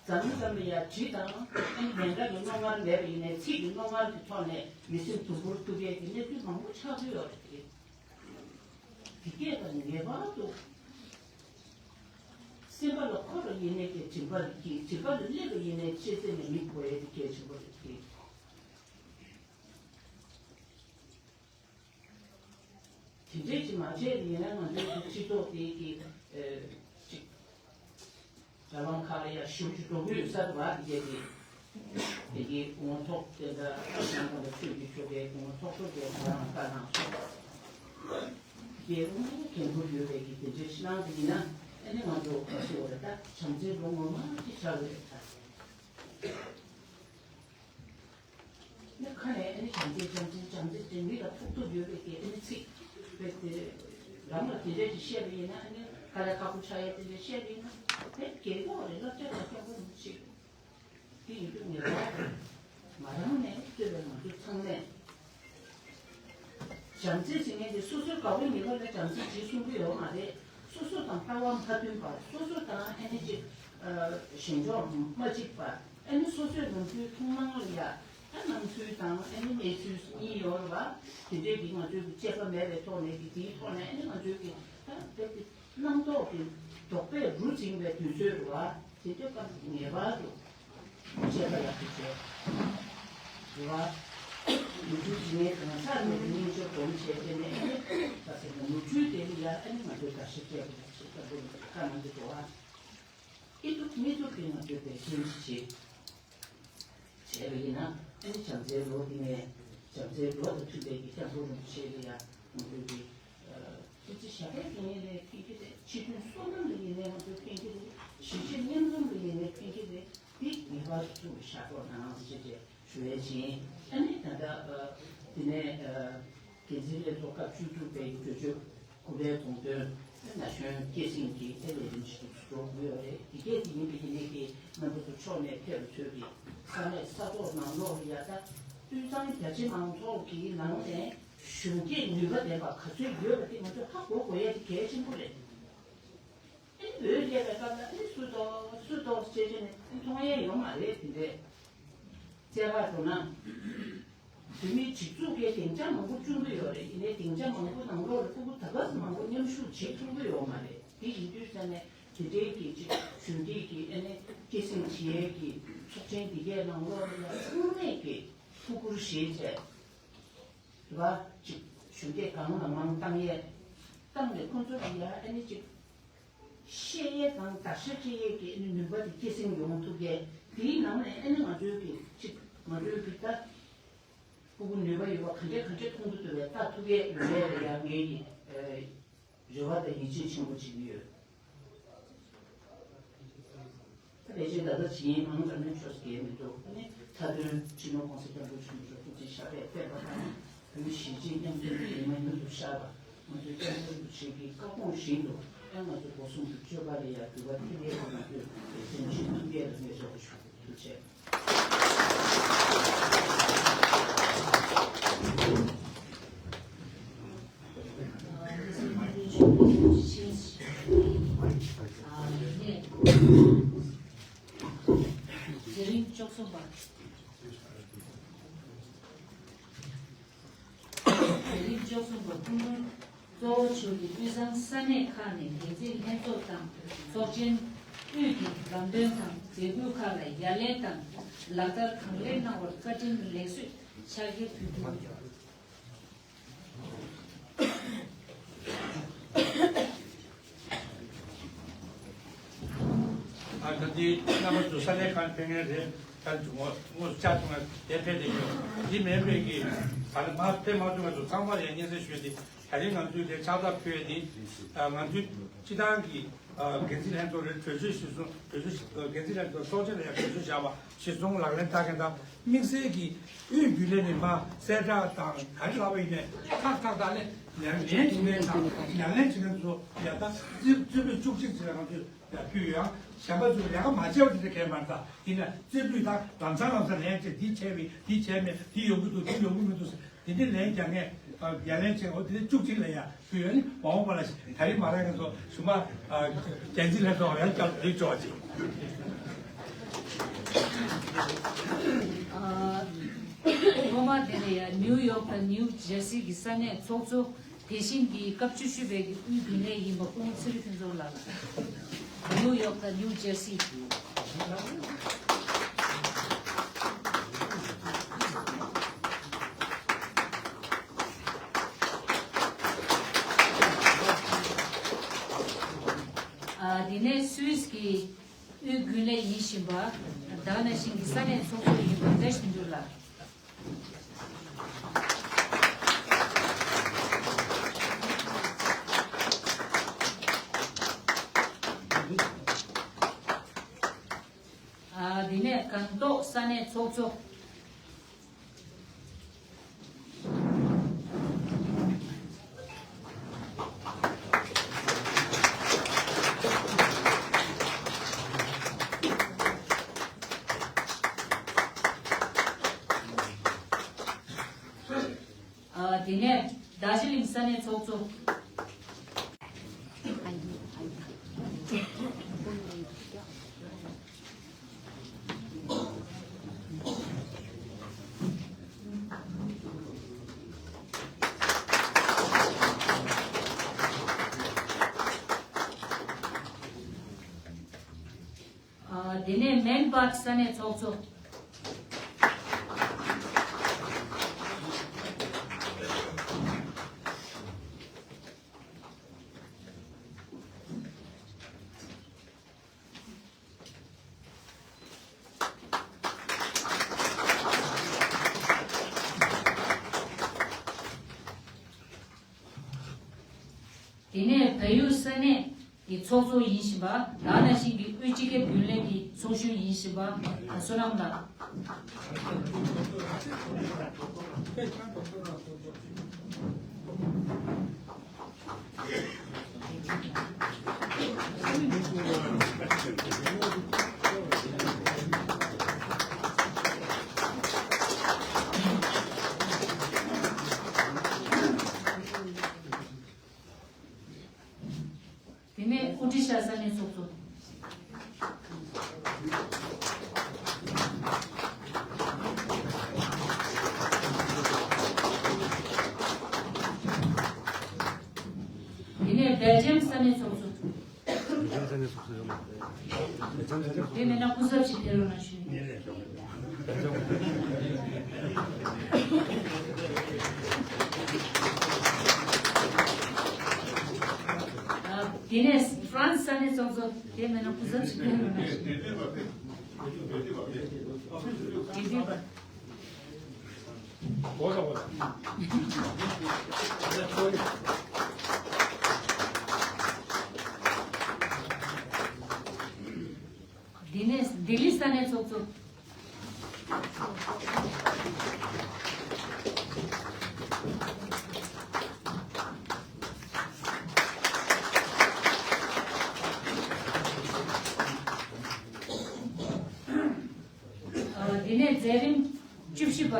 མཚམས་མཚམས་ལ་ཡ་དྲི་དང་ཨ་ནི་མེ་མདའ་གི་རྣོ་ངར་མེད་པ་ཡིན་ནའི་ཚིག་གི་རྣོ་ངར་གྱི་ཐོག་ནས་མི་སེམས་དུམ་བུར་གཏུབ་ཡས་ཀྱི་གནས་ཚུལ་མང་པོ་ཆགས་ཀྱི་ཡོད་རེད་དེ། དེ་སྐད་དང་ངེས་པར་དུ་སེམས་པ་ལ་འཁོར་བ་ཡིན་ནའི་སྐད་དྲན་པ་ལ་སྐྱིད། དྲན་པ་ལ་སླེབས་པ་ཡིན་ནའི་ཤེས་ཚད་ནས་མི་གོ་ཡས་དེ་གལ་ཆེན་པོ་རེད་དེ། དེ་འདྲས་ཀྱི་མ་བྱས་ཡིན་ན་ང་ཚོའི་སྤྱི་ཚོགས་དེ་གི་ཨ་ཅིག་རྒྱལ་ཁབ་ཁག་ལ་ཡ་ཞུ་རྒྱུ་འགྲོ་གི་ཡོད་ས་རེད་བ། དེ་གས་དེ་དེ་གི་སྐུ་ངོ་ཐོག་དེ་འདྲ་ཨ་ཞང་དང་ཆོས་ཀྱི་ཆོ་གའི་སྐུ་ངོ་ཐོག་ཐོག་གི་ཁོ་རང་བཀའ་གནང་སོང་། དེ་དངོས་གནས་འགན་ཁུར་ཡོད་པའི་གི་དེ་འདྲས་ཤི་ནང་དེ་ཡིན་ན་ཨ་ནི་ང་ཚོ་ག་ཚོད་རེད་ད་བྱམས་བརྩེའི་ལོ་ངོ་མ་དེ་ཆགས་ཀྱི་རེད་ད། ནི་ཁ་ནས་ཨ་ནི་བྱམས་བརྩེ་བྱམས་བརྩེ་བྱམས་བརྩེ་དེ་མི་ལ་ཕོག་ཐུག་ཡོད་པའི་གི་ཨ་ནི་ཚིག་རེད་དེ། རང་ལ་དེ་འདྲས་ཀྱི་བཤད་པ་ཡིན་ན་ཨ་ནི་དཀའ་ལས་ཁག་པོ་ཆགས་ཡས་དེ་འདྲས་བཤད་པ་ཡིན་ན་དེ་རྒྱལ་ཁོག་རེད། སློབ་གྲྭ་ལ་སྐྱོ་པོ་མི་ཤེས། དེ་ཡིན་དུས་ངེས་པར་དུ་མ་རང་ནས་གཙོས་པའི་ང་ཚོ་ཚང་མས་བྱམས་བརྩེ་ཟེར་མཁན་དེ་སོ་སོའི་དགའ་པོ་ཉེས་པ་ལ་བྱམས་བརྩེ་བྱེད་གསུང་གི་ཡོད་མ་རེད། སོ་སོ་དང་ལྟ་བ་མ་མཐུན་པ། སོ་སོ་དང་ཨ་ནི་ཅིག་ཨ་ཞེན་ཕྱོགས་མ་གཅིག་པ། ཨ་ནི་སོ་སོའི་ནང་ཁུལ་མཐོང་སྣང་ལ་ཡ་ཨ་སྣང་ཚུལ་དང་ཨ་ནི་གནས་ཚུལ་གཉིས་ཡོད་རེད་བ། དེ་འདྲའི་གི་ང་ཚོའི་གི་དཔྱད་པ་མེད་པའི་ཐོག་ནས་གི་དེའི་ཐོག་ནས་ཨ་ནི་ང་ཚོའི་གི་ད་དཔེ་དེ་རྣམ་རྟོག་གི་རྡོག་པས་རུ་འཛིངས་པའི་དུས་ཚོད་རེད་བ། དེ་འདྲའི་སྐབས་ངེས་པར་དུ་དཔྱད་པ་ཡག་པོ་བྱས། རེད་བ། ནོར་འཁྲུལ་ཇི་སྙེད་གང་སར་ནས་སྙིང་རྗེ་སྒོམ་བྱས་ཏེ་ནས་ཨ་ནི་ད་ཟེར་ན་ནོར་འཁྲུལ་དེ་ལ་ཡ་ཨ་ནི་ང་ཚོས་བརྡར་ཤ་སྤྲད་དགོས་པ་ཞིག་ལྟ་བུ་བཀའ་གནང་གི་འདུག་བ། ཨི་ཐུབ་མི་ཐུབ་ཀྱི་ང་ཚོས་འབད་བརྩོན་ཞིག་བྱེད། བྱས་པ་ཡིན་ན་ཨ་ནི་བྱམས་བརྩེའི་ལོ་འདི་ནས་བྱམས་བརྩེའི་ལོ་དང་མཐུན་པའི་གི་སྐྱབས་མགོན་རིན་པོ་ཆེ་ལ་ཡ་ང་ཚོས་ཀྱི་ཐུགས་རྗེ་ཞབས་པད་ཀྱི་ཡིན་ནའི་ཕན་གྱི་རེད། ཕྱི་དོན་བསོད་ནམས་ལ་ཡིན་ནའི་ང་ཚོས་ཕན་གྱི་རེད། གཞིས་བྱེས་མཉམ་འཛོམས་ལ་ཡིན་ནའི་ཕན་གྱི་རེད། འདི་ངེས་པར་དུ་ཤ་ཐོག་ནང་ཞེས་བྱས་ཞུ་བའི་ཆེད། ཨ་ནི་ད་ལྟ་འདི་ནས་འགན་འཛིན་ལས་ཚོགས་སྐབས་བཅུ་དྲུག་པའི་གྲོས་ཆོད་དགུ་པའི་དགོངས་དོན་ན་གཞོན་སྐྱེད་སྲིང་གི་ཨེ་ལས་རིམ་ཞིག་ཏུ་འགྲོ་དགོས་ཡོད་རེད། འདི་གས་དེ་ཡིན་པའི་ཡིན་ནའི་གི་རྣམ་པ་ཚོ་ཕྱོགས་ནས་ཕེབས་ཚོད་ཀྱི་ས་གནས་ས་ཐོག་ནང་ལོགས་ལ་ཡ་ད་དབུས་གཙང་རྒྱ་ཆེ་མང་ཚོགས་ཀྱི་ནང་ནས་གཞོན་སྐྱེས་ནུས་པ་ལྡན་པ་ག་ཚོད་ཡོད་པ་དེ་ང་ཚོས་ཧ་གོ་དགོས་ཡ་དེ་གལ་ཆེན་པོ་རེད། ཨ་ནི་འོས་བསྡད་པའི་སྐབས་ལ་ཨ་ནི་སུ་གཏོགས་སུ་གཏོགས་ཅེས་བྱས་ནས་ཨ་ནི་མཐོང་ཡས་ཡོད་མ་རེད། དེ་འདྲས་རྩ་བ་འགྲོ་ན་བོད་མིའི་སྒྲིག་འཛུགས་ཀྱི་སྡིངས་ཆ་མང་པོ་བསྐྲུན་གྱི་ཡོད་རེད། ཡིན་ནའི་སྡིངས་ཆ་མང་པོ་ནང་ལོགས་ལ་ཕྲུ་གུ་ད་ག་ཙམ་མང་པོ་མཉམ་ཞུགས་བྱེད་ཐུབ་ཀྱི་ཡོད་མ་རེད། དེ་ཡིན་དུས་ཙ་ནས་དེ་འདྲའི་གི་ཅིག་གཞོན་སྐྱེས་ཀྱི་ཨ་ནི་སྐྱེད་སྲིང་བྱེད་ཡས་ཀྱི་ཚོགས་ཆེན་འདི་གའི་ནང་ལོགས་ལ་ཡང་ཚང་མས་ཀྱི་ཐུགས་ཁུར་བཞེས་བྱས། རེད་བ། ཅིག་གཞོན་སྐྱེས་གང་མང་མང་བཏང་ཡས་བཏང་ནས་ཁོང་ཚོ་ལ་ཡ་ཨ་ནི་ཅིག་བཤད་ཡས་དང་བརྡར་ཤ་སྤྲད་ཡས་ཀྱི་ཨ་ནི་ནུས་པ་དེ་སྐྱེད་སྲིང་ཡོང་ཐུབ་ཡས་དེའི་ནང་ནས་ཨ་ནི་ང་ཚོའི་གི་ཅིག་ང་ཚོའི་གི་ད་ཕྲུ་གུ་ནུས་པ་ཡོད་པ་ག་འདྲས་ག་འདྲས་མཐོང་དུ་ཐུབ་པའི་ལྟ་ཐུབ་ཡས་ཡོང་ཡས་ལ་ཡ་ངའི་གི་རེ་བ་དང་ཡིད་ཆེས་ཆེན་པོ་བྱེད་ཀྱི་ཡོད། ད་ཕལ་ཆེར་ད་ལྟ་བྱེད་ཡིན་མང་ཙམ་ནས་ཆོས་སྐལ་མི་འདུག་ཨ་ནི་མཐའ་དོན་སྤྱི་ནོར་༸གོང་ས་༸སྐྱབས་མགོན་ཆེན་པོ་མཆོག་ཐུགས་རྗེ་ཞབས་པད་བརྟན་པ་དང་། བོད་མི་གཞིས་བྱེས་མཉམ་འབྲེལ་གྱི་ཉི་མ་མྱུར་དུ་ཤར་བ། ང་ཚོའི་༸སྐྱབས་མགོན་རིན་པོ་ཆེ་གི་བཀའ་དགོངས་བཞིན་དུ་ཨེ་ང་ཚོ་སྒོ་གསུམ་དུ་སྤྱོད་པ་ལ་ཡང་འགྱུར་བ་ཐེབས་ཡས་ཀྱི་ང་ཚོས་འབད་བརྩོན་བྱེད་ཐུབ་ཡས་ལ་ངས་རེ་བ་ཞུ། ཐུགས་རྗེ་ཆེ། དེ་རིང་བཅུ་གསུམ་པ། དེ་རིང་བཅུ་གསུམ་པ་ཐུན་མོང་གཙོ་བོ་ཆོས་ཀྱི་དབུས་གཙང་ས་གནས་ཁག་ནས་འགན་འཛིན་ལྷན་ཚོགས་དང་ཚོགས་ཆེན་ དབུས་ཀྱི་ལམ་སྟོན་དང་མཛད་ཁུར་ཁག་ལ་ཡ་ལན་དང་ལག་བསྟར་གང་ལེགས་གནང་བར་བཀའ་དྲིན་ལེགས་གསོལ་ཕྱག་འཁྱེར་ཕུལ་དགོས། ཨ་ད་ལྟའི་རྣམ་པ་ཚོ་ས་གནས་ཁང་ཕེབས་མཁན་རེད། ད་ངོ་ངོ་བཅར་ཐུབ་ན་དེ་ཕེབས་བསྡད་ཡོད། འདི་མིན་པའི་གི་ད་ལྟ་མ་ཕེབས་མ་ཐུབ་མཁན་ཚོ་ཚང་མ་ལ་ཡང་སྙན་སེང་ཞུ་ཡ་དེ། ད་རིང་ང་ཚོས་དེ་ཕྱག་རྟགས་ཕུལ་ཡ་དེ། ང་ཚོའི་སྤྱི་བཏང་གི་འགན་འཛིན་ལྷན་ཚོགས་རེད། གྲོས་ཆོད་གཞིར་བཟུང་། གྲོས་ཆོད་འགན་འཛིན་ལྷན་ཚོགས་ཚོགས་ཆེན་ལ་ཡང་གྲོས་ཆོད་བཞག་པ་གཞིར་བཟུང་ལག་ལེན་བསྟར་མཁན་དང་། དམིགས་བསལ་གྱི་དབུས་རྒྱུན་ལས་ནས་མར་གསལ་བསྒྲགས་དང་ག་རེ་ལབ་པ་ཡིན་ནའི་ཁག་ཐག་ཐག་ལས་ལག་ལེན་བྱེད་མཁན་དང་ལག་ལེན་བྱེད་མཁན་ཚོ་ཡ་ད་རྩེ་རྩེ་ཕུད་བཅུ་གཅིག་ཙམ་ང་ཚོས་ཡ་ཕུལ་ཡོད། ཨང་། གཞན་པ་ཚོས་ལས་ཀ་མ་བྱས་པ་དེ་འདྲ་གང་ཡང་མ་རེད། ད་ཡིན་ན་རྩེ་ཕུད་དང་ལམ་སང་ལམ་སང་ལན་བྱས། འདི་བྱས་མེད། འདི་བྱས་མེད། འདི་ཡོང་གི་འདུག་འདི་ཡོང་གི་མི་འདུག་ཟེར། དེ་འདྲའི་ལན་རྒྱག་མཁན། ཡ་ལན་བྱེད། འོ་དེ་བཅུ་གཅིག་ལ་ཡ་ཕུལ་ཡོད། ནི་མ་འོངས་པ་ལ་ད་རིང་མ་རག་མཁན་ཚོ་གཞུག་མ་འགན་འཛིན་ལྷན་ཚོགས་ཡང་བསྐྱར་ལེགས་ཆོག་ཅིག་ཐོག་མར་དེ་ནས་ཡ་ནིའུ་ཡོག་དང་ནིའུ་ཇར་སི་གི་ས་གནས་ཚོགས་གཙོ། དེ་བཞིན་གྱི་སྐབས་བཅུ་བཞི་པའི་གི་དབུས་རྒྱུན་ལས་ཡིན་པ་སྐུ་ངོ་ཚེ་རིང་ཕུན་ཚོགས་ལགས་ལ། ནིའུ་ཡོག་དང་ནིའུ་ཇར་སི། ཨ། དེ་ནས་སུད་སི་གི་དབུས་རྒྱུན་ལས་ཡིན་བཞིན་པ། ད་ག་ནང་བཞིན་གྱི་ས་གནས་ཚོགས་གཙོ་ཡིན་པ་བཀྲ་ཤིས་དོན་གྲུབ་ལགས། ཨ། དེ་ནས་སྒང་ཏོག་ས་གནས་ཚོགས་གཙོ། ཨ། དེ་ནས་རྡོ་རྗེ་གླིང་ས་གནས་ཚོགས་གཙོ། ཨ། དེ་ནས་མན་སྦག་ས་གནས་ཚོགས་གཙོ། དེ་ནས་བལ་ཡུལ་ས་གནས་ཀྱི་ཚོགས་གཙོ་ཡིན་བཞིན་པ། ད་ག་ནང་བཞིན་གྱི་དབུས་སྤྱི་ཁྱབ་རྒྱུན་ལས་ཀྱི་ཚོགས་གཞོན་ཡིན་བཞིན་པ་བསོད་ནམས་ལགས། དེ་ནས་ཨོ་ཏི་ཤ་ས་གནས་ཚོགས་གཙོ། དེ་ནས་སྦེལ་ཇམ་ས་གནས་ཚོགས་གཙོ། སྦེལ་ཇམ་ས་གནས་ཚོགས་གཙོ་ཡོད་མ་རེད། སྦེལ་ཇམ་ས་གནས་ཚོགས་གཙོ། དེ་མེད་ན་སྐུ་ཚབ་ཅིག་ཕེབས་རོགས་གནང་ཞུ། དེ་ནས་ཧྥ་རན་སི་ས་གནས་ཚོགས་གཙོ། དེ་མེད་ན་སྐུ་ཚབ་ཅིག་ཕེབས་རོགས་གནང་ཞུ། དེ་དུས་པ། དེ་ནས་ལྡི་ལི་ས་གནས་ཚོགས་གཙོ། ཨ། དེ་ནས་མཛད་རིམ་བཅུ་བཞི་པ།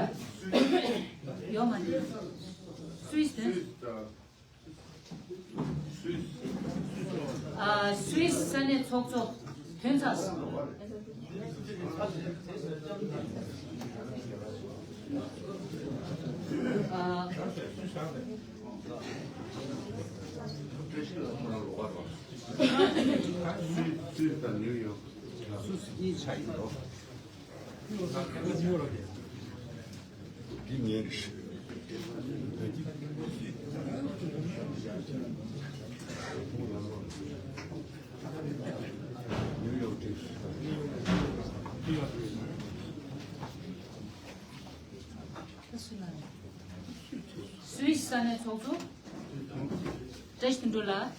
ཡོད་མ་རེད། སུད་སི་དོན། ཨ། སུད་སི་ས་གནས་ཚོགས་གཙོ་ཐོན་ཚར་སོང་། ཨ། སུད་སི་དང་ནིའུ་ཡོག་ལ། སུད་སི་གཉིས་ཆགས་ཡིན་ནོ། འདི་ངའི་རེད། ནིའུ་ཡོག་དེ། སུད་སི་ས་གནས་ཚོགས་གཙོ་བཀྲ་ཤིས་དོན་གྲུབ་ལགས།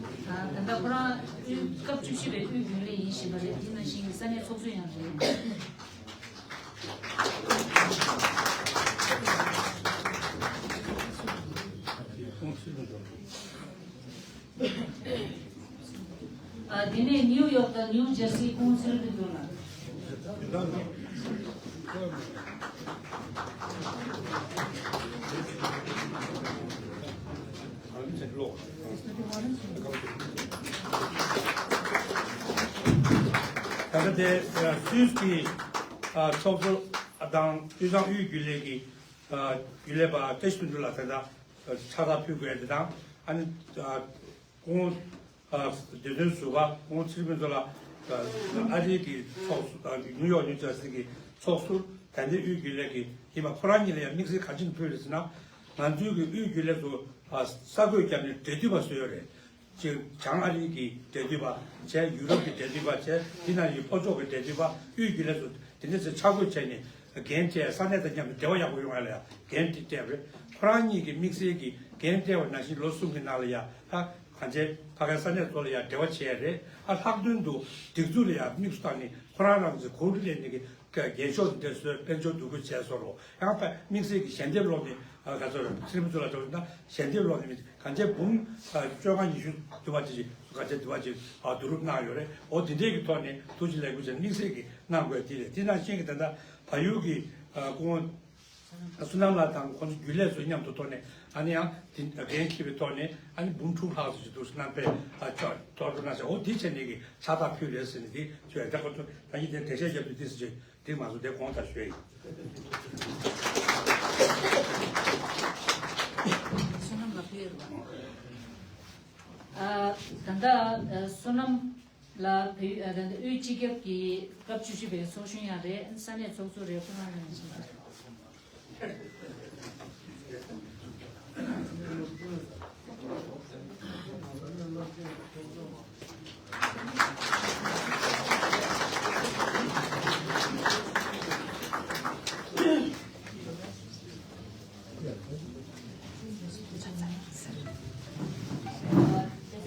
ད་ལྟ་ཁོ་རང་དབུས་སྐབས་བཅུ་བཞི་པའི་དབུས་རྒྱུན་ལས་ཡིན་བཞིན་པ་རེད། དེ་ནང་བཞིན་གྱི་ས་གནས་ཚོགས་གཙོ་ཡང་རེད། ཨ། དེ་ནས་ནིའུ་ཡོག་དང་ནིའུ་ཇར་སི་ཁོང་ཚུར་དུ་འགྲོ་ལ། ད་ལྟ་དེ་སུད་སི་གི་ཚོགས་གཙོ་དང་དབུས་གཙང་དབུས་རྒྱུན་ལས་ཀྱི་རྒྱུན་ལས་པ་བཀྲ་ཤིས་དོན་གྲུབ་ལགས་དེ་དག་ཕྱག་རྟགས་ཕུལ་དགོས་དེ་དང་། ཨ་ནི། ཁོང་། ཨ། འདི་དོན་ཟུར་པ་ཁོང་ཚེ་རིང་ཕུན་ཚོགས་ལགས། ཨ་རིའི་གི་ཚོགས་གཙོ། ཨ། ནིའུ་ཡོག་ནིའུ་ཇར་སི་གི་ཚོགས་ཟུར། ད་ལྟའི་དབུས་རྒྱུན་ལས་ཀྱི་ཡིན་པ། ཁོ་རང་གཉིས་ལ་ཡང་དམིགས་བསལ་ག་ཅི་ཕུལ་རེད་ཟེར་ན། ང་ཚོའི་གི་དབུས་རྒྱུན་ལས་ཚོ། ཨ། ས་བགོས་བརྒྱབ་ནས་འབྲེལ་མཐུད་པ་བཟོས་ཡོད་རེད། གཅིག་བྱང་ཨ་རི་གི་འབྲེལ་མཐུད་པ་བྱས། ཡུ་རོབ་ཀྱི་འབྲེལ་མཐུད་པ་བྱས། དེ་ནང་བཞིན་ལྷོ་ཕྱོགས་ཀྱི་འབྲེལ་མཐུད་པ། དབུས་རྒྱུན་ལས་ཚོ་དེ་འདྲ་ཚོ་ཆ་བགོས་བྱས་ནས། འགན་སྤྲད། ས་གནས་དང་མཉམ་དུ་འབྲེལ་བ་ཡག་པོ་ཡོང་ཡ་ལ་ཡ་འགན་དེ་སྤྲད་པ་རེད། ཁོ་རང་གཉིས་ཀྱིས་དམིགས་བསལ་གྱི་འགན་སྤྲད་པ་ནང་བཞིན་ལོ་གསུམ་གྱི་ནང་ལ་ཡ། ད་གང་བྱས་ཕ་གའི་ས་གནས་ཚོ་ལ་ཡ་འབྲེལ་བ་བྱས་རེད། ཨ། ལྷག་དོན་དུ་སྒྲིག་འཛུགས་ལ་ཡ་དམིགས་སུ་བཏང་ནས་ཁོ་རང་རང་ཚོའི་གོ་སྒྲིག་ལས་ནས་ཀྱི་འགན་ཤོག་འདི་འདྲ་བཟོས། དཔལ་འབྱོར་བསྡུ་སྒོ་བྱས་སོང་རོགས། ཡང་ཕ་དམིགས་བསལ་གྱི་ཞལ་འདེབས་སློག་ནས། ཨ། ག་ཚོད་ཚེ་རིང་ཕུན་ཚོགས་ལགས་འགྲོ་ན་ཞལ་འདེབས་སློག་ནས་མི་གང་བྱས་འབུམ། ཨ། བཅོ་ལྔ་ཉི་ཤུ་བསྡུ་བ་ཅིག་གང་བྱས་བསྡུ་བ་ཅིག་ཨ། བསྡུ་རུབ་གནང་ཡོད་རེད། འོ་དེ་འདྲས་ཀྱི་ཐོག་ནས་ཐུགས་རྗེ་ལེགས་འབུལ་བྱས། དམིགས་བསལ་གྱི་གནང་དགོས་དེ་རེད། དེ་ནང་བཞིན་གྱི་ད་ལྟ་བལ་ཡུལ་གྱི། ཨ། སྐུ་ངོ་བསོད་ནམས་ལགས་དང་ཁོང་ཚོ་རྒྱུན་ལས་ཚོ་མཉམ་དུ་ཐོག་ནས། ཨ་ནི་ཡང་དེ་འགན་འཁྱེར་བའི་ཐོག་ནས། ཨ་ནི་འབུམ་དྲུག་ལྷག་ཙམ་ཞིག་འདུག་ཟེར། གནང་པའི། ཨ། ཕྱོགས་ཐོག་ཏུ་གནང་ཟེར། འོ་དེ་བྱས་ནས་ཀྱི་ཕྱག་རྟགས་ཕུལ་རེད་ཟེར་ནས། དེ་ཚོས་ད་ཁོ་ཚོ་ད་ཡིན་དེ་འགྲེལ་བཤད་རྒྱབ་དུས་དེ་ཟེར་ཅིག་དེ་མ་བཟོ་དེ་གོང་ལྟར་ཞུས་ཡིན། བསོད་ནམས་ལགས་ཕེབས་རོགས། ཨ། ད་ལྟ་བསོད་ནམས་ལགས་བོད། ཨ། ད་ལྟ་དབུས་སྤྱི་ཁྱབ་ཀྱི་སྐབས་བཅུ་བཞི་པའི་ཚོགས་གཞོན་ཡང་རེད། ས་གནས་ཚོགས་གཙོ་རེད། ཁོ་རང་རང་བཞིན།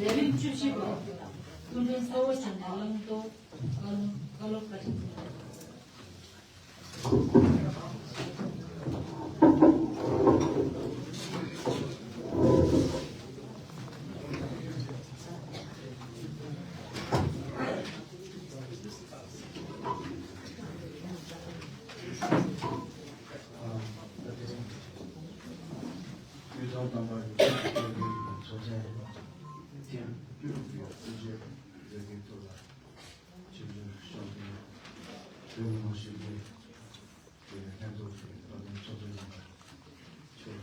མཛད་རིམ་བཅུ་བཞི་པ། སྐུ་མགྲོན་གཙོ་བོ་བྱས་ནས་བླང་དོར་བཀའ་སློབ་བཀའ་སློབ་བཀའ་ཁྲིད། དབུས་གཙང་རྣམ་པ་ཡོངས་ཀྱི་ཚོགས་ཆེན་ཐེངས་བཅུ་དྲུག་པའི་དབུ་འབྱེད་མཛད་སྒོའི་ཐོག་ལ། ཆིབས་བསྒྱུར་ཤོག་ཁག་བོད་མི་མང་སྤྱི་འཐུས་ཀྱི་ལྷན་ཚོགས་ཀྱི་བླ་སྤྱི་ཚོགས་གཙོ་ཡིན་པ་མཆོག་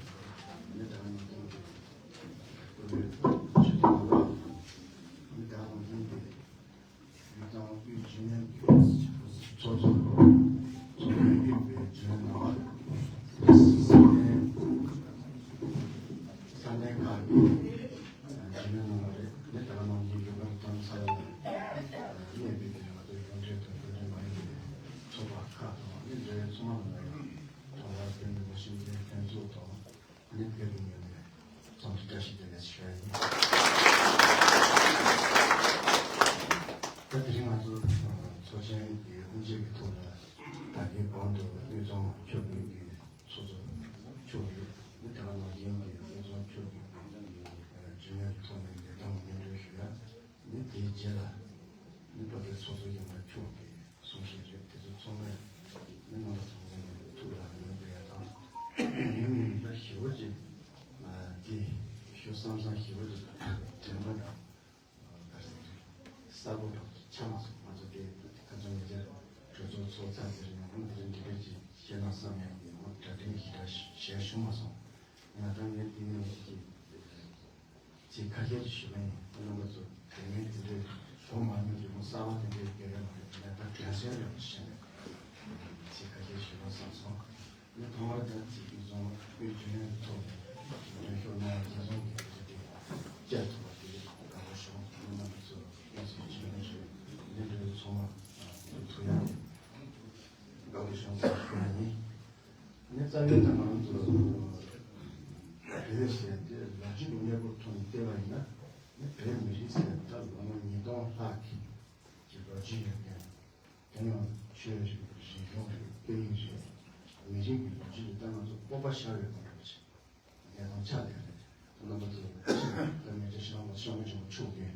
ནས་ད་ནང་ཐོག་ནས་སྐུ་ལས་ཆེ་ཐུབ་པ། ནི་ད་ནང་ཐོག་ནས་དབུས་གཙང་དབུས་རྒྱུན་ལས་ཚོགས་གཙོ་ཚོགས་གཙོ་དབུས་པའི་རྒྱུན་ལས་རྣམ་པ། ས་གནས་ས་གནས་ཁག་གི་རྒྱུན་ལས་རྣམ་པ་རེད། ནི་ད་ནང་ཡིན་རྒྱུ་གང་ཐམ་ས་ལ་གནས་པའི་དེ་ང་ཚོའི་གྲོང་ཁྱེར་དང་གྲོང་ཁྱེར་མ་ཡིན་པའི་ཚོགས་པ་ཁག་དང་། ནི་འབྲེལ་ཡོད་ཚང་མ་ལ་ཡང་གྲོང་པ་བོད་མི་མང་སྤྱི་འཐུས་ལྷན་ཚོགས་དང་། ནི་བོད་མི་ཡོངས་ནས་འཚམས་འདྲི་བཀྲ་ཤིས་བདེ་ལེགས་ཞུ་ཡ་ཡིན། ད་དེ་རིང་ང་ཚོ་ཚོགས་ཆེན་གྱི་དབུ་འབྱེད་ཀྱི་ཐོག་ལ། ད་གིན་གོང་དུ་དབུས་གཙང་ཆོལ་ཁའི་ཚོགས་གཙོ་མཆོག་གིས། ནི་ད་ག་ནང་བཞིན་གྱི་དབུས་གཙང་ཆོལ་ཁའི་རྒྱུན་ལས་ཀྱི་ཐོག་ནས་ལས་དོན་སྙན་སྒྲོན་ཞུ་ཡ། ནི་དེའི་རྗེས་ལ་ནི་བོད་པའི་ཚོགས་གཙོ་ཡིན་པ་མཆོག་གིས་གསུང་བཤད་རེད། དེ་ཚོ་ཚང་མས་ནི་རྣམ་པ་ཚང་མས་ནི་ཐུགས་ལ་ངེས་པའི་ཡ་དང་། ངས་ནི་ད་ཞེ་པོ་ཅིག་དེ་ཞུ་བསམ་བསམ་ཞེ་པོ་ཅིག་དྲན་པ་དང་། ག་རེ་ཟེར། གསལ་པོ་འདྲ་ཆགས་མ་སོང་། ང་ཚོ་དེ་ཁ་སང་ཉེ་ཆར་གྲོས་ཚོགས་ཚོགས་ཚར་དེར་ཡང་དེ་རིང་འདི་འདྲ་ཅིག་བཤད་ན་བསམ་ཡང་དེ་ཡང་གྲ་སྒྲིག་ཞེ་དྲག་བྱས་བྱུང་མ་སོང་། ང་ད་ངས་དེ་ནས་ཅིག་ཅིག་ཁ་ཤས་ཅིག་ཞུ་མཁན་ཡིན། རྣམ་པ་ཚོ་དེ་ནས་དེ་འདྲའི་གོ་མ་མྱོང་རྒྱུ་མོ་གསར་པ་དེ་འདྲའི་སྐད་རེད་མ་རེད། ངས་ད་དྲན་གསོ་རེ་བྱས་ནས་ཅིག་ཁ་ཤས་ཞུ་རོགས་བསམ་སོང་། ངས་ཐོག་མར་ད་ཅིག་གི་བཟོ་དཔེ་རྒྱུན་ལས་ཀྱི་ཐོག་ནས་འགྲན་ཞུགས་གནང་བ་རྒྱལ་ཡོངས་ཀྱི་དེ་འདྲའི་བཅར་ཐུབ་པ་དེ་དགའ་པོ་བྱུང་། རྣམ་པ་ཚོ་དབུ་འཛུགས་བྱས་ནས་རེད། འདི་འདྲའི་ཚོགས་མ་ཐུག་ཡག་དགའ་པོ་བྱུང་ཟེར་ཞུ་ཡ་ཡིན། ནི་རྩ་བའི་ཐ་མ་ང་ཚོ་བོད་ཟེར་དེ་ལོ་རྒྱུས་ཀྱི་གནས་བབ་ཐོག་ནས་བལྟས་པ་ཡིན་ན། ནི་བོད་མི་རིགས་ཟེར་ད་ལོ་ངོ་ཉིས་སྟོང་ལྷག་གི་ལོ་རྒྱུས་ཡོད་མཁན། དེ་ནང་ཆོས་རིག་རིག་གཞུང་རིག་སྐད་ཡིག་རིག་མི་རིགས་ཀྱི་ལོ་རྒྱུས་ལ་ད་ང་ཚོ་སྤོབས་པ་ཤར་ཡོད་པ་རེད། གནས་སྟངས་ཆགས་བསྡད་རེད། རྣམ་པ་ཚོ་ད་ངས་ཅིག་ཤོང་བ་ཤོང་གི་བྱུང་ཆོག་གི།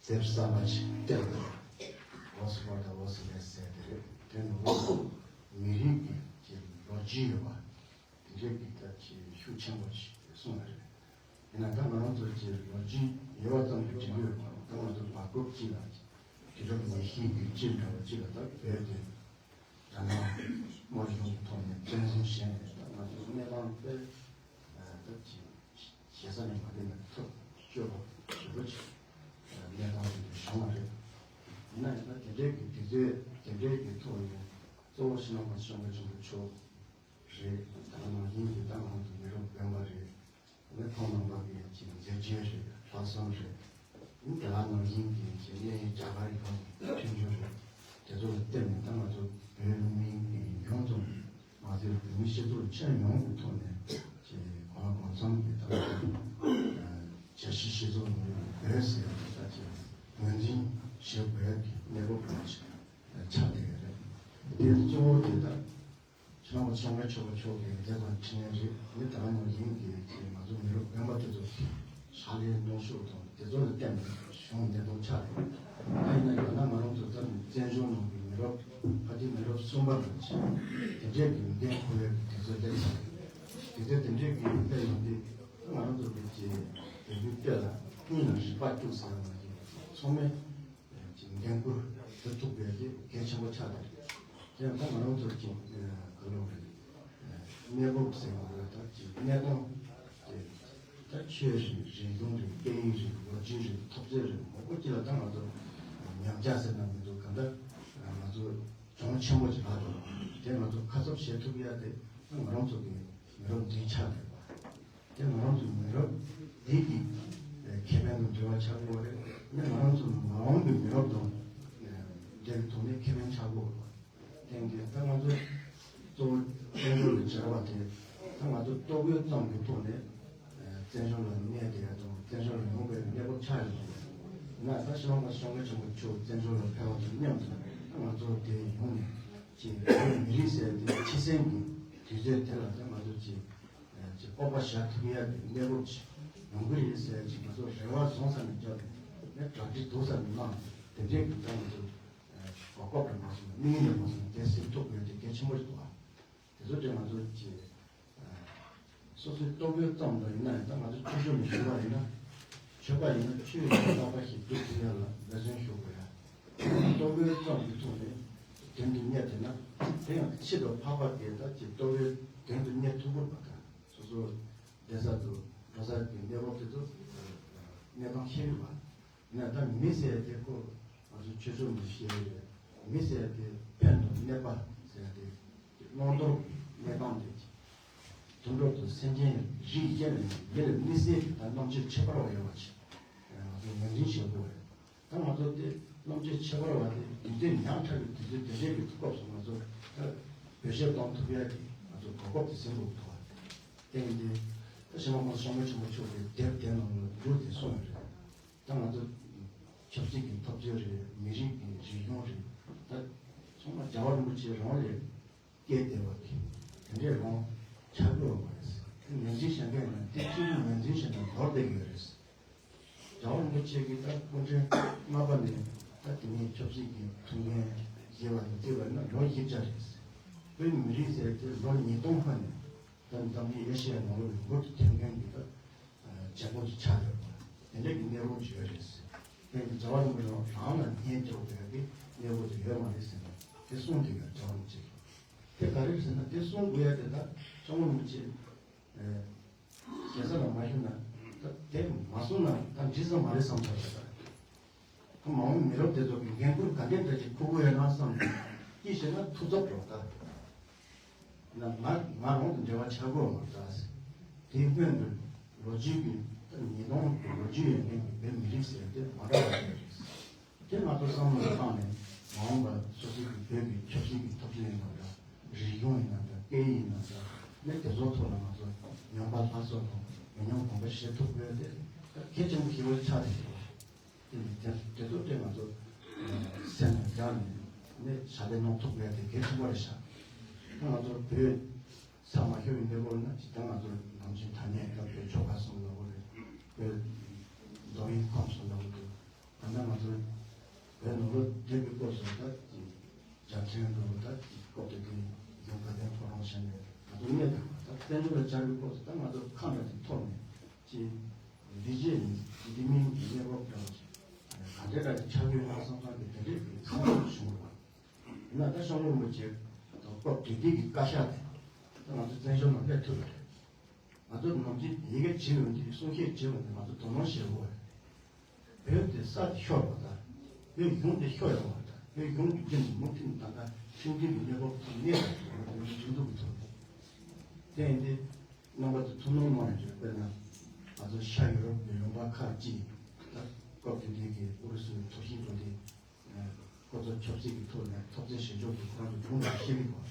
དེབ་གསར་པ་ཞིག་བལྟས་པ་རེད། ཝོ་སི་ཝར་དང་ཝོ་སི་ལེས་ཟེར་དེ་རེད། དེ་ནི་ཝོ་སི་མི་རིགས་ཀྱི་ལོ་རྒྱུས་ཡོད་པ་དེ་འདྲའི་གི་ད་ཅིག་ཤུགས་ཆེན་པོ་ཞིག་གསུངས་པ་རེད། ཡིན་ན་ད་ང་རང་ཚོ་ཅིག་ལོ་རྒྱུས་ཡོད་པ་ཙམ་གྱིས་འགྲིག་གི་ཡོད་པ་ད་ང་ཚོ་བར་སྐབས་ཅིག་ལ་དུས་རབས་ཉི་ཤུ་གི་སྤྱི་འདྲ་བ་ཅིག་ལ་ད་བོད་དེ་རང་དབང་དམར་གཞུང་གི་ཐོག་ནས་བཙན་བཟུང་བྱས་ནས་ད་ང་ཚོ་གནས་སྟངས་དཔེ་ད་ཅིག་ཞེ་ས་ནས་མ་བསྡད་ན་ཐབས་སྐྱོ་པོ་ཞེ་པོ་ཅིག་གནས་སྟངས་དེ་འདྲ་བྱུང་བ་རེད། ཡིན་ན་ཡང་ད་དེ་འདྲའི་གི་དུས་ཚོད་དེ་འདྲའི་གི་ཐོག་ནས་གཙོ་བོ་ཕྱི་ནང་གི་ཤོང་གི་བྱུང་གི་ཆོག་རེད། ད་ནང་བཞིན་གྱི་ད་ང་ཚོ་མི་རབས་རྒན་པ་རེད། ནི་ཁོང་རྣམ་པ་གི་ཅིག་མཛད་རྗེས་རེད། ལྷག་བསམ་རེད། ནི་དེ་ལ་ནང་བཞིན་གྱི་ཅིག་གནས་རྒྱ་གར་གྱི་ཁོང་མཐུན་འགྱུར་རེད། དེ་ཚོ་ལ་བརྟེན་ནས་ད་ང་ཚོ་བོད་མི་གི་ཡོངས་རྫོགས་མ་ཟད་བོད་མི་སྤྱི་ཚོགས་ཁྱོན་ཡོངས་ཀྱི་ཐོག་ནས་ཅིག་གོང་ལ་གོང་འཚམ་གྱི་ད་ང་ཚོ་བརྗོད་གཞི་གཞི་བཟུང་ནས་བོད་ཟེར་ཡག་ད་ཅིག་ངོས་འཛིན་བྱེད་དགོས་ཡག་གི་གནས་བབ་རང་ཞིག་ཆགས་བསྡད་ཡོད་རེད། དེ་གཙོ་བོ་དེ་ད་ཕྱི་ནང་གི་ཚོགས་མི་ཆོག་པ་ཆོག་གི་དེ་དང་འཕྲིན་ལས་རེད། མི་ད་ག་ནང་བཞིན་གྱི་ང་ཚོ་མི་རབས་རྒན་པ་དེ་ཚོ་ཕྱག་ལས་གནང་ཕྱོགས་དང་དེ་ཚོ་ལ་བརྟེན་ནས་བྱུང་གནས་སྟངས་ཆགས་རེད། ད་ཡིན་ན་ཡང་ན་ང་རང་ཚོ་ད་བཙན་བྱོལ་ནང་གི་མི་རབས་ཕལ་ཆེར་མི་རབས་གསུམ་པ་ལ་ཕྱིན་དེ་འདྲས་ཀྱི་འགན་འཁུར་བའི་དུས་ཚོད་སླེབས་ཚར་རེད། དུས་ཚོད་དེ་འདྲས་ཀྱི་སླེབས་ཡོང་དུས་ད་ང་རང་ཚོ་གི་ཅིག་དེ་བུའི་སྐད་ལ་སྙིང་ལ་རེ་བ་བཅུག་ཟེར་བ་ནང་བཞིན་ཚང་མས་ཅིག་འགན་འཁུར་བྱེད་ཐུབ་པའི་དེ་གལ་ཆེན་པོ་ཆགས་འདུག་དེ་ཡང་ད་ང་རང་ཚོ་ཅིག་ག་ལོ་རེད། གནས་བབ་ཟེར་བ་རེད། ད་ཅིག་གནས་སྟངས་དེ་ད་ཆོས་རེད། རིག་གཞུང་རེད། སྐད་ཡིག་རེད། ལོ་རྒྱུས་རེད། འཐབ་རྩོད་རེད། མང་པོ་ཅིག་ལ་ད་ང་ཚོ་ཉམས་ཆག་ཟེར་ན་མི་འདུག་གང་ལྟར་ང་ཚོ་གྱོང་ཆེན་པོ་ཅིག་ལྷག་འདུག་དེ་ང་ཚོ་ཁ་གསབ་བྱེད་ཐུབ་ཡ་དེ་ད་ང་རང་ཚོ་གི་མི་རབས་འདི་ཆགས་འདུག་དེ་ང་རང་ཚོ་མི་རབས་འདི་གི་ཁེ་ཕན་དང་འབྲེལ་བ་ཆགས་ཀྱི་ཡོད་རེད། ཡང་ང་རང་ཚོ་མ་འོངས་པའི་མི་རབས་དང་འབྲེལ་བའི་ཐོག་ནས་ཁེ་ཕན་ཆགས་ཀྱི་ཡོད་རེད། དེང་དུས་ད་ང་ཚོ་གཙོ་བོ་བཙན་བྱོལ་གྱི་བྱ་བ་དེ་ད་ང་ཚོ་ལྟོ་གོས་ཙམ་གྱི་ཐོག་ནས་བཙན་བྱོལ་ལ་གནས་བསྡད་ཡ་དང་བཙན་བྱོལ་ལ་ཡོང་བའི་གནས་བབ་ཆགས་ཡོད་པ་རེད། ཡིན་ན་ད་ཕྱི་ནང་གི་ཤོང་གི་ཆེན་པོ་ཆུ་བཙན་བྱོལ་ལ་ཕེབས་པ་དང་མཉམ་དུ་ད་ང་ཚོ་དེ་ཡོང་ནས་ཅིག་བོད་མི་རིགས་ཟེར་དེ་ཕྱི་གསལ་གྱི་དུས་ཚོད་དེ་ལ་ད་ང་ཚོ་ཅིག་ཅིག་སྤོབས་པ་བཞག་ཐུབ་ཡ་གི་གནས་བབ་ཅིག་ཡོང་གི་རེད་ཟེར་ཅིག་ང་ཚོ་རེ་བ་བཟང་ས་ནས་བརྒྱབ་ནས་གྲ་སྒྲིག་སྡུག་ས་ནས་གནང་དེ་འདྲས་ཀྱི་ད་ང་ཚོ་གོ་སྐབས་རེ་མ་སོང་ན་དམིགས་ཡུལ་རེ་མ་སོང་ན་དེ་སེམས་ཐུབ་དགོས་དེ་གལ་ཆེན་པོ་ཞིག་འདུག་ཨ། དེ་ཚོ་དེ་ང་ཚོ་ཀྱི་སོ་སོའི་ལྟོ་གོས་ཙམ་དུ་ཡིན་ན་ཡང་ད་ང་ཚོ་ཆོས་ཕྱོགས་ནས་ཞུ་བ་ཡིན་ན་ཆོས་པ་ཡིན་ན་ཆོས་ཡིན་རྟག་པ་ཞིག་སྒྲུབ་ཐུབ་ཡ་ལ་འབད་བརྩོན་ཞུ་དགོས་ཡ། ལྟོ་གོས་ཙམ་གྱི་ཐོག་ནས་དོན་དུ་གཉེར་ཐུབ་ན་དེ་ཡང་ཕྱི་དང་ཕ་ཕ་དེ་ད་ཀྱི་ལྟོ་གོས་དོན་དུ་གཉེར་ཐུབ་དགོས་པ་དང་སོ་སོ་བསྡད་ས་དུ་འགྲོ་ས་ཀྱི་གནས་བབ་དེ་ཚོ་གནས་སྟངས་ཤེས་ཡོད་པ། ཡིན་ན་ད་མི་ཟེར་དེ་ཁོ་ང་ཚོ་ཆོས་ཕྱོགས་ནས་བཤད་ཡོད་རེད། མི་ཟེར་དེ་ཕན་དང་གནོད་པ་ཟེར་དེ་བླང་དོར་གནས་སྟངས་དེ་དུད་འགྲོ་དང་སེམས་ཅན་རིགས་གཞན་ལ་མི་ལ་མི་ཟེར་དེ་ད་རྣམ་དཔྱོད་ཁྱད་པར་བ་ཡོད་པ་ཅིག་ང་ཚོ་ངོས་འཛིན་བྱེད་དགོས་རེད། ད་ང་ཚོ་དེ་རྣམ་དཔྱོད་ཁྱད་པར་བ་དེ་དུས་ཚོད་ཉག་ཕྲ་བའི་དུས་ཚོད་དེ་འདྲའི་གི་སྐབས་སུ་ང་ཚོ་ད་བེད་སྤྱོད་གཏོང་ཐུབ་ཡ་གི་ང་ཚོ་གོ་སྐབས་དེ་ཟིན་དགོས་འདུག་བ། དེ་ཡིན་དུས་ད་ཕྱི་ནང་གོང་ས་སྐྱབས་མགོན་ཆེན་པོ་མཆོག་གིས་དེབ་དེ་ནང་ལ་འབྲུ་དེ་གསུངས་ཡོད་རེད། ད་ང་ཚོ་ཆབ་སྲིད་ཀྱི་འཐབ་རྩོད་རེད། མི་རིགས་ཀྱི་རིག་གཞུང་རེད། ད་ཚང་མ་རྒྱལ་བ་རིན་པོ་ཆེ་རང་ལས་སྐྱེས་བསྡད་པ་གི་དེ་འདྲས་རང་ཆགས་ཀྱི་ཡོད་མ་རེད། ད་ངན་འཛིན་བྱེད་མཁན་ལ་དེ་གཅིག་ངན་འཛིན་བྱེད་ན་འདོར་བསྡད་ཀྱི་ཡོད་རེད། རྒྱལ་བ་རིན་པོ་ཆེ་གིས་ད་སྐུ་ཕྲེང་ལྔ་པ་ནས་ད་དེ་ནས་ཆབ་སྲིད་ཀྱི་ཐུགས་འགན་བཞེས་པ་དང་བརྩིས་པ་ཡིན་ན་ལོ་བཞི་བརྒྱ་རེད། བོད་མི་རིགས་ཟེར་དེ་ལོ་ཉིས་སྟོང་ལྷག་ནས་ད་འཛམ་གླིང་ཨེ་ཤི་ཡའི་ནང་ལོགས་ལ་འབུར་དུ་ཐོན་མཁན་གྱི་ད་བྱེད་སྒོ་ཅིག་ཆགས་ཡོད་པ་དེ་འདྲ་གི་གནས་བབ་ཅིག་ཡོད་རེད། དེ་ནི་རྒྱལ་བ་རིན་པོ་ཆེ་རང་ལ་ཉེན་རྒྱག་པའི་གི་གནས་བབ་ཅིག་ཡོད་མ་རེད་ཟེར་ནས་དེ་གསུངས་བསྡད་ཡོད། རྒྱལ་བ་རིན་པོ་ཆེ་གིས་དེ་ག་རེ་རེད་ཟེར་ན་དེ་གསུང་དགོས་ཡ་དེ་ད་སྐྱབས་མགོན་རིན་པོ་ཆེ། ས་ལ་མ་ཞུགས་ན་ད་དེ་མ་སོང་ན་ད་འགྲིག་ས་མ་རེད་བསམ་ཚར་ད། ད་མ་འོངས་མི་རབས་དེ་ཚོ་གི་འགན་ཁུར་ག་འདྲས་འདྲ་ཞིག་འཁུར་དགོས་ཡོད་ན་བསམ་ནས་ཅི་བྱས་ན་ཐུགས་འཚབ་འགྲོ་ད། ན་ང་ང་རང་དང་འབྲེལ་བ་ཆགས་དགོས་མ་རེད་ད། དེའི་སྔོན་དུ་ལོ་རྒྱུས་ཀྱི་ད་ཉིས་སྟོང་གི་ལོ་རྒྱུས་ཡོད་མཁན་གྱི་བོད་མི་རིགས་ཟེར་དེ་མ་འདྲ་བ་རེད། དེ་ང་ཚོ་བསམ་བློ་བཏང་ནས་མ་འོངས་པ་སོ་སོའི་གི་བོད་ཀྱི་ཆབ་སྲིད་ཀྱི་འཐབ་རྩོད་ཡིན་ན་འདྲ། རིག་གཞུང་ཡིན་ན་འདྲ། སྐད་ཡིག་ཡིན་ན་འདྲ། ནས་དེ་ཚོ་ཐོག་ལ་ང་ཚོ་ཉམས་པ་སླར་གསོ་དང་ཉམས་མྱོང་གོང་འཕེལ་བྱེད་ཐུབ་དགོས་དེ་གལ་ཆེན་པོ་ཞེ་པོ་ཆགས་བསྡད་ཡོད། དེ་ནི་དེ་དེ་ཚོ་དེ་ང་ཚོ་སེམས་ལ་བཞག་ནས་ནས་ཕྱག་ལས་གནང་ཐུབ་དགོས་དེ་གལ་ཆེན་པོ་རེད་ཤག་ད་ང་ཚོ་བོད་ས་མ་ཤོར་བའི་གནས་སྐབས་ན་ཇི་ལྟར་ང་ཚོ་ནམ་རྒྱུན་ཐ་སྙད་སྐབས་དེ་ཆོལ་ཁ་གསུམ་ལ་འོ་རེད། བོད་མདོ་དབུས་ཁམས་གསུམ་ལ་འོ་རེད། ད་ལྟ་ང་ཚོ་བོད་ནང་ལོགས་བསྡད་པའི་སྐབས་སུ་ད་ཅིག་རྒྱལ་ཕྲན་འགྲོ་ད་ཅིག་སྐབས་དེ་དུས་ཡུལ་ག་དན་ཕོ་བྲང་བྱས་ནས་ང་ཚོ་གནས་དང་ད་བཙན་བྱོལ་ལ་བཅར་བའི་སྐབས་སུ་ད་ང་ཚོ་ཁ་འདྲ་ཅིག་ཐོག་ནས་ཅིག་འདི་རྗེས་ནི་འདི་མིན་གྱི་གནས་བབ་འདྲ་བ་ཞིག་ག་འདྲ་འདྲ་ཅིག་ཆགས་ཡོད་ན་བསམ་བསམ་གྱི་དེ་འདྲའི་གི་བསམ་བློ་བྱུང་བ། ཡིན་ན་ད་ཤོག་ངོས་མི་བྱེད་ད་སྐབས་དེ་དུས་ཀྱི་བཀའ་ཤག་དེ་ད་ང་ཚོ་བཙན་བྱོལ་ནང་སླེབས་ཐུབ་པ་རེད། ང་ཚོ་ནམ་རྒྱུན་ཡི་གེ་བྲིས་ཡོང་དུས་གསུང་བཤད་བྱེད་ཡོང་དུས་ང་ཚོ་དོ་སྣང་བྱེད་དགོས་རེད། བོད་དེ་ས་དེ་ཤོར་བ་དང་། བོད་གཞུང་དེ་ཤོར་ཡོང་བ་དང་། བོད་གཞུང་གི་རྒྱུན་དུ་མུ་མཐུད་ད་ལྟ་ཁྲིམས་མཐུན་གྱི་གནས་བབ་ཐོག་གནས་པ་དེ་ང་ཚོ་མི་ཚོ་མཐུན་འདུག་གི་ཐོག་ནས། དེ་ཡིན་དུས་རྣམ་པ་ཚོ་ཐུགས་སྣང་གནང་ཡོད་དཔེར་ན། ང་ཚོ་ཤར་ཡུ་རོབ་ཀྱི་ལུང་པ་ཁག་ཅིག་ད་སྐབས་དེ་དུས་ཀྱི་ཨུ་རུ་སུའི་ཚོགས་ཞིང་དུ་དེ། ཁོ་ཚོ་ཆབ་སྲིད་ཀྱི་ཐོག་ནས་འཐབ་རྩོད་བྱེད་ཕྱོགས་ཀྱི་ཁོ་རང་གི་སྒྲུང་ལ་བཤད་ཀྱི་འདུག་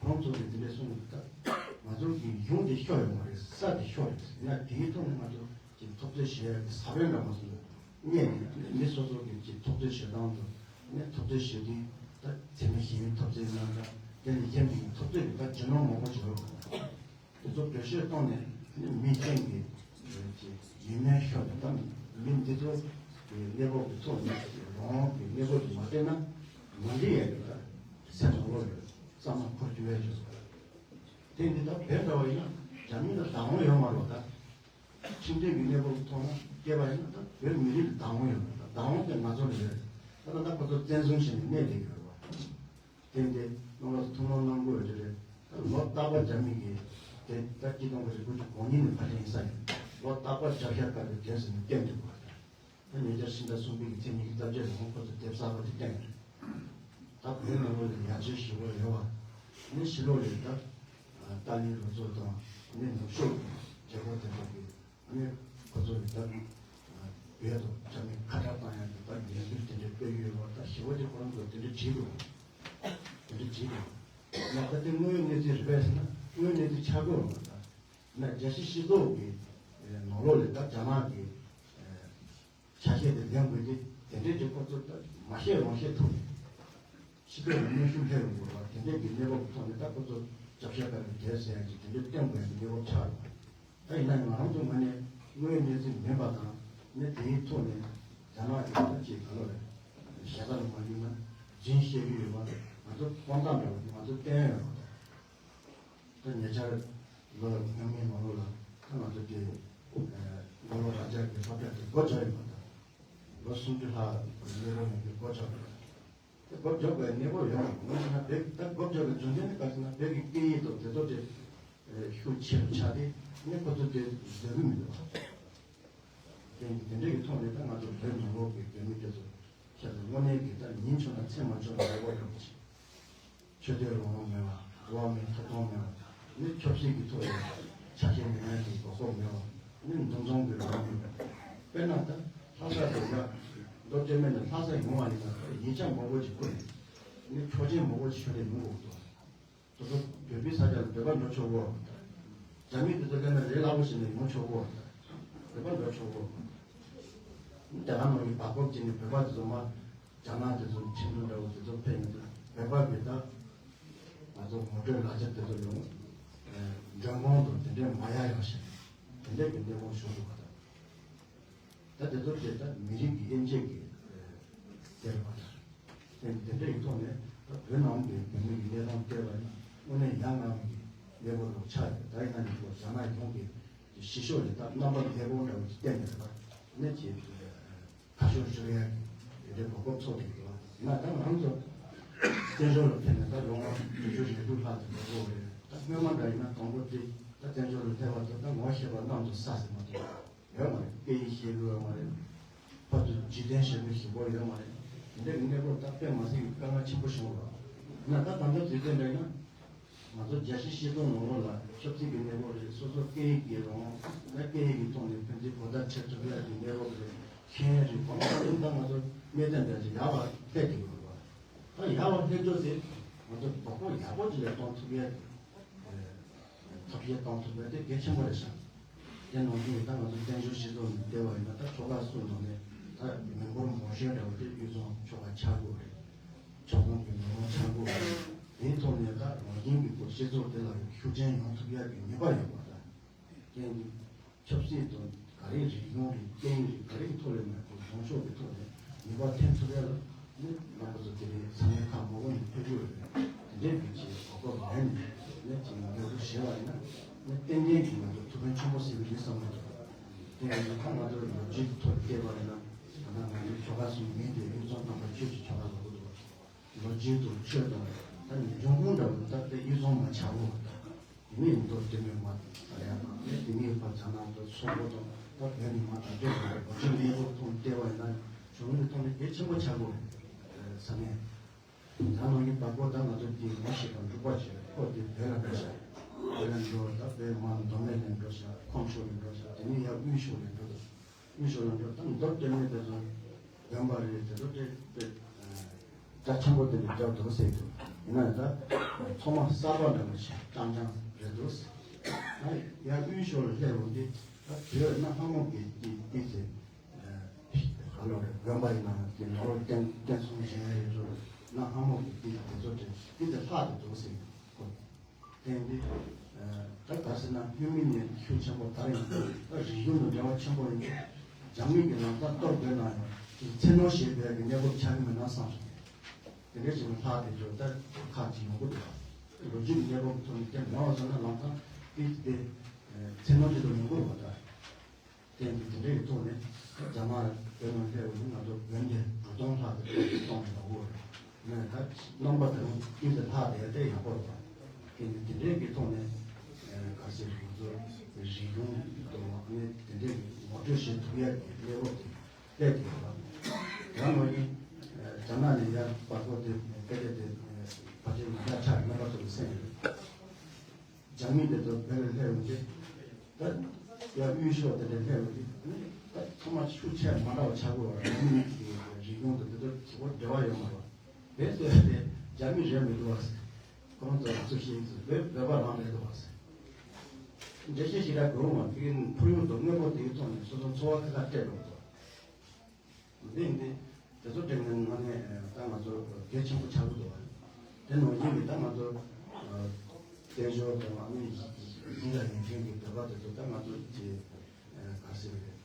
ཁོང་ཚོ་གིས་འདི་འདྲ་གསུངས་འདུག་ད་ང་ཚོ་གི་གཞུང་དེ་ཤོར་ཡོད་མ་རེད། ས་དེ་ཤོར་ཡོད་ཟེར་ན་དེའི་ཐོག་ནས་ང་ཚོ་གི་འཐབ་རྩོད་བྱེད་ཡག་གི་ས་བོན་འདྲ་མ་ཟེར་རྙེད་ནས་མི་སོ་སོ་གི་ཅིག་འཐབ་རྩོད་བྱེད་སྟངས་དང་ནས་འཐབ་རྩོད་བྱེད་དུས་ད་འཛིན་མ་ཞིག་འཐབ་རྩོད་གནང་འདྲ་དེ་ནས་གཞན་གྱི་འཐབ་རྩོད་ཀྱི་ད་རྒྱུ་ནོར་མང་པོ་བྱེད་རོགས། དེ་ཚོ་བེད་སྤྱོད་བཏང་ནས་ནི་མི་གཞན་གྱི་ཡིན་ནའི་ཤོག་དེ་དང་མི་འདི་ཚོ་གི་གནས་བབ་ཀྱི་ཐོག་ནས་རང་དབང་གི་གནས་བབ་ཀྱི་མ་བལྟས་ན་མ་འགྲིག་ཡ་གི་ད་སེམས་ནང་ལོགས་ལ་བསམ་བློ་འཁོར་རྒྱུ་ཡོད་ཅེས་སོ། དེ་འདི་ད་བོད་འདྲ་བ་ཡིན་ན་རྒྱ་མི་ལ་བདག་དབང་ཡོད་མ་རེད་ད། ཁྲིམས་མཐུན་གྱི་གནས་བབ་ཐོག་ན་སྐྱེས་པ་ཡིན་ན་ད་བོད་མི་རིགས་ལ་བདག་དབང་ཡོད་རེད། ད་བདག་དབང་དེ་ང་ཚོ་ལ་ཡོད་རེད། ད་ད་ལྟ་ཁོ་ཚོ་བཙན་བཟུང་བྱས་ནས་གནས་བསྡད་ཡོད་རེད་བ། དེ་འདི་རྣམ་པ་ཚོ་ཐུགས་སྣང་གནང་དགོས་ཡོད་རེད། ད་ལོ་རྟག་པར་རྒྱ་མི་གིས་དེ་ད་སྤྱི་སྟོང་དགུ་བརྒྱ་དགུ་བཅུ་གོ་གཉིས་ནས་ཕར་དྲན་ས་ཡིན། ལོ་རྟག་པར་རྒྱབ་ཤ་དཀར་པོའི་དོན་ཟེར་ནས་བསྟན་འདུག་ག་ད་ཉེ་ཆར་ཕྱི་ཟླ་གསུམ་པའི་གི་ཚེས་ཉི་ཤུ་རྩ་བརྒྱད་ལ་ཁོ་ཚོ་དེབ་གསར་པ་དེ་བསྟན་ཡོད་རེད། ད་བོད་ནང་ལོགས་ལ་ཡར་རྒྱས་ཞེ་པོ་ཡོད་བ། ནི་ཕྱི་ལོགས་ལ་ད་ཏཱ་ལའི་རུ་ཚོགས་དང་ནི་ནུབ་ཕྱོགས་ཀྱི་རྒྱལ་ཁབ་དེ་ཚོ་གི་ཨ་ནི་ཁོ་ཚོ་ལ་ད་བོད་དང་རྒྱ་མི་ཁ་བྲལ་བཏང་ཡག་གི་ད་ལས་འགུལ་དེ་འདྲ་སྤེལ་ཡོད་པ། ད་ཞི་བ་དེ་ཁོ་རང་ཚོ་དེ་འདྲ་བྲིས་འདུག་དེ་འདྲ་བྲིས་འདུག་ཡང་ད་དེ་དངོས་ཡོད་གནས་ཚུལ་རེད་པས་ཟེར་ན་དངོས་ཡོད་གནས་ཚུལ་ཆགས་དགོས་རེད་པ། ད་ན་རྒྱལ་སྤྱི་སྤྱི་ཚོགས་ཀྱི་ནང་ལོགས་ལ་ད་རྒྱ་ནག་གི་ཆ་ཤས་དེ་ལེན་དགོས་ཏེ་དེ་འདྲའི་དེ་ཁོ་ཚོ་ད་མ་བཤད་རང་བཤད་ཐུབ་ནས། ཕྱི་ལོགས་ལ་གནོན་ཤུགས་སླེབས་ཡོང་དགོས་པ་དེ་འདྲའི་གི་གནས་བབ་ཐོག་ནས་ད་ཁོ་ཚོ་རྒྱབ་ཤ་དཀར་པོའི་རྒྱལ་ཟེར་ཡག་ཅིག་དེ་འདྲའི་བསྟན་དགོས་ཡག་གི་གནས་བབ་ཆགས་ཡོད། ད་ཡིན་ན་ང་རང་ཚོ་ངོས་ནས་དངོས་ཡོད་གནས་ཚུལ་མིན་པ་དང་ནི་དེའི་ཐོག་ནས་རྒྱ་ནག་གི་ད་ཅིག་ག་ལོ་རེད། ཞལ་ལྟ་ལ་མ་ཡིན་ན་རྫུན་བཤད་ཀྱི་ཡོད་པ་ང་ཚོ་དཔང་རྟགས་འདྲ་བོ་ང་ཚོ་བསྟན་ཡོད་རེད། ད་ཉེ་ཆར་ལོ་སྔོན་མའི་ནང་ལོགས་ལ་ད་ང་ཚོ་དེ་མགོ་ལོག་ར་ཇ་གི་ཕབ་ཆ་དེ་སྒོ་རྒྱག་ཡོད་པ་དང་། ལོ་སུམ་ཅུ་ལྷག་གི་གནས་སྐབས་ནས་སྒོ་རྒྱག་དགོས། དེ་སྒོ་རྒྱག་པའི་གནས་སྐབས་ཡོད་མ་རེད། ངོས་ནས་ན་བོད་ད་སྒོ་རྒྱག་པའི་རྒྱུ་མཚན་ནི་ག་ཟེར་ན་བོད་ཀྱི་སྐད་ཡིག་དང་དེ་ཚོ་དེ་ཤུགས་ཆེ་རུ་ཆགས་ཏེ་ནི་ཁོ་ཚོ་དེ་བཟོ་གི་མི་འདུག་དེ་འདྲ་གི་ཐོག་ནས་ད་ང་ཚོ་བོད་ནང་ལོགས་ཀྱི་བོད་མི་དེ་ཚོ་ཁྱེད་ཚོ་དངོས་གནས་ཀྱི་ད་ཉིན་བྱུང་ན་མཚན་མ་བྱུང་ན་ལས་སྒོ་རྒྱག་པ་ཆེ། ཆོས་དད་རང་དབང་མེད་པ། འགྲོ་བ་མིའི་ཐོབ་ཐང་མེད་པ། ནི་ཆབ་སྲིད་ཀྱི་ཐོག་ནས་ཆ་ཤས་མི་སྣ་གི་དགོས་མཁོ་མེད་པ། ནི་འདུ་འཛོམས་ཀྱི་རང་དབང་མེད་པ། དཔེར་ན་ད་ལྷ་ས་དེ་ལ་མདོ་སྟོད་སྨད་ནས་ལྷ་ས་ཡོང་བ་ཡིན་ན་ཡིག་ཆ་མང་པོ་ཅིག་ཁུར་ནས་ནི་ཆོག་མཆན་མང་པོ་ཅིག་ཁྱོན་ནས་ཡོང་དགོས་འདུག་དེ་ཚོ་བོད་པའི་ས་ཆ་ལ་བོད་པ་འགྲོ་ཆོག་གོ། རྒྱ་མི་དེ་ཚོ་སླེབས་ན་ལས་སླ་པོ་བྱས་ནས་ཡོང་ཆོག་གོ། བོད་པ་འགྲོ་ཆོག་གོ། ནི་དེ་ག་ནང་གི་བར་སྐབས་ཅིག་ནས་བོད་པ་དེ་ཚོ་མ། རྒྱ་ནག་དེ་ཚོ་ཁྲིམས་དྲུང་འདྲ་བོ་དེ་ཚོ་ཕེབས་ཡོང་དུས་བོད་པ་གི་ད་ང་ཚོ་ངོ་སྤྲོད་ལག་ཆ་དེ་ཚོ་ཡོང་། མགྲོན་ཁང་དུ་དེ་འདྲའི་མ་ཡག་ཡག་ཞིག་དེ་འདྲའི་གི་གནས་སྟངས་བྱུང་འདུག་ག་ད་དེ་ཚོ་དེ་ད་མི་རིགས་ཀྱི་དབྱེ་འབྱེད་ཀྱི་དེ་རེད་པ། ད་དེ་འདྲ་ཡི་ཐོག་ནས་ད་བོད་ནང་གི་བོད་མི་གི་གནས་སྟངས་བལྟས་པ་ཡིན་ན་དངོས་གནས་ཡ་ང་བའི་གནས་བབ་རུ་ཆགས་ཡོད། ད་ཡིན་ན་ཡང་ཁོ་རྒྱ་ནག་གཞུང་གི་ཕྱི་ཕྱོགས་ཀྱི་ད་རྣམ་པ་མེད་པོ་འདྲ་བོ་ཞིག་བསྟན་ནས་རེད་པ། ནས་ཀྱི་ཁ་ཕྱོགས་བཅུག་ཡ་གི་དེ་འདྲའི་གོ་སྐབས་ཚོགས་ཀྱི་འདུག་ཡིན་ན་ད་ང་ཚོ་བཙན་བྱོལ་ལ་ཕེབས་ནས་ད་ལོ་ངོ་དྲུག་ཅུ་རེ་དྲུག་ལྷག་ཙམ་འགྲོ་གི་ཡོད་རེད། ད་སྔོན་མ་འདྲ་ཡིན་ན་དང་པོ་དེ་ ད་བཙན་བྱོལ་དུ་སླེབས་པ་དང་ད་ངོ་ཤེས་པ་གནམ་དུ་ས་ཟིན་མ་ཐུབ་ཡོད་མ་རེད། སྐད་ཡིག་ཤེས་ཀྱི་ཡོད་མ་རེད། ཕར་ཚུར་འཇིག་རྟེན་ཞེ་པོ་ཞིག་པོ་ཡོད་མ་རེད། དེ་འདྲའི་གནས་སྐབས་ད་དཔེ་མ་སྲིད་ཀྱི་དཀའ་ངལ་ཆེན་པོ་བྱུང་བ་རེད། ཡིན་ན་ད་ད་ལྟ་དུས་ཚོད་འདྲ་ཡིན་ན། ང་ཚོ་རྒྱལ་སྤྱིའི་སྤྱི་ཚོགས་ནང་ལོགས་ལ་ཆབ་སྲིད་ཀྱི་གནས་བབ་རེད། སོ་སོ་སྐད་ཡིག་ཡིན་རུང་ད་སྐད་ཡིག་གི་ཐོག་ནས་ཕན་ཚུན་གོ་བརྡ་འཕྲད་ཐུབ་ཡ་གི་གནས་བབ་རེད། ཤེས་ཡོན་རེད། གང་ལྟར་ཡིན་ད་ང་ཚོ་གནད་དོན་འདྲ་ཅིག་ཡག་པ་སླེབས་ཀྱི་ཡོད་རེད་བ། ད་ཡག་པ་སླེབས་རྒྱུ་དེ་ང་ཚོ་དོ་ཕོག་ཡག་པོ་ཅིག་ལ་གཏོང་ཐུབ་ཡ་གི་ཐབས་ཤེས་གཏོང་ཐུབ་ཡ་དེ་གལ་ཆེན་པོ་རེད་ཤག་དེ་ནང་བཞིན་ད་ང་ཚོ་བཙན་བྱོལ་སྤྱི་ཚོགས་ནས་བལྟས་པ་ཡིན་ན་ད་ཆོལ་ཁ་སོ་སོ་ནང་ནས་ད་མི་འབོར་མང་ཤོས་འདྲ་བོ་དེ་དབུས་གཙང་ཆོལ་ཁ་ཆགས་དགོས་རེད། ཕྱོགས་གཏོགས་ཀྱི་མི་མང་ཆགས་དགོས་རེད། དེའི་ཐོག་ནས་ད་རང་བཞིན་གྱི་སྐོར་སྤྱི་ཚོགས་དེ་ལ་ཤུགས་རྐྱེན་ཡོང་ཐུབ་ཡ་གི་ནུས་པ་ཡོད་པ་དང་། དེ་ནི་ཆབ་སྲིད་དང་ག་རེ་རིག་གཞུང་རེད། སྐད་ཡིག་རེད། ག་རེ་གི་ཐོག་ལས་མེད་པར་ལངས་ཕྱོགས་ཀྱི་ཐོག་ནས་ནུས་པ་འཐེན་ཐུབ་ཡ་ལ་ནི་རྣམ་པ་ཚོ་དེ་རིང་ས་གནས་ཁག་མང་པོ་ནས་ཕེབས་ཀྱི་ཡོད་རེད། དེ་འདྲའི་གི་ཆེད་གོ་སྐབས་ལེན་ནས་ནི་ཅིག་འགྱུར་ལྡོག་བྱས་པ་ཡིན་ན་ནི་ཏན་ཏན་གྱིས་ང་ཚོ་ཐུགས་ཕན་ཆེན་པོ་གསོས་ཀྱི་རེད་བསམ་གྱི་འདུག་དེ་ཡིན་ཙང་ང་ཚོ་ལོ་རྒྱུས་ཀྱི་ཐོག་ནས་བལྟས་པ་ཡིན་ན་ད་ལྟ་ང་ཚོའི་ཆོལ་ཁ་གསུམ་མིང་དེ་དབུས་གཙང་རྣམ་པ་ཆོས་ཀྱི་ཆོལ་ཁ་ལབ་ཀྱི་འདུག་ལོ་རྒྱུས་དང་ཆོས་དང་ད་ནི་འབྱུང་ཁུངས་འདྲ་བོ་ད་ལྟ་དབུས་གཙང་མ་ཆགས་པ་དང་། དེ་ནས་མདོ་སྟོད་སྨད་མ་དང་ཡང་དང་ནས་དེ་ནས་ཕར་རྒྱ་ནག་ཏུ་སོག་པོ་དང་ད་བོད་ནས་མ་དང་འདྲེས་པའི་ལོ་རྒྱུས་གནས་བབ་ཐོག་བལྟས་པ་ཡིན་ན་གཞུང་གི་ཐོག་ནས་གལ་ཆེན་པོ་ཆགས་དགོས་རེད། ས་གནས་ད་ནང་གི་བར་སྐོར་ད་ང་ཚོ་འདི་ངོ་ཤེས་པ་འབྲུག་པ་བྱས་ཁོ་འདི་བོད་ལ་འགྲོ་ཤག་བོད་ལ་འགྲོ་ད་བོད་མ་མདོ་སྨད་ལ་འགྲོ་ཤག་ཁམས་ཕྱོགས་ལ་འགྲོ་ཤག་དེ་ནས་ཡར་དབུས་ཕྱོགས་ལ་འགྲོ་དང་། ཡུལ་ཤུལ་ལ་འགྲོ་དང་མདོ་སྟོད་སྨད་དེ་ཚོ་དགོན་པ་རེད། དེ་ཚོ་དེ་དཔེ་རྒྱ་ཆེན་པོ་དེ་འདྲ་རྒྱག་འདུག་ཟེར་གྱི་འདུག་ཡིན་ན་ད་ཚང་མ་གསར་པ་འདྲ་པོ་ཞིག་རྐྱང་རྐྱང་རེད་འདུག་ཨ་ཡ་དབུས་ཕྱོགས་ལ་སླེབས་འོང་དུས་ད་བོད་གནའ་སྔ་མོ་གི་དེ་དེ་ཚེ་ག་ལོ་རེད། དགོན་པ་ཡིན་ན་དེ་ནོར་བསྟན་བསྟན་སྲུང་བྱེད་ཡ་ཡོད་ཚོ་གནའ་སྔ་མོ་གི་དེ་དེ་ཚོ་དེ་དེ་ཚེ་ལྷག་ཏུ་འདུག་ཟེར་གྱི་འདུག་དེ་འདི་ད་ག་ཟེར་ན་སྔོན་མ་ནས་ཤུགས་ཆེན་པོ་དར་ཡོང་དུས་ད་རིག་གཞུང་དང་འབྲེལ་བ་ཆེན་པོ་ཡིན་དུས་རྒྱ་མི་གི་ལམ་སང་གཏོར་དགོས་ན་ཡང་དེ་ཚེ་ནོར་ཞེས་པའི་གི་གནས་བབ་ཆགས་ཀྱི་མེད་ན་བསམ་སོང་། དེ་འདྲ་ཞིག་ལ་ལྷག་དེ་ཚོ་ད་ཁག་ཅིག་ཡོང་གི་འདུག་ལོ་རྒྱུས་ཀྱི་གནས་བབ་ཀྱི་ཐོག་ནས་དེ་མ་འོངས་ས་ན་ལམ་སང་དེ་དེ་ཚེ་ནོར་ཅིག་ཏུ་ཡོང་གི་རེད་པ་ད། རྐྱེན་གྱིས་དེ་འདྲ་ཡི་ཐོག་ནས་རྒྱ་ནག་བོད་ནང་སླེབས་པ་ཡིན་ང་ཚོ་བོད་འདི་འགྲོ་སྟངས་ལྷག་ཏུ་གཏོང་གི་འདུག་ནས་ད་རྣམ་པ་དང་ཀུན་ཏུ་ལྷག་བསྡད་དེ་ཡག་པོ་རེད་པ། རྐྱེན་གྱིས་དེ་འདྲའི་གི་ཐོག་ནས་ག་ཟེར་ང་ཚོ་རིག་གཞུང་དང་ནས་དེ་འདྲའི་གི་ངོ་སྤྲོད་བྱེད་ཐུབ་ཡ་གི་གནས་བབ་དེ་སླེབས་ཀྱི་ཡོད་པ། ཡང་མ་ཡིན་རྒྱ་ནག་ནས་ཡར་བར་སྐོར་དེ་སྐད་ཆ་དེ་ཕལ་ཆེར་ང་འདྲ་ཆགས་རྣམ་པ་ཚོ་གི་སེམས་ཡོད། རྒྱ་མི་དེ་ཚོ་བོད་ལ་སླེབས་ཡོང་དུས་ད་ཡར་དབུས་ཕྱོགས་དེ་འདྲ་སླེབས་ཡོང་དུས་ད་ཚང་མ་ཤུགས་ཆེ་མ་འདྲ་བ་ཆགས་དགོས་པ་རེད། མི་གི་རིག་གཞུང་དང་དེ་ཚོ་གི་འབྲེལ་བ་ཡོད་མ་རེད། བོད་ཟེར་ཡ་དེ་རྒྱ་མི་རེད་མི་འདུག་བ་ཟེར། ཁོང་ཚོ་ང་ཚོ་ཤེས་ཀྱི་བོད་བོད་པ་རང་རེད་འདུག་བ་ཟེར། འགྲེལ་བཤད་ཞིག་རག་དགོས་མ་དེ་གི་ཁོར་ཡུག་དང་དངོས་པོ་དེའི་ཐོག་ནས་སོ་སོ་འཚོ་བ་ཁ་ཁ་སྤྲད་འགྲོ་འདུག་འདི་ཡིན་ཏེ། དེ་ཚོ་དྲན་ནས་ང་ནས་ད་ང་ཚོ་གལ་ཆེན་པོ་ཆགས་ཀྱི་འདུག་བ། དེ་ནང་བཞིན་གྱི་ད་ང་ཚོ་བཙན་བྱོལ་དང་ཨ་ནི་གཞིས་ལ་ཉན་མཁན་གྱི་བོད་པ་དེ་ཚོ་ད་ང་ཚོ་གི་ག་ཟེར་རེད།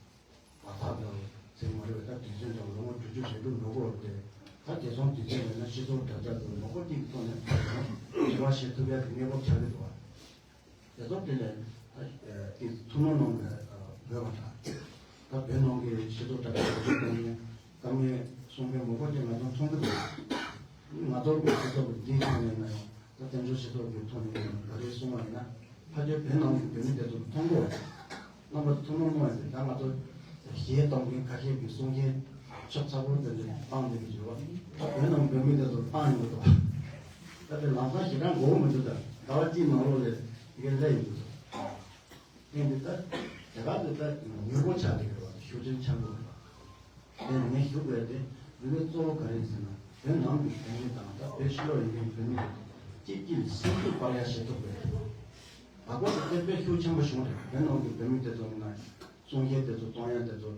བར་ཐག་འདྲ་བོ་ཟེར་མ་རེད་པ། ད་དུས་ཚོད་འདྲ་བོ་ལོ་ངོ་དྲུག་ཅུ་རེ་དྲུག་འགྲོ་གི་ཡོད་རེད། ད་དེ་ཚོ་དུས་ཚོད་ཡིན་ན་སྤྱི་ཚོགས་དྲ་རྒྱ་དང་མང་པོ་གཅིག་གི་ཐོག་ནས་འབྲེལ་བ་བྱེད་ཐུབ་ཡ་གི་གནས་བབ་ཆགས་ཀྱི་འདུག་བ། དེ་ཚོ་དེ་ལས་ད་དེ་ཐུན་མོང་ནང་གི་བོད་པ་དང་ད་བོད་ནང་གི་སྤྱི་ཚོགས་དྲ་རྒྱ་དེ་ཚོ་ནས་དཀའ་ངལ་གསུང་མཁན་མང་པོ་ཅིག་ང་ཚོ་མཐོང་གི་འདུག་ང་ཚོ་གི་སྤྱི་ཚོགས་ཀྱི་འདིའི་ཐོག་ནས་ན་ཡང་ད་བཙན་བྱོལ་སྤྱི་ཚོགས་ཀྱི་ཐོག་ནས་ཡང་ག་རེ་གསུང་བ་ཡིན་ན་ཕལ་ཆེར་བོད་ནང་གི་བོད་མི་དེ་ཚོ་མཐོང་གི་ཡོད་རེད། རྣམ་པ་ཚོ་ཐུན་མོང་མཐོང་ཡོད་རེད། ད་ང་ཚོ་གཞས་གཏོང་མཁན་ཁ་ཤས་ཀྱིས་གསུང་མཁན་ཆགས་ཚ་པོ་དེ་འདྲ་བཏང་བསྡད་ཀྱི་ཡོད་པ། ད་བོད་ནང་བོད་མི་དེ་ཚོ་བཏང་ཡོང་གི་འདུག་ད་དེ་ལམ་སང་ཞེ་དྲག་མགོ་བོ་མི་འདུག་ད་ཟླ་བ་གཅིག་ནང་ལོགས་ལ་དེ་ག་སླེབས་ཡོང་གི་འདུག་དེ་འདི་ལྟར་དེ་ག་དེ་ལྟར་མྱུར་པོ་ཆགས་ཀྱི་རེད་བ། ཤུགས་ཆེན་ཆགས་ཀྱི་རེད་བ། དེ་ངས་ཞུ་དགོས་དེ་འདི་ནི་གཙོ་བོ་ག་རེ་ཟེར་ན་བོད་ནང་གི་བོད་མི་དང་ད་བོད་ཕྱི་ལོགས་ཡིན་མཁན་བོད་མི་དེ་གཅིག་གཅིག་ལ་སེམས་ཤུགས་སྤར་ཡ་བྱེད་ཐུབ་དགོས་རེད། བར་སྐོར་དུ་དེ་དཔེ་ཤུགས་ཆེན་པོ་བྱུང་རེད། བོད་ནང་གི་བོད་མི་དེ་ཚོ་ཡིན་ན་གསུང་བཤད་དེ་ཚོ་གཏོང་ཡ་དེ་ཚོ་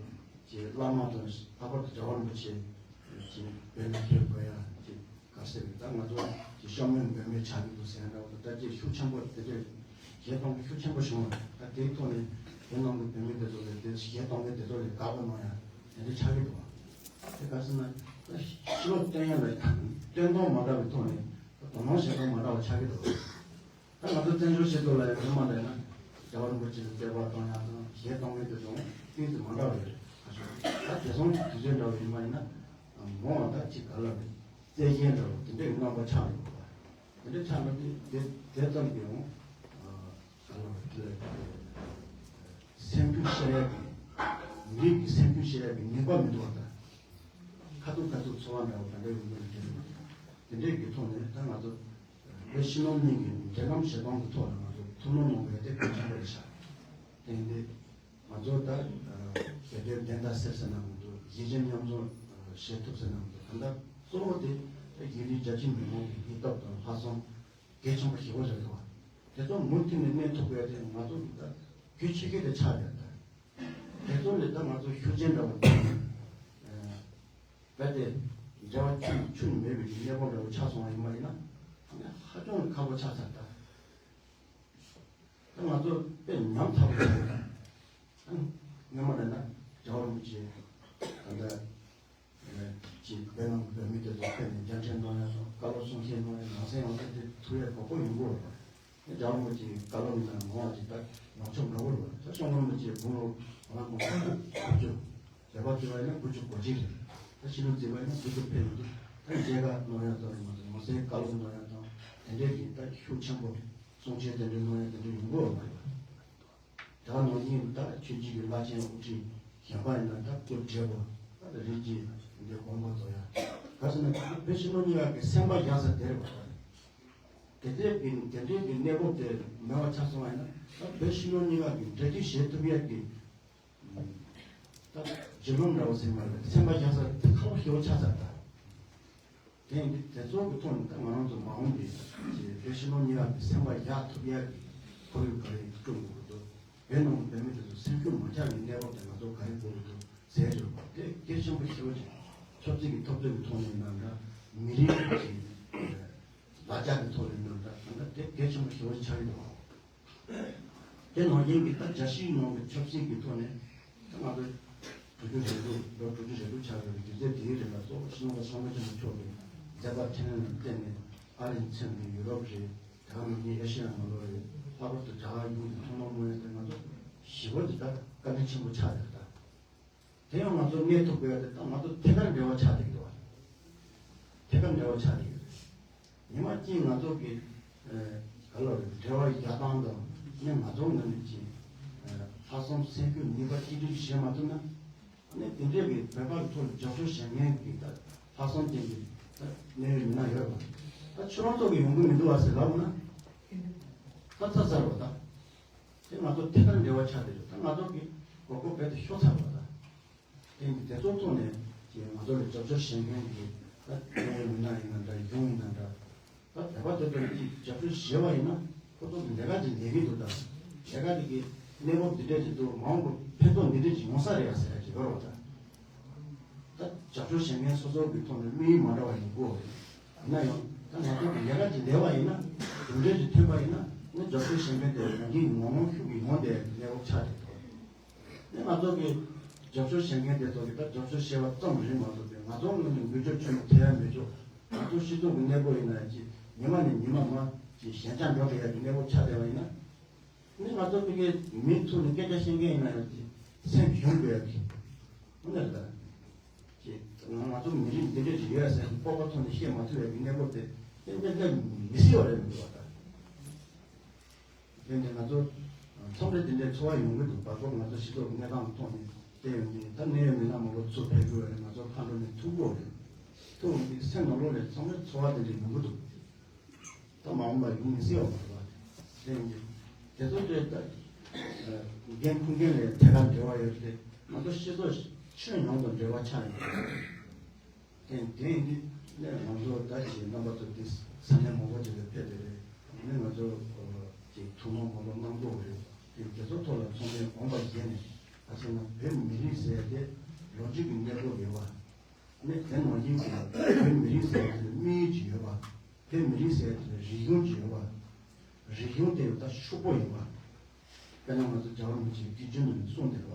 ཀྱི་བླ་མ་དང་ལྷག་པར་དུ་རྒྱལ་བ་རིན་པོ་ཆེ་གི་བོད་ནས་ཕེབས་དགོས་ཡ་གི་ག་ཟེར་ད་ང་ཚོ་གི་ཤོག་མེད་འབོད་མེད་ཆགས་ཀྱི་འདུག་ཟེར་ཡ་འདྲ་བོ་དང་ད་ཅིག་ཤུགས་ཆེན་པོ་དེ་འདྲས་གཞས་གཏོང་གི་ཤུགས་ཆེན་པོ་བྱུང་བ་རེད། ད་དེའི་ཐོག་ནས་བོད་ནང་གི་བོད་མི་དེ་ཚོ་ལ་དེ་གཞས་གཏོང་མཁན་དེ་ཚོ་ལ་དགའ་པོ་གནང་ཡ་དེ་འདྲས་ཆགས་ཀྱི་འདུག་བ། དེ་ག་ཟེར་ན་ད་ཕྱི་ལོགས་བསྟན་ཡ་ལ་བསྟན་སྟངས་མ་འདྲ་བའི་ཐོག་ནས་ད་དོ་སྣང་བྱེད་སྟངས་མ་འདྲ་བ་ཆགས་ཀྱི་འདུག་བ། ད་ང་ཚོ་བཙན་བྱོལ་སྤྱི་ཚོགས་ལ་ཡང་རེ་མ་ལས་ན་རྒྱལ་བ་རིན་པོ་ཆེ་ལ་བརྩེ་བ་གཏོང་ཡག་དང་གཞས་གཏོང་མཁན་དེ་ཚོ་ཏོག་ཙམ་མ་འདྲ་བ་ཡོད་རེད། ཁ་ཤས་ད་དེ་ཚོ་དུས་ཚོད་འདྲ་བ་ཡིན་པ་ཡིན་ན་མོ་བ་ད་ཅིག་ག་ལ་རེད་བཙན་ཤེད་འདྲ་བ་དེ་འདྲའི་རྣམ་པ་ཆགས་ཡོད་པ། དེ་འདྲ་ཆགས་ན་དེ་དེ་དེ་ཙམ་གྱིས་ཡང་ག་ སེམས་རྒྱུད་བཤད་ཡག་གི་མི་རིགས་ཀྱི་སེམས་རྒྱུད་བཤད་ཡག་གི་ནུས་པ་མི་འདུག་པ་དང་། ཁ་ཐུག་ཁ་ཐུག་འཚོ་བ་འདྲ་བོ་ག་འདྲ་ཡོང་གི་རེད། དེ་འདྲའི་གི་ཐོག་ནས་ད་ང་ཚོ་བོད་ཕྱི་ནང་གཉིས་ཀྱི་འབྲེལ་ལམ་བྱེད་སྟངས་ཀྱི་ཐོག་ལ་ང་ཚོ་ཐུགས་སྣང་གནང་དགོས་དེ་གལ་ཆེན་པོ་རེད་ཤག་དེ་ཡིན་དུས་ང་ཚོ་ད་བོད་དོན་བདེན་མཐའ་གསལ་ཟེར་ན་མི་འདུག་གཞིས་བྱེས་མཉམ་འཛོམས་བྱེད་ཐུབ་ཟེར་ན་མི་འདུག་ད་ལྟ་གཙོ་བོ་དེ་ད་ཡུལ་དེའི་རྒྱ་ཆེ་མི་མང་གི་སྙིང་སྟོབས་དང་ལྷག་བསམ་གལ་ཆེན་པོ་ཞེ་པོ་རེད་འདུག་དེ་ཚོ་མུ་མཐུད་ནས་གནས་ཐུབ་དགོས་དེ་ང་ཚོ་གི་ད་རྒྱུ་ཆེ་ཤོས་དེ་ཆགས་ཡོད་ད། དེ་ཚོ་ལས་ད་ང་ཚོ་ཤུགས་རྐྱེན་འདྲ་བོ་རྦད་དེ་འབྲེལ་བ་ཁྱོན་ནས་མེད་པའི་གནས་བབ་འདྲ་བོ་ཆགས་སོང་བ་ཡིན་པ་ཡིན་ན་ཨ་ནི་ཧ་ཅང་ཁག་པོ་ཆགས་ཚར་ད། ད་ང་ཚོ་དཔེ་ཉམ་ཐག་པོ་ཆགས་ཡོད་ད། སྔོན་མ་ལ་ན་རྒྱལ་བ་རིན་པོ་ཆེ་ད་ལྟ་ཅིག་བོད་ནང་གི་བོད་མི་དེ་ཚོ་ཕེབས་ནས་མཇལ་འཕྲད་གནང་ཡ་དང་བཀའ་སློབ་གསུང་བཤད་གནང་ཡ་ནང་སེམས་ཡོངས་ཐད་དེ་ཐུགས་ཡ་དགོས་པོ་ཡོང་གི་རེད་པ། རྒྱལ་བ་རིན་པོ་ཆེའི་བཀའ་སློབ་ཡིན་ན་ངོ་བ་ཅིག་ད་ནང་ཆོས་འདྲ་བོ་རེད་པ། ད་སྐྱབས་མགོན་རིན་པོ་ཆེའི་དགུང་ལོ་ང་ལ་མ་ཁ་དགུ་བཅུ། བོད་པ་བརྩི་བ་ཡིན་ན་དགུ་བཅུ་གོ་གཅིག་རེད། ད་ཕྱི་ལུགས་བརྩི་བ་ཡིན་ན་དགུ་བཅུ་ཕེབས་ཡོང་དུས་ད་མཇལ་ཁ་གནང་ཡ་དང་ནང་སེམས་བཀའ་སློབ་གནང་ཡ་དང་དེ་འདྲའི་གི་ད་ཤུགས་ཆེན་པོ་གསུང་ཆོས་དེ་འདྲ་གནང་ཡ་དེ་འདྲ་ཡོང་གི་རེད་པ། ད་ནང་བཞིན་ད་ཆོས་བརྒྱུད་ཀྱི་བླ་ཆེན་དབུ་ཁྲིད་གཞན་པ་ཡིན་ན་ད་སྐུ་བགྲེས་པོ་ད་རིགས་ཀྱི་འདི་དགོངས་པ་རྫོགས་ཡ། ག་ཟེར་ན་བོད་ཕྱི་ནང་གཉིས་ཀ་གི་སེམས་པ་ཡག་ས་དེ་རེད་པ། དེ་འདྲའི་གི་དེ་འདྲའི་གི་གནས་བབ་དེ་མེད་པ་ཆགས་སོང་བ་ཡིན་ན་ད་བོད་ཕྱི་ནང་གཉིས་ཀ་གི་འབྲེལ་མཐུད་བྱེད་ཐུབ་ཡ་གི་ད་བརྒྱུད་ལམ་འདྲ་བོ་ཟེར་མ་རེད། སེམས་པ་ཡག་ས་དེ་ཁག་པོ་ཞེ་པོ་ཆགས་ཚར་ད། དེ་ཡིན་དུས་དེ་ཚོ་གི་ཐོག་ནས་ད་ང་རང་ཚོ་མ་འོངས་པའི་ཀྱི་བོད་ཕྱི་ནང་གཉིས་ཀ་གི་སེམས་པ་ཡག་ཐུབ་ཡག་གི་ཁོར་ཡུག་ག་རེ་བསྐྲུན་དགོས་ཀྱི་འདུག་བོད་ནང་གི་བོད་མི་དེ་ཚོ་སེམས་ཤུགས་མ་ཆག་པའི་གནས་བབ་དེ་ང་ཚོ་ག་རེ་དགོས་ཀྱི་འདུག་ཟེར་གྱི་རེད་པ། དེ་གལ་ཆེན་པོ་ཞེ་པོ་ཅིག་ཆབ་སྲིད་ཀྱི་འཐབ་རྩོད་ཀྱི་ཐོག་ནས་ཡིན་ན་འདྲ། མི་རིགས་ཀྱི་ལ་རྒྱ་ཀྱི་ཐོག་ནས་ཡིན་ན་འདྲ། ད་ལྟ་དེ་གལ་ཆེན་པོ་ཞེ་པོ་ཅིག་ཆགས་ཀྱི་འདུག་དེ་ནང་བཞིན་གྱི་ད་རྒྱལ་སྤྱིའི་ནང་གི་ཆབ་སྲིད་ཀྱི་ཐོག་ནས་ད་ང་ཚོ་དྲུག་ཅུ་རེ་དྲུག་ལོ་དྲུག་ཅུ་རེ་དྲུག་ཆགས་ཡོད་པའི་དུས་ཚོད་དེའི་རིང་ལ་གཙོ་བོ་སྤྱི་ནོར་གོང་ས་སྐྱབས་མགོན་ཆེན་པོ་མཆོག་གི་མཛད་པ་འཕྲིན་ལས་ལ་བརྟེན་ནས་ཨ་རིར་མཚོན་པའི་ཡུ་རོབ་རེད། དེ་ག་ནང་བཞིན་ཨེ་ཤེ་ཡ་ནང་ལོགས་རེད། ལྷག་པར་དུ་རྒྱ་གར་ཡུལ་གྱི་ཐོག་མར་མངོན་ཡོད་དེ་ང་ཚོ་ཞི་བ་འདི་ད་བཀའ་དྲིན་ཆེན་པོ་ཆགས་ཡོད་ད། དེ་ཡང་ང་ཚོ་གནས་ཐུབ་དགོས་ཡ་དེ་ད་ང་ཚོ་ཐད་ཀར་འབྲེལ་བ་ཆགས་བསྡད་ཀྱི་འདུག་བ། ཐད་ཀར་འབྲེལ་བ་ཆགས་བསྡད་ཀྱི་རེད། ཉི་མ་གཅིག་ང་ཚོ་གི་ཨ་ག་ལ་རེད། འབྲེལ་བ་རྒྱག་སྟངས་དང་ནི་ང་ཚོ་ངོས་ནས་ཀྱི་ཨ་ལྷག་བསམ་སེམས་ཤུགས་ནུས་པ་གཅིག་སྒྲིལ་བྱེད་མ་ཐུབ་ན་ནི་དེ་འདྲའི་གི་བོད་པ་ཐོག་ལ་རྒྱབ་སྐྱོར་བྱེད་མཁན་གི་ད་ལྷག་བསམ་ཅན་གྱི་ད་གནད་ཡོད་མི་སྣ་ཡོད་པ། ད་ཁྱོད་རང་ཚོ་གི་ཡོང་གི་མི་འདུག་བ་ཟེར་ལབ་ན་ད་ཚ་ཚར་བ་ད། དེ་ང་ཚོ་ཐད་ཀར་འབྲེལ་བ་ཆགས་བསྡད་ཡོད། ད་ང་ཚོ་གི་གོ་སྐབས་རྦད་དེ་ཤོར་ཚར་བ་ད། དེ་དེ་ཚོ་ཐོག་ནས་ཀྱི་ང་ཚོ་ལ་རྒྱབ་སྐྱོར་བྱེད་མཁན་གྱི་ད་གནད་ཡོད་མི་སྣ་ཡིན་ན་འདྲ། གཞུང་ཡིན་ན་འདྲ། ད་བོད་པ་དེ་ཚོ་ལ་ཅིག་རྒྱབ་སྐྱོར་བྱས་པ་ཡིན་ན་ཁོ་ཚོ་གི་ལས་ཀ་ཅིག་ལས་ཀྱི་འདུག་ད་ལས་ཀ་དེ་གི་གནས་བབ་འདི་འདྲ་ཅིག་འདུག་མ་འོངས་པར་ཕན་ཐོགས་འདི་འདྲ་ཅིག་ཡོང་ས་རེད་ཡ་ཟེར་ཡ་ཅིག་ཡོད་རེད་བ་ད། ད་རྒྱབ་སྐྱོར་བྱེད་མཁན་སོ་སོ་གི་ཐོག་ནས་དམིགས་ཡུལ་མ་འདྲ་བ་ཡིན་དགོས། ཡིན་ན་ཡང་ད་ང་ཚོ་གི་ལས་ཀ་ཅིག་ལས་པ་ཡིན་ན་གྲུབ་འབྲས་ཅིག་ཐོན་པ་ཡིན་ན་ནི་རྒྱབ་སྐྱོར་བྱེད་མཁན་དེ་ནང་བཞིན་ངོ་མ་ཤུགས་ཀྱིས་ཡོང་བསྡད་གནས་བབ་ཆགས་བསྡད་འདུག་ནི་ང་ཚོ་གི་རྒྱབ་སྐྱོར་བྱེད་མཁན་དེ་ཚོ་གི་ད་རྒྱབ་སྐྱོར་བྱས་པ་ཙམ་རེད་མ་གཏོགས་པའི་ང་ཚོ་ངོས་ནས་འགུལ་སྐྱོད་ཆེན་པོ་ཐེབས་ཡ་མེད་ཆོག་ང་ཚོ་སྤྱི་ཚོགས་ཀྱི་གནས་བབ་ཡིན་ན་ཅིག་ཉི་མ་ནས་ཉི་མ་མ་ཅིག་ཞན་ཆ་འགྲོ་བསྡད་ཡ་གི་གནས་བབ་ཆགས་བསྡད་པ་ཡིན་ན། ནི་ང་ཚོ་ཕ་གིའི་མིའི་ཐོག་ནས་སྐད་ཆ་བཤད་མཁན་ཡིན་ན་ཡང་ཅིག་སེམས་ཞུམ་དགོས་ཡ་གི་དངོས་གནས་རེད་ད། ཅིག་ང་ང་ཚོ་མི་རིགས་འདི་འདྲ་ཅིག་ཡོད་ཟེར་སྤོབས་པ་ཐོག་ནས་བཤད་མ་ཐུབ་ཡ་གི་གནས་བབ་དེ་ཏན་ཏན་ཏན་མི་སྲིད་པ་རེད་མི་འདུག་བ་ད། དེ་ནས་ང་ཚོ་མཚམས་རེ་དེ་འདྲའི་ཚོར་བ་ཡོང་གི་འདུག་བར་སྐབས་ང་ཚོ་སྤྱི་ཚོགས་ཀྱི་གནས་སྟངས་ཐོག་ནས་བལྟས་ཡོང་དུས་ད་གནད་ཡོད་མི་སྣ་མང་པོ་ཚུར་ཕེབས་དགོས་རེད། ང་ཚོ་མཁའ་འགྲོ་ནས་ཐུག་དགོས་རེད། ཐུག་འོང་དུས་སེམས་ནང་ལོགས་ནས་མཚམས་རེ་ཚོར་བ་དེ་འདྲ་ཡོང་གི་འདུག་ད་མ་འོངས་པ་ཡོང་མི་སྲིད་པ་མ་རེད་པ། དེ་ཡིན་དུས་དེ་ཚོ་དེ་ལྟར་འགན་འཁུར་མཁན་ལ་ཐད་ཀར་འབྲེལ་བ་ཡོད་དེ་ང་ཚོ་སྤྱི་ཚོགས་ཁྱོན་ཡོངས་དང་འབྲེལ་བ་ཆགས་ཡོད་པ་རེད། དེ་དེ་ཡིན་དུས་ནས་ང་ཚོ་ད་ཅིག་རྣམ་པ་ཚོ་འདི་ས་གནས་མང་པོ་ཅིག་ལ་ཕེབས་པ་རེད། ནས་ང་ཚོ་ཅིག་ཐུགས་སྣང་མང་པོ་གནང་དགོས་པ་རེད། དེ་དེ་ཚོ་ཐོག་ལ་ཚོང་ལས་འོངས་པ་བྱས་ནས་ད་ཚོ་ན་བོད་མི་རིགས་ཟེར་དེ་ལོ་རྒྱུས་ཀྱི་གནས་བབ་ཡོད་པ། ནི་དེ་ནང་བཞིན་གྱི་བོད་མི་རིགས་ཟེར་ཡ་དེ་ལ་དམིགས་ཡུལ་ཅིག་ཡོད་པ། བོད་མི་རིགས་ཟེར་ཡ་དེ་ལ་རིག་གཞུང་ཅིག་ཡོད་པ། རིག་གཞུང་དེ་ཡང་ད་ཕྱུག་པོ་ཡིན་པ། དཔེར་ན་ང་ཚོ་རྒྱལ་བ་རིན་པོ་ཆེའི་དུས་རྒྱུན་ནང་ནས་གསུངས་བསྡད་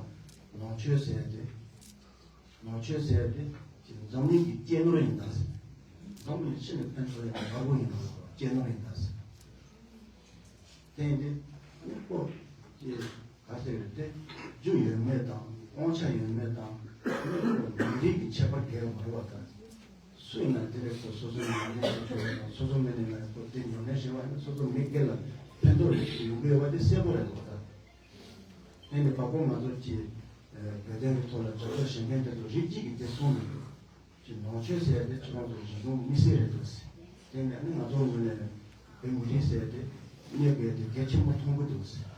པ། ནང་ཆོས་ཟེར་ཡ་དེ། ནང་ཆོས་ཟེར་ཡ་དེ་འཛམ་གླིང་གི་གཅེས་ནོར་ཡིན་ད་ཟེར། འཛམ་གླིང་ཕྱི་ནས་ཕན་ཐོགས་ཡ་དེ་དཀར་པོ་ཡིན་ད་ཟེར། གཅེས་ནོར་ཡིན་ད་ཟེར། དེ་ཡིན་དུས་ཨ་ནི་ཁོ་ཀྱི་ག་ཟེར་རེད་དེ། རྒྱུ་ཡོད་མེད་དང་དབང་ཆ་ཡོད་མེད་དང་ཨ་ནི་ཁོ་མི་རིགས་ཀྱི་ཁྱད་པར་གལ་མ་རེད་པ་ད། སུ་ཡིན་ན་དེ་རེད་ཁོ་སོ་སོའི་ཉམས་ལེན་བྱེད་ཆོག་པ་དང་སོ་སོ་མེད་ནས་ན་ཁོ་དེ་ཉམས་ལེན་བྱེད་པ་ཡིན་ན་སོ་སོ་མི་སྒེར་ལ་ ཕན་ཐོགས་རེ་ཞིག་ཡོང་གི་ཡོད་པ་དེ་གསལ་པོ་རེད་འདུག་ད། དེ་ནི་བར་སྐོར་ང་ཚོ་གི་བོད་དོན་གྱི་ཐོག་ལ་རྒྱབ་སྐྱོར་བྱེད་མཁན་དེ་ཚོ་རིགས་གཅིག་གིས་དེ་གསུངས་འདུག་ཅིག་ནང་ཆོས་ཟེར་ཡ་དེ་ཁྱེད་རང་ཚོ་གཞི་བཟུང་མི་སྲིད་རེད་འདུག་ཟེར། དེ་ནས་ནི་ང་ཚོ་ངོས་ནས་བོད་མི་རིགས་ཟེར་ཡ་དེ་གནས་དགོས་ཡ་དེ་གལ་ཆེན་པོ་མཐོང་གི་འདུག་ཟེར།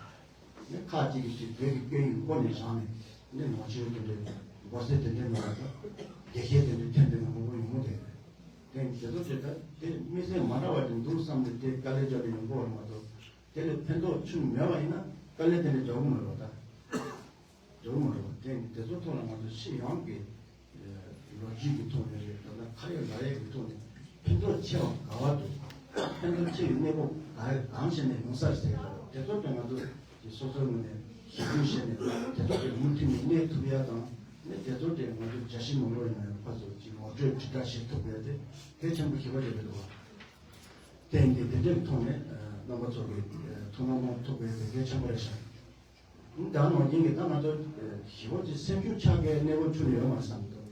ནི་ཁག་ཅིག་གིས་ཅིག་བོད་ཀྱི་སྐད་ཡིག་མགོ་ནས་བཞག་ནས་ནི་ནང་ཆོས་དེ་འདྲའི་མགོ་སེར་དེ་འདྲའི་ནང་ལ་དགེ་བཤེས་དེ་འདྲའི་ཐོན་པའི་མང་པོ་ཡོང་གི་རེད། དེ་དེ་ཚོ་བྱེད་ད་དེ་དམིགས་བསལ་མ་འདྲ་བ་ཅིག་འདུག་བསམ་ནས་དེ་དཀའ་ལས་རྒྱབ་ནས་ཡོང་གི་ཡོད་མ་གཏོགས། དེ་ལས་ཕན་ཐོགས་ཆུང་མེད་པ་ཡིན་ན་དཀའ་ལས་དེ་འདྲ་རྒྱག་གི་མ་རེད་པ་ད། རྒྱག་གི་མ་རེད་པ། དེ་ནི་དེ་ཚོ་ཐོག་ལ་ང་ཚོ་ཕྱི་ཡོངས་ཀྱི་ལོ་རྒྱུས་ཀྱི་ཐོག་ནས་རེད། ད་ལྟ་ཁ་ཡོད་ལག་ཡོད་ཀྱི་ཐོག་ནས་ཕན་ཐོགས་ཆེ་བ་ག་བ་འདུག་ཕན་ཐོགས་ཆེ་བའི་གནས་བབ་ག་གང་བྱས་ནས་ཡོང་ས་རེད་ཟེར་གྱི་རེད། དེ་ཚོ་དེ་ང་ཚོ་གི་སོ་སོའི་ངོས་ནས་ཞིབ་འཇུག་བྱས་ནས་དེ་ཚོ་དེ་མུ་མཐུད་ནས་གནས་ཐུབ་ཡ་དང་། ནས་དེ་ཚོ་དེ་ང་ཚོ་རྒྱ་ཆེའི་ནང་ལོགས་ཡིན་ན་ཡང་ཕར་ཚུར་གྱི་ངོ་སྤྲོད་དྲིལ་བསྒྲགས་བྱེད་ཐུབ་པ་དེ་གལ་ཆེན་པོ་ཞེ་པོ་རེད་འདུག་བ། དེ་ཡིན་དུས་དེ་འདྲའི་ཐོག་ནས་རྣམ་པ་ཚོ་གི་ཐུགས་སྣང་གནང་ཐུབ་པའི་དེ་གལ་ཆེན་པོ་རེད་ཤག་ད་ནང་བཞིན་གྱི་ད་ང་ཚོ་ཞི་བ་ཅིག་སེམས་ཤུགས་ཆག་གི་གནས་བབ་ཁྱོན་ནས་ཡོད་མ་རེད་བསམ་འདུག་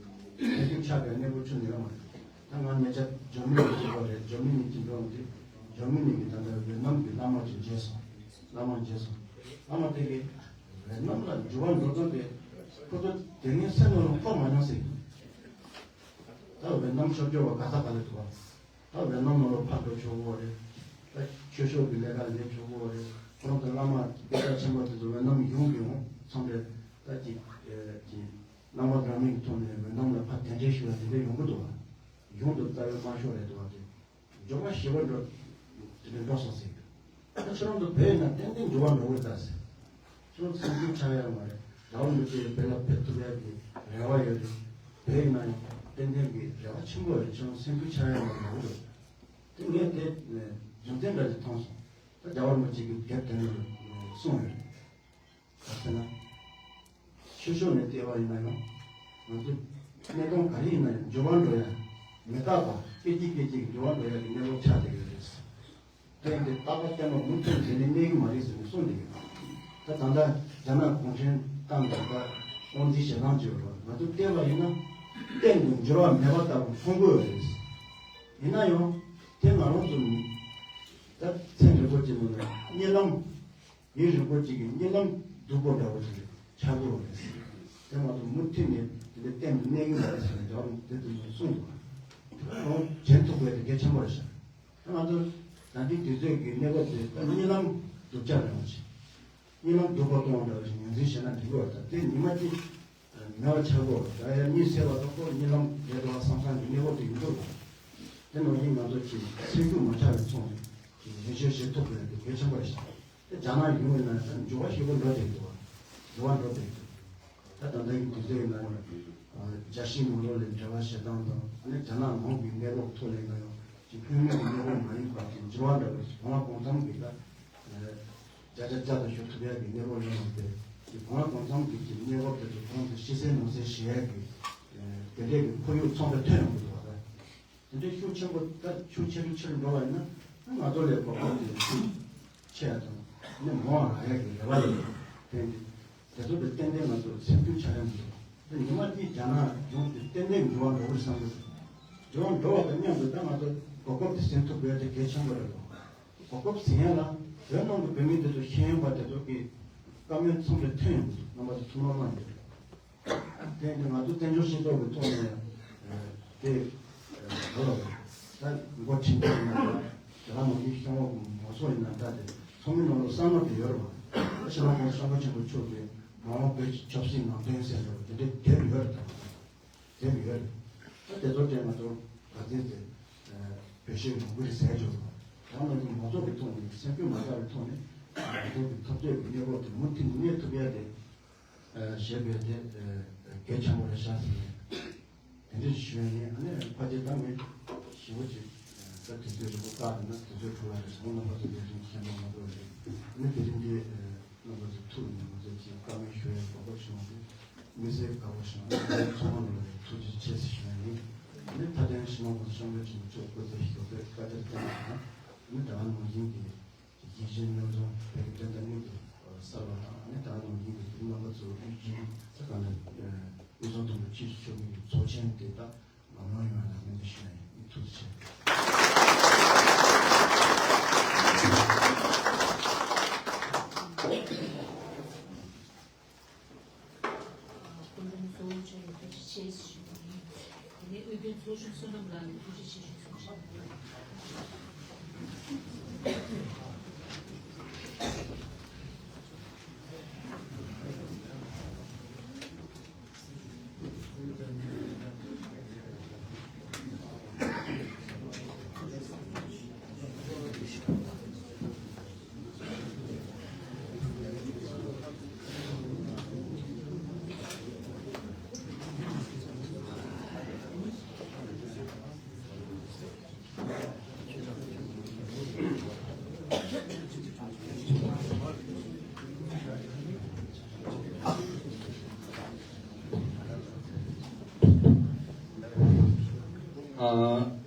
སེམས་ཤུགས་ཆག་གི་གནས་བབ་ཁྱོན་ནས་ཡོད་མ་རེད། ད་ང་ཉེ་ཆར་འཇར་མ་ནི་ཅིག་འགྲོ་རེད། འཇར་མ་ནི་ཅིག་འགྲོ་འོང་དུས་འཇར་མ་ནི་གི་ད་ལྟ་ཝེ་ནམ་གྱི་བླ་མ་ཅིག་མཇལ་སོང་། བླ་མ་མཇལ་སོང་། བླ་མ་དེ་གིས་ཝེ་ནམ་ལ་འགྱུར་བ་འགྲོ་སྟངས་དེ་ཁོ་ཚོ་དེ་སྔའི་སེམས་ནང་ལ་འཁོར་མ་མྱོང་ཟེར་གྱི་འདུག་ད་ཝེ་ནམ་ཆོས་སྐྱོང་བ་ག་ས་ག་ལ་འདུག་བ། ད་ཝེ་ནམ་ནང་ལ་ཕར་འགྲོ་ཆོག་གི་རེད། ད་ཆོས་ཕྱོགས་ཀྱི་ལས་ཀ་ལས་ཆོག་གི་རེད། ཁོ་རང་ཚོ་བླ་མ་དཔེ་ཆ་ཆེན་པོ་དེ་ཚོ་ཝེ་ནམ་ཡོང་གི་ཡོང་ཚང་རེད། ད་ཅིག་ཅིག་རྣམ་པ་འདྲ་མིན་གྱི་ཐོག་ནས་ཝེ་ནམ་ལ་ཕར་གདན་འདྲེན་ཞུ་བ་དེ་འདྲ་ཡོང་གི་འདུག་བ། ཡོང་དུས་རྩ་བའི་དམར་ཤོག་རེད་འདུག་བ། དེ་འགྱུར་བ་ཞེ་པོ་འགྲོ་དེ་འདྲ་འགྲོ་སོང་ཟེར་གྱི་འདུག་ད་ཁྱེད་རང་ཚོ་བོད་ཡིན་ན་ཏན་ཏན་འགྱུར་བ་འགྲོ་གི་རེད་ད་ཟེར། ཁྱོད་སེམས་ཤུགས་ཆག་ཡ་མ་རེད། ཟླ་བ་མི་གཅིག་བོད་ལ་ཕེབས་ཐུབ་ཡ་གི་རེ་བ་ཡོད་རེད། བོད་ཡིན་ན་ཡང་ཏན་ཏན་གྱི་རེ་བ་ཆེན་པོ་ཡོད་རེད། ཁྱོད་སེམས་ཤུགས་ཆག་ཡ་མ་རེད་འགྲོ་གི་རེད། དེ་ངས་དེ་རྒྱུ་མཚན་འདྲ་ཞིག་མཐོང་སོང་། ད་ཟླ་བ་མི་གཅིག་གི་དེབ་དེ་ནང་གསུངས་ཡོད་རེད། ག་ཟེར་ན། ཆོས་ཕྱོགས་ནས་བལྟས་པ་ཡིན་ན་ཡང་། ང་ཚོ་གནས་སྟངས་ག་རེ་ཡིན་ན་ཡང་འགྱུར་བ་འགྲོ་ཡ། མི་རྟག་པ་སྐད་ཅིག་སྐད་ཅིག་འགྱུར་བ་འགྲོ་ཡ་གི་གནས་བབ་ཆགས་བསྡད་ཡོད་རེད། དེ་ཡིན་དུས་རྟག་པ་བརྟན་པ་མུ་མཐུད་འཛིན་ནས་གནས་ཀྱི་མ་རེད་ཟེར་ནས་གསུངས་བསྡད་ཡོད། ད་ད་ལྟ་རྒྱ་ནག་གུང་ཁྲན་ཏང་གི་ད་དབང་འཛིན་བྱེད་སྟངས་བརྗོད་པ་ང་ཚོ་བལྟས་པ་ཡིན་ན་གཏན་དུ་འགྱུར་བ་མེད་པ་ལྟ་བུ་མཐོང་གི་ཡོད་རེད། ཡིན་ན་ཡང་དེ་ང་རང་ཚོ་ད་ཚན་རིག་པ་ཅིག་ནང་ནས་གཉིད་ལམ། མི་རིགས་པོ་གཅིག་གི་གཉིད་ལམ་སྡུག་པོ་འདྲ་བོ་ཞིག་ཆགས་ཀྱི་ཡོད་རེད། དེ་མ་གཏོགས་མུ་མཐུད་ནས་དེ་འདྲ་གཏན་དུ་གནས་ཀྱི་མ་རེད་ཟེར་ནས་རྒྱལ་བ་རིན་པོ་ཆེས་གསུངས་འདུག་ཁོང་བྱེད་ཐུབ་པ་དེ་གལ་ཆེན་པོ་རེད་ཤག་ད་ང་ཚོ་ད་ལྟའི་དུས་ཚོད་ཀྱི་གནས་བབ་དེ་ད་གཉིད་ལམ་སྡུག་ཅག་རེད་འོང་ཞིག་གཉིད་ལམ་སྡུག་པོ་གཏོང་བ་འདྲ་བོ་ཞིག་ངོས་འཛིན་བྱས་ན་འགྲིག་གི་རེད། ད་དེ་ཉི་མ་གཅིག་མེད་པ་ཆགས་དགོས། ད་ཡར་གཉིད་སད་པ་དང་ཁོ་གཉིད་ལམ་བསྡད་འགྲོ་བ་བསམ་བསམ་གྱི་གནས་བབ་དེ་ཡོང་གི་རེད། དེ་ནང་བཞིན་ང་ཚོ་གི་སེམས་ཤུགས་མ་ཆག་པའི་ཐོག་ནས་ཀྱི་ལས་བྱེད་བྱེད་ཐུབ་དགོས་ཡ་དེ་གལ་ཆེན་པོ་རེད་ཤག་དེ་རྒྱ་ནག་ཡོང་བའི་ནང་ད་འགྱུར་བ་ཞེ་པོ་འགྲོ་བསྡད་འདུག་འགྱུར་བ་འགྲོ་བསྡད་འདུག་ད་ད་ལྟ་གི་དུས་ཚོད་ཡིན་ན་ཡང་རྒྱལ་སྤྱིའི་ནང་ལོགས་ལ་འབྲེལ་བ་བྱེད་སྟངས་དང་ཨ་ནི་རྒྱ་ནག་ནང་གི་གནས་བབ་ཐོག་ལ་ཡིན་ན་ཡང་ཅིག་སྔོན་མའི་གནས་བབ་མ་ཡིན་པ་ཅིག་འགྱུར་བ་འགྲོ་བའི་གོང་ལ་གོང་ཙམ་གྱི་ད་བརྒྱ་ཆ་བརྒྱ་དང་ཞུ་ཐུབ་ཡ་གི་གནས་བབ་ཡོང་བ་དེ་ཅིག་གོང་ལ་གོང་ཙམ་གྱི་ཅིག་གནས་བབ་དེ་ཚོ་གོང་དུ་ཕྱི་གསལ་ནང་གསལ་བྱེད་ཡ་གི་དེ་འདྲའི་གི་ཁོར་ཡུག་ཚང་མ་ཐོན་ཡོང་གི་འདུག་བ། དེ་འདྲའི་ཤུགས་ཆེན་པོ་ད་ཤུགས་ཆེ་རུ་ཆེ་རུ་འགྲོ་བ་ཡིན་ན་ང་ཚོ་ལས་གོ་སྐབས་དེ་ཤུགས་ཆེ་ཡ་དང་ནི་མང་བ་རག་ཡ་གི་རེ་བ་ཡོད། དེ་འདི་དེ་ཚོ་དེ་ཏན་ཏན་ང་ཚོ་སེམས་ཤུགས་ཆག་ཡ་མི་འདུག་དེ་ཉི་མ་གཅིག་རྒྱ་ནག་ཡོང་དུས་ཏན་ཏན་འགྱུར་བ་འགྲོ་གི་བསམ་གི་འགྱུར་བ་འགྲོ་བ་དང་མཉམ་དུ་ད་ང་ཚོ་གོ་སྐབས་དེ་ཟིན་ཐུབ་དགོས་དེ་གལ་ཆེན་པོ་རེད་དོ། གོ་སྐབས་ཟིན་ཡ་ལ་བོད་ནང་གི་བོད་མི་དེ་ཚོ་ཤེས་ཡོན་པ་དེ་ཚོ་གི་བཀའ་མོལ་ཚང་མ་ཐོན་ཡོང་གི་འདུག་རྣམ་པ་ཚོ་ཐུགས་སྣང་གནང་ཡོད། དེ་ནི་ང་ཚོ་བཙན་བྱོལ་སྤྱི་ཚོགས་ཀྱི་ཐོག་ནས་དེ་ག་ལ་ད་འགོ་ཁྲིད་མཁན་ཡིན་ན་འདྲ། རྒྱ་གར་ནང་བཞིན་གཞུང་འོག་གི་མང་ཚོགས་ཡིན་ན་འདྲ། དེ་ཚང་མའི་ནང་ལ་བསམ་བློ་དེ་ཡོད་རེད་བ། ད་ཕྱི་ལོགས་ཁོང་སྐྱབས་མགོན་ཆེན་པོ་མཆོག་གིས་མ་འོངས་བོད་ཀྱི་ཆབ་སྲིད་ནང་དོན་ཟེར་འདྲ་བ་དེ་འདྲའི་དེབ་ཡོད་རེད་ད། དེབ་ཡོད་རེད། ད་དེ་ཚོ་དེ་ང་ཚོ་ག་ཚོད་དེ་བེད་སྤྱོད་ཡོང་གི་རེད་ཟེར་ཆོག་རེད་བ། ད་ང་ཚོ་མང་ཚོགས་ཀྱི་ཐོག་ནས་སེམས་ཤུགས་མ་ཆག་པའི་ཐོག་ནས་ང་ཚོ་གི་འཐབ་རྩོད་ཀྱི་གནས་བབ་དེ་མུ་མཐུད་གནས་ཐུབ་ཡ་དེ། ཞེས་པའི་དེ་གལ་ཆེན་པོ་རེད་ཤག་ཟེར་ནས་དེ་འདྲ་ཞུ་ཡ་ཡིན། ཨ་ནི་ཕལ་ཆེར་ད་ངས་ཞེ་པོ་ཅིག་ད་དུས་ཚོད་རིང་པོ་བཏང་འདུག་ན་དུས་ཚོད་འཕྲོ་བ་རེད་སོང་། རྣམ་པ་ཚོ་ལས་དོན་ཁྱད་པར་མང་པོ་རེད། ཨ་ནི་དེ་རིང་འདི་རྣམ་པ་ཚོ་ཐུག་ནས་ང་ཚོ་ཅིག་བཀའ་མོལ་ཞུ་ཡའི་གོ་སྐབས་བྱུང་བ་དེ་དམིགས་བསལ་དགའ་པོ་བྱུང་། ཚང་མ་ལ་ཐུགས་རྗེ་ཆེ་ཞེས་ཞུ་ཡ་ཡིན། ཨ་ནི་མཐའ་དོན་ཕྱི་ནང་གོང་ས་སྐྱབས་མགོན་ཆེན་པོ་མཆོག་སྐུ་ཚེ་ཞབས་པད་བསྐལ་བརྒྱར་བརྟན་པ་དང་། ཨ་ནི་ད་ག་ནང་བཞིན་གྱི། རྒྱལ་སྤྱིའི་སྙན་རྩོམ་བོད་ཀྱི་འགྲན་ཟླ་དངོས་ཀྱི་གསར་བ་དང་ཨ་ནི་ད་ག་ནང་བཞིན་གྱི་བོད་རིགས་རྣམ་པ་ཚོའི་དབུས་རྒྱུན་ས་ག་ནས་དབུས་གཙང་དོན་གྲུབ་སྤྱི་ནོར་གླིང་གི་ཚོགས་ཆེན་དེ་དག་ལམ་ལྷོང་ཡོང་བ་ལ་སྨོན་འདུན་ཞུ་ཡ་ཡིན། ཐུགས་རྗེ་ཆེ། ཞེས་ཞུ་བ་ཡིན། དེ་ནས་དབུས་རྒྱུན་ཚོགས་གཞོན་བསོད་ནམས་ལགས་ནས་ཐུགས་རྗེ་ཆེ་ཞུ་གསུངས་ཤིང་།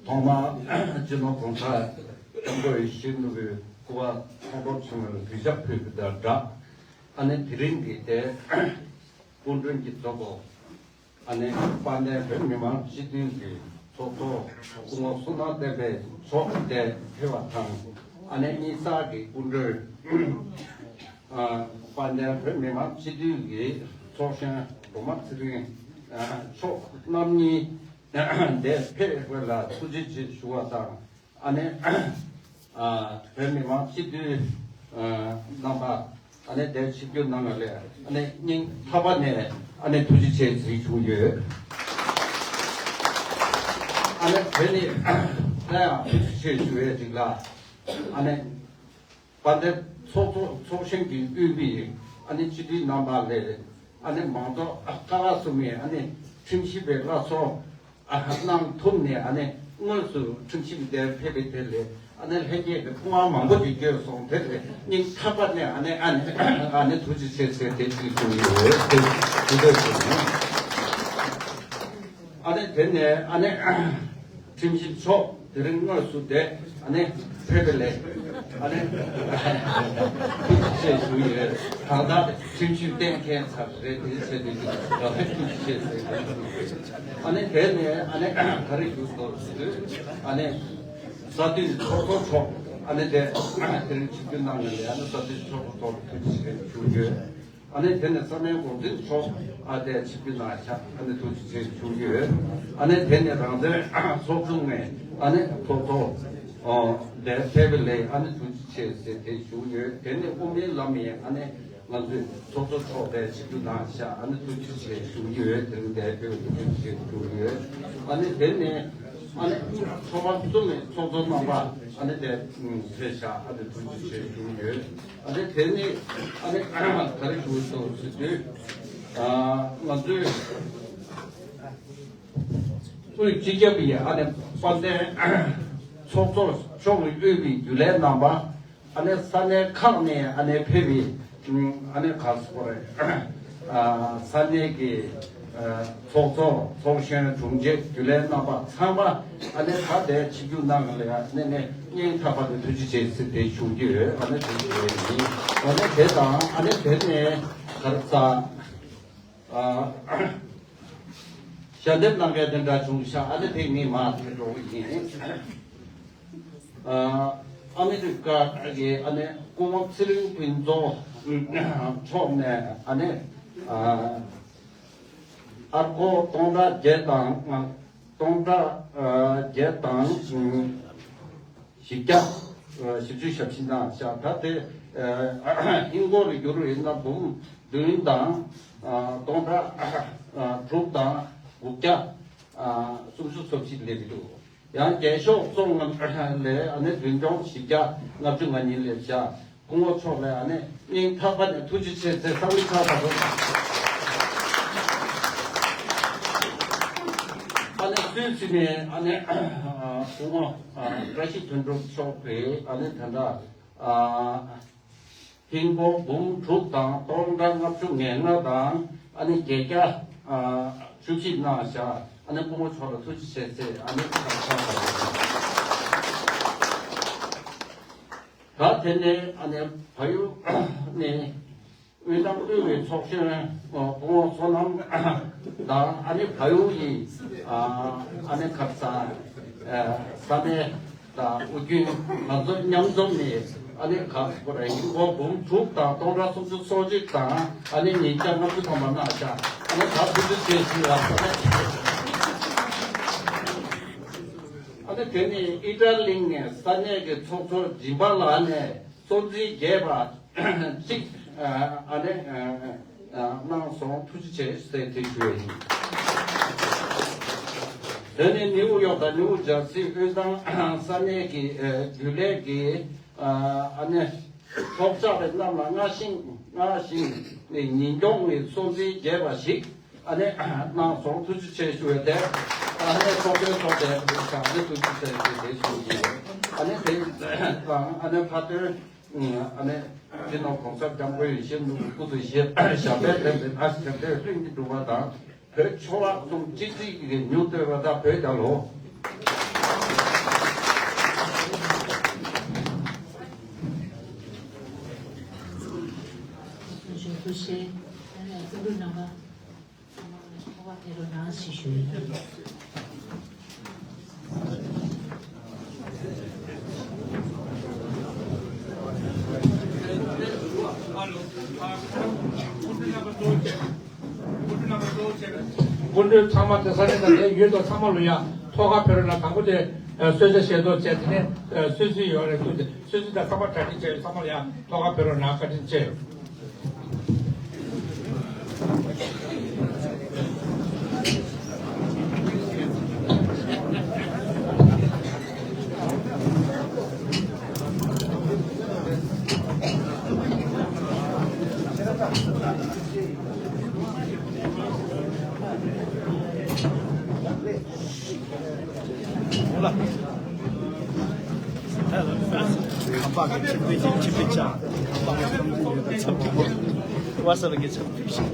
ཐོག་མར་སྤྱི་ནོར་༸གོང་ས་༸སྐྱབས་མགོན་ཡིད་བཞིན་ནོར་བུའི་སྐུ་པར་ཚོགས་གཙོ་མཆོག་ལ་གུས་ཞབས་ཕུལ་བ་དང་སྦྲགས། ཨ་ནི་དེ་རིང་གི་དེ་སྐུ་མགྲོན་གྱི་གཙོ་བོ། ཨ་ནི་དཔལ་ལྡན་བོད་མི་མང་སྤྱི་འཐུས་ཀྱི་ཚོགས་གཙོ་སྐུ་ངོ་བསོད་ནམས་བསྟན་འཕེལ་མཆོག་དེ་ཕེབས་པ་དང་། ཨ་ནི་དམིགས་བསལ་གྱི་སྐུ་མགྲོན་ཨ་དཔལ་ལྡན་བོད་མི་མང་སྤྱི་འཐུས་ཀྱི་ཚོགས་གཞོན་སྒྲོལ་མ་ཚེ་རིང་མཆོག་རྣམ་གཉིས་དེ་ཕེབས་པ་ལ་ཐུགས་རྗེ་ཆེ་ཞུ་བ་དང་། ཨ་ནི་ཨ་བོད་མི་མང་སྤྱི་འཐུས་ཨ་རྣམ་པ། ཨ་ནི་དེར་ཆིབས་བསྒྱུར་གནང་བ་ལ་ཨ་ནི་སྙིང་ཐག་པ་ནས་ཨ་ནི་ཐུགས་རྗེ་ཆེ་ཟེར་ཞུ་ཡོད། ཨ་ནི་དེ་ནི་ད་ཡང་ཐུགས་རྗེ་ཆེ་ཞུ་བའི་རིགས་ལ། ཨ་ནི་དཔལ་ལྡན་ཚོགས་གཙོ་ཚོགས་གཞོན་གྱིས་དབུས་པའི་ཨ་ནི་སྤྱི་འཐུས་རྣམ་པ་ལས། ཨ་ནི་མང་ཚོགས་ཀ་བ་གསུམ་མའི་ཨ་ནི་ཁྲིམས་ཞིབ་པའི་བླ་སྲོག་ཨ་གནང་ཐུབ་ནས། ཨ་ནི་དངོས་སུ་ཁྲིམས་ཞིབ་དེར་ཕེབས་པའི་དེ་ལས་ཨ་ནི་ལྷན་རྒྱས་ཀྱི་སྐུ་དབང་མང་པོ་ཞིག་བསྐྱོན་སོང་། དེ་ལས་སྙིང་ཐག་པ་ནས་ཨ་ནི་ཨ་ནི་ཨ་ནི་ཐུགས་རྗེ་ཆེ་ཟེར་དེ་ཅིག་གསུང་གི་ཡོད། དེ་དེ་འདྲ་ཞིག་ནས་ཨ་ནི་དེ་ནས་ཨ་ནི་ཁྲིམས་ཞིབ་མཆོག་དེ་རིང་དངོས་སུ་དེ་ཨ་ནི་ཕེབས་པ་ལས་ཨ་ནི་ཐུགས་རྗེ་ཆེ་ཞུ་ཡོད། གང་ལྟར་ཁྲིམས་ཞིབ་གཏན་འཁེལ་ཚར་རེད། དེ་བྱས་དུས་ཀྱི་ཡག་ཐུགས་རྗེ་ཆེ་ཟེར་དགོས། ཨ་ནི་དེ་ནས་ཨ་ནི་ག་རེ་ཞུ་དགོས་ཟེར་དུས། ཨ་ནི་ས་འཐུས་ཚོགས་གཙོ་མཆོག་ཨ་ནི་དེ་དེ་རིང་ཆིབས་བསྒྱུར་གནང་ཡོད་ལ། ཨ་ནི་ས་འཐུས་ཚོགས་གཙོ་མཆོག་ལ་ཐུགས་རྗེ་ཆེ་ཞུ་ཡོད། ཨ་ནི་དེ་ནས་ས་གནས་འགོ་འཛིན་མཆོག་ཨ་དེ་ཆིབས་བསྒྱུར་གནང་ཤག་ཨ་ནི་ཐུགས་རྗེ་ཆེ་ཞུ་ཡོད། ཨ་ནི་དེ་ནས་རང་བཙན་ཚོགས་ཆུང་ནས་ཨ་ནི་ཚོགས་གཙོ་ཨོ་དེ་ཕེབས་པ་ལས་ཨ་ནི་ཐུགས་རྗེ་ཆེ་ཟེར་དེ་ཞུ་ཡོད། དེ་ནས་དབུ་མའི་ལམ་ཡིན་ཨ་ནི་ང་ཚོའི་ཚོགས་གཙོ་མཆོག་དེ་ཆིབས་བསྒྱུར་གནང་ཤག་ཨ་ནི་ཐུགས་རྗེ་ཆེ་ཞུ་ཡོད། དེ་རིང་དེ་ཕེབས་པ་ཐུགས་རྗེ་ཆེ་ཞུ་ཡོད། ཨ་ནི་དེ་ནས་ཨ་ནི་ཚོགས་པ་གསུམ་ནས་ཚོགས་གཙོ་རྣམ་པ་ཨ་ནི་དེ་ཕེབས་ཤག་ཨ་ནི་ཐུགས་རྗེ་ཆེ་ཞུ་ཡོད། ཨ་ནི་དེ་ནི་ཨ་ནི་ག་རེ་ཞུ་དགོས་ཟེར་དུས། ཨ་ང་ཚོའི་དབུས་སྤྱི་ཁྱབ་ཡིན་ཨ་ནི་དཔལ་ལྡན་ཚོགས་གཙོ་མཆོག་གིས་དབུས་པའི་རྒྱུན་ལས་རྣམ་པ། ཨ་ནི་ས་གནས་ཁག་ནས་ཨ་ནི་ཕེབས་པའི་ཨ་ནི་ག་རེ་ཟེར་དགོས་རེད། ཨ་ས་གནས་ཀྱི་ཨ་ཚོགས་གཙོ་ཚོགས་གཞོན་དྲུང་ཆེ་རྒྱུན་ལས་རྣམ་པ་ཚང་མ་ཨ་ནི་ད་ལྟའི་ཆིབས་བསྒྱུར་གནང་ལ་ཨ་ནི་ནས་སྙིང་ཐག་པ་ནས་ཐུགས་རྗེ་ཆེ་ཟེར་དེ་ཞུ་རྒྱུ་ཡོད། ཨ་ནི་དེ་ཞུ་ཡས་ཡིན། ཨ་ནི་དེ་དང་ཨ་ནི་དེ་ནས་ག་རེ་ཟ། ཨ་ཞལ་འདེབས་གནང་མཁན་དེ་འདྲ་བྱུང་ཤག་ཨ་ནི་དེ་ངས་མར་ཕེབས་འགྲོ་གི་ཡིན། ཨ་ཨ་མི་རི་ཀ་གི་ཨ་ནི་སྐུ་ངོ་ཚེ་རིང་ཕུན་ཚོགས་མཆོག་ནས་ཨ་ནི་ཨ་ཨར་སྒོར་སྟོང་ཕྲག་བརྒྱད་དང་སྟོང་ཕྲག་ཨ་བརྒྱད་དང་བཞི་བརྒྱ་ཨ་བཞི་བཅུ་ཞེ་བཞི་གནང་ཤག་ད་དེ་ཨ་ཧིན་སྒོར་ལ་བསྒྱུར་བ་ཡིན་ན་འབུམ་བདུན་དང་ཨ་སྟོང་ཕྲག་ཨ་དྲུག་དང་དགུ་བརྒྱ་ཨ་སུམ་ཅུ་སོ་བཞི་སླེབས་ཀྱི་འདུག་ཡང་རྒྱལ་མཆོག་བཙོང་ལ་ཨ་ནི་མདུན་ལྗོངས་བཞི་བརྒྱ་ལྔ་བཅུ་ང་གཉིས་སླེབས་ཤག་སྐུ་ངོ་མཆོག་ལ་ཨ་ནི་སྙིང་ཐག་པ་ནས་ཐུགས་རྗེ་ཆེ་ཟེར་བསམ་བློ་ཆགས་པ་རེད། ཨ་ནི་སུད་སི་ནས་ཨ་ནི་སྐུ་ངོ་བཀྲ་ཤིས་དོན་གྲུབ་མཆོག་གིས་ཨ་ནི་ད་ལྟ་ཧིན་སྒོར་འབུམ་དྲུག་དང་སྟོང་ཕྲག་ལྔ་བཅུ་ང་ལྔ་དང་ཨ་ནི་བརྒྱད་བརྒྱ་བཅུ་གཅིག་གནང་ཤག་ཨ་ནི་སྐུ་ངོ་མཆོག་ལ་ཐུགས་རྗེ་ཆེ་ཟེར་ཨ་ནི་ཆགས་ཆགས་པ་རེད། ད་དེ་ནས་ཨ་ནི་བལ་ཡུལ་ནས་དབུས་གཙང་དབུས་པའི་ཚོགས་གཞོན་སྐུ་ངོ་བསོད་ནམས་དང་ཨ་ནི་བལ་ཡུལ་གྱི་ཨ་ནི་ཁ་ས་ས་གནས་དང་དབུས་རྒྱུན་ང་ཚོ་མཉམ་འཛོམས་ནས་ ཨ་ནི་ག་ཁོ་རང་ཡིན་སྒོར་འབུམ་དྲུག་དང་སྟོང་ཕྲག་སུམ་ཅུ་སོ་གཅིག་དང་ཨ་ནི་ཉིས་བརྒྱ་ལྔ་བཅུ་ཐམ་པ་གནང་ཤག་ཨ་ནི་ད་ཐུགས་རྗེ་ཆེ་ཞུ་ཡ། ཨ་ནི་དེ་ནི་ཨི་ཏྲ་གླིང་ནས་ས་གནས་ཀྱི་ཚོགས་གཙོ་སྦྱིན་པ་ལགས་ནས་གཙོ་འཛིན་རྒྱས་པ་གཅིག་ཨ་ནི་གནང་སོང་། ཐུགས་རྗེ་ཆེ་ཟེར་དེ་ཞུ་ཡ་ཡིན། དེ་ནི་ནིའུ་ཡོག་དང་ནིའུ་ཇར་སི་དབུས་གཙང་ས་གནས་ཀྱི་རྒྱུན་ལས་ཀྱི་ཨ་ནི་ཚོགས་བཅར་བའི་རྣམས་ལ་སྔར་བཞིན་སྔར་བཞིན་ཉིན་གྱོང་གི་གཙོ་འཛིན་རྒྱས་པ་ཞིག་ཨ་ནི་གནང་སོང་། ཐུགས་རྗེ་ཆེ་ཞུ་བའི་དེ་ཨ་ནི་ཚོགས་པའི་ཚོགས་དེ་ཨ་ནི་ཐུགས་རྗེ་ཆེ་ཞུ་བའི་དེ་ཞུ་ཡིན། ཨ་ནི་དེ་དང་ཨ་ནི་ཁ་ཏོན་ཨ་ནི་སྤྱི་ནོར་གོང་ས་སྐྱབས་མགོན་ཡིད་བཞིན་ནོར་བུ་སྐུ་ཚེ་ཞབས་པད་བརྟན་པའི་ཨ་ཞབས་པད་ལྷུན་གྱིས་གྲུབ་པ་དང་། བོད་ཆོལ་ཁ་གསུམ་གཅིག་སྒྲིལ་གྱི་མྱུར་བསྟོད་པ་དང་བོད་རྒྱལ་ལོ། སྐུ་མགྲོན་ཚང་མ་དེ་ས་གནས་དང་དེ་ཡུལ་དུ་ཚང་མ་ལོ་ཡ་ཐོག་ཁ་ཕེབས་རོགས་གནང་། དང་པོ་དེ་གསོལ་ཇ་བཞེས་ཐོག་བཅས། དེ་ནས་གསོལ་ཚིགས་ཡོད་རེད་འདུག་སྟེ་གསོལ་ཚིགས་དང་ཚང་མ་གྲ་སྒྲིག་བྱས་ཡོད། ཚང་མ་ལ་ཡ་ཐོག་ཁ་ཕེབས་རོགས་གནང་། བཀའ་དྲིན་ཆེ། ཁམས་པ་གི་ཁྱིམ་པའི་ཁྱིམ་པའི་ཆ། ཁམས་པ་གི་ཁྱིམ་པའི་ཆ། ཁམས་པ་གི་ཁྱིམ་པའི་ཆ།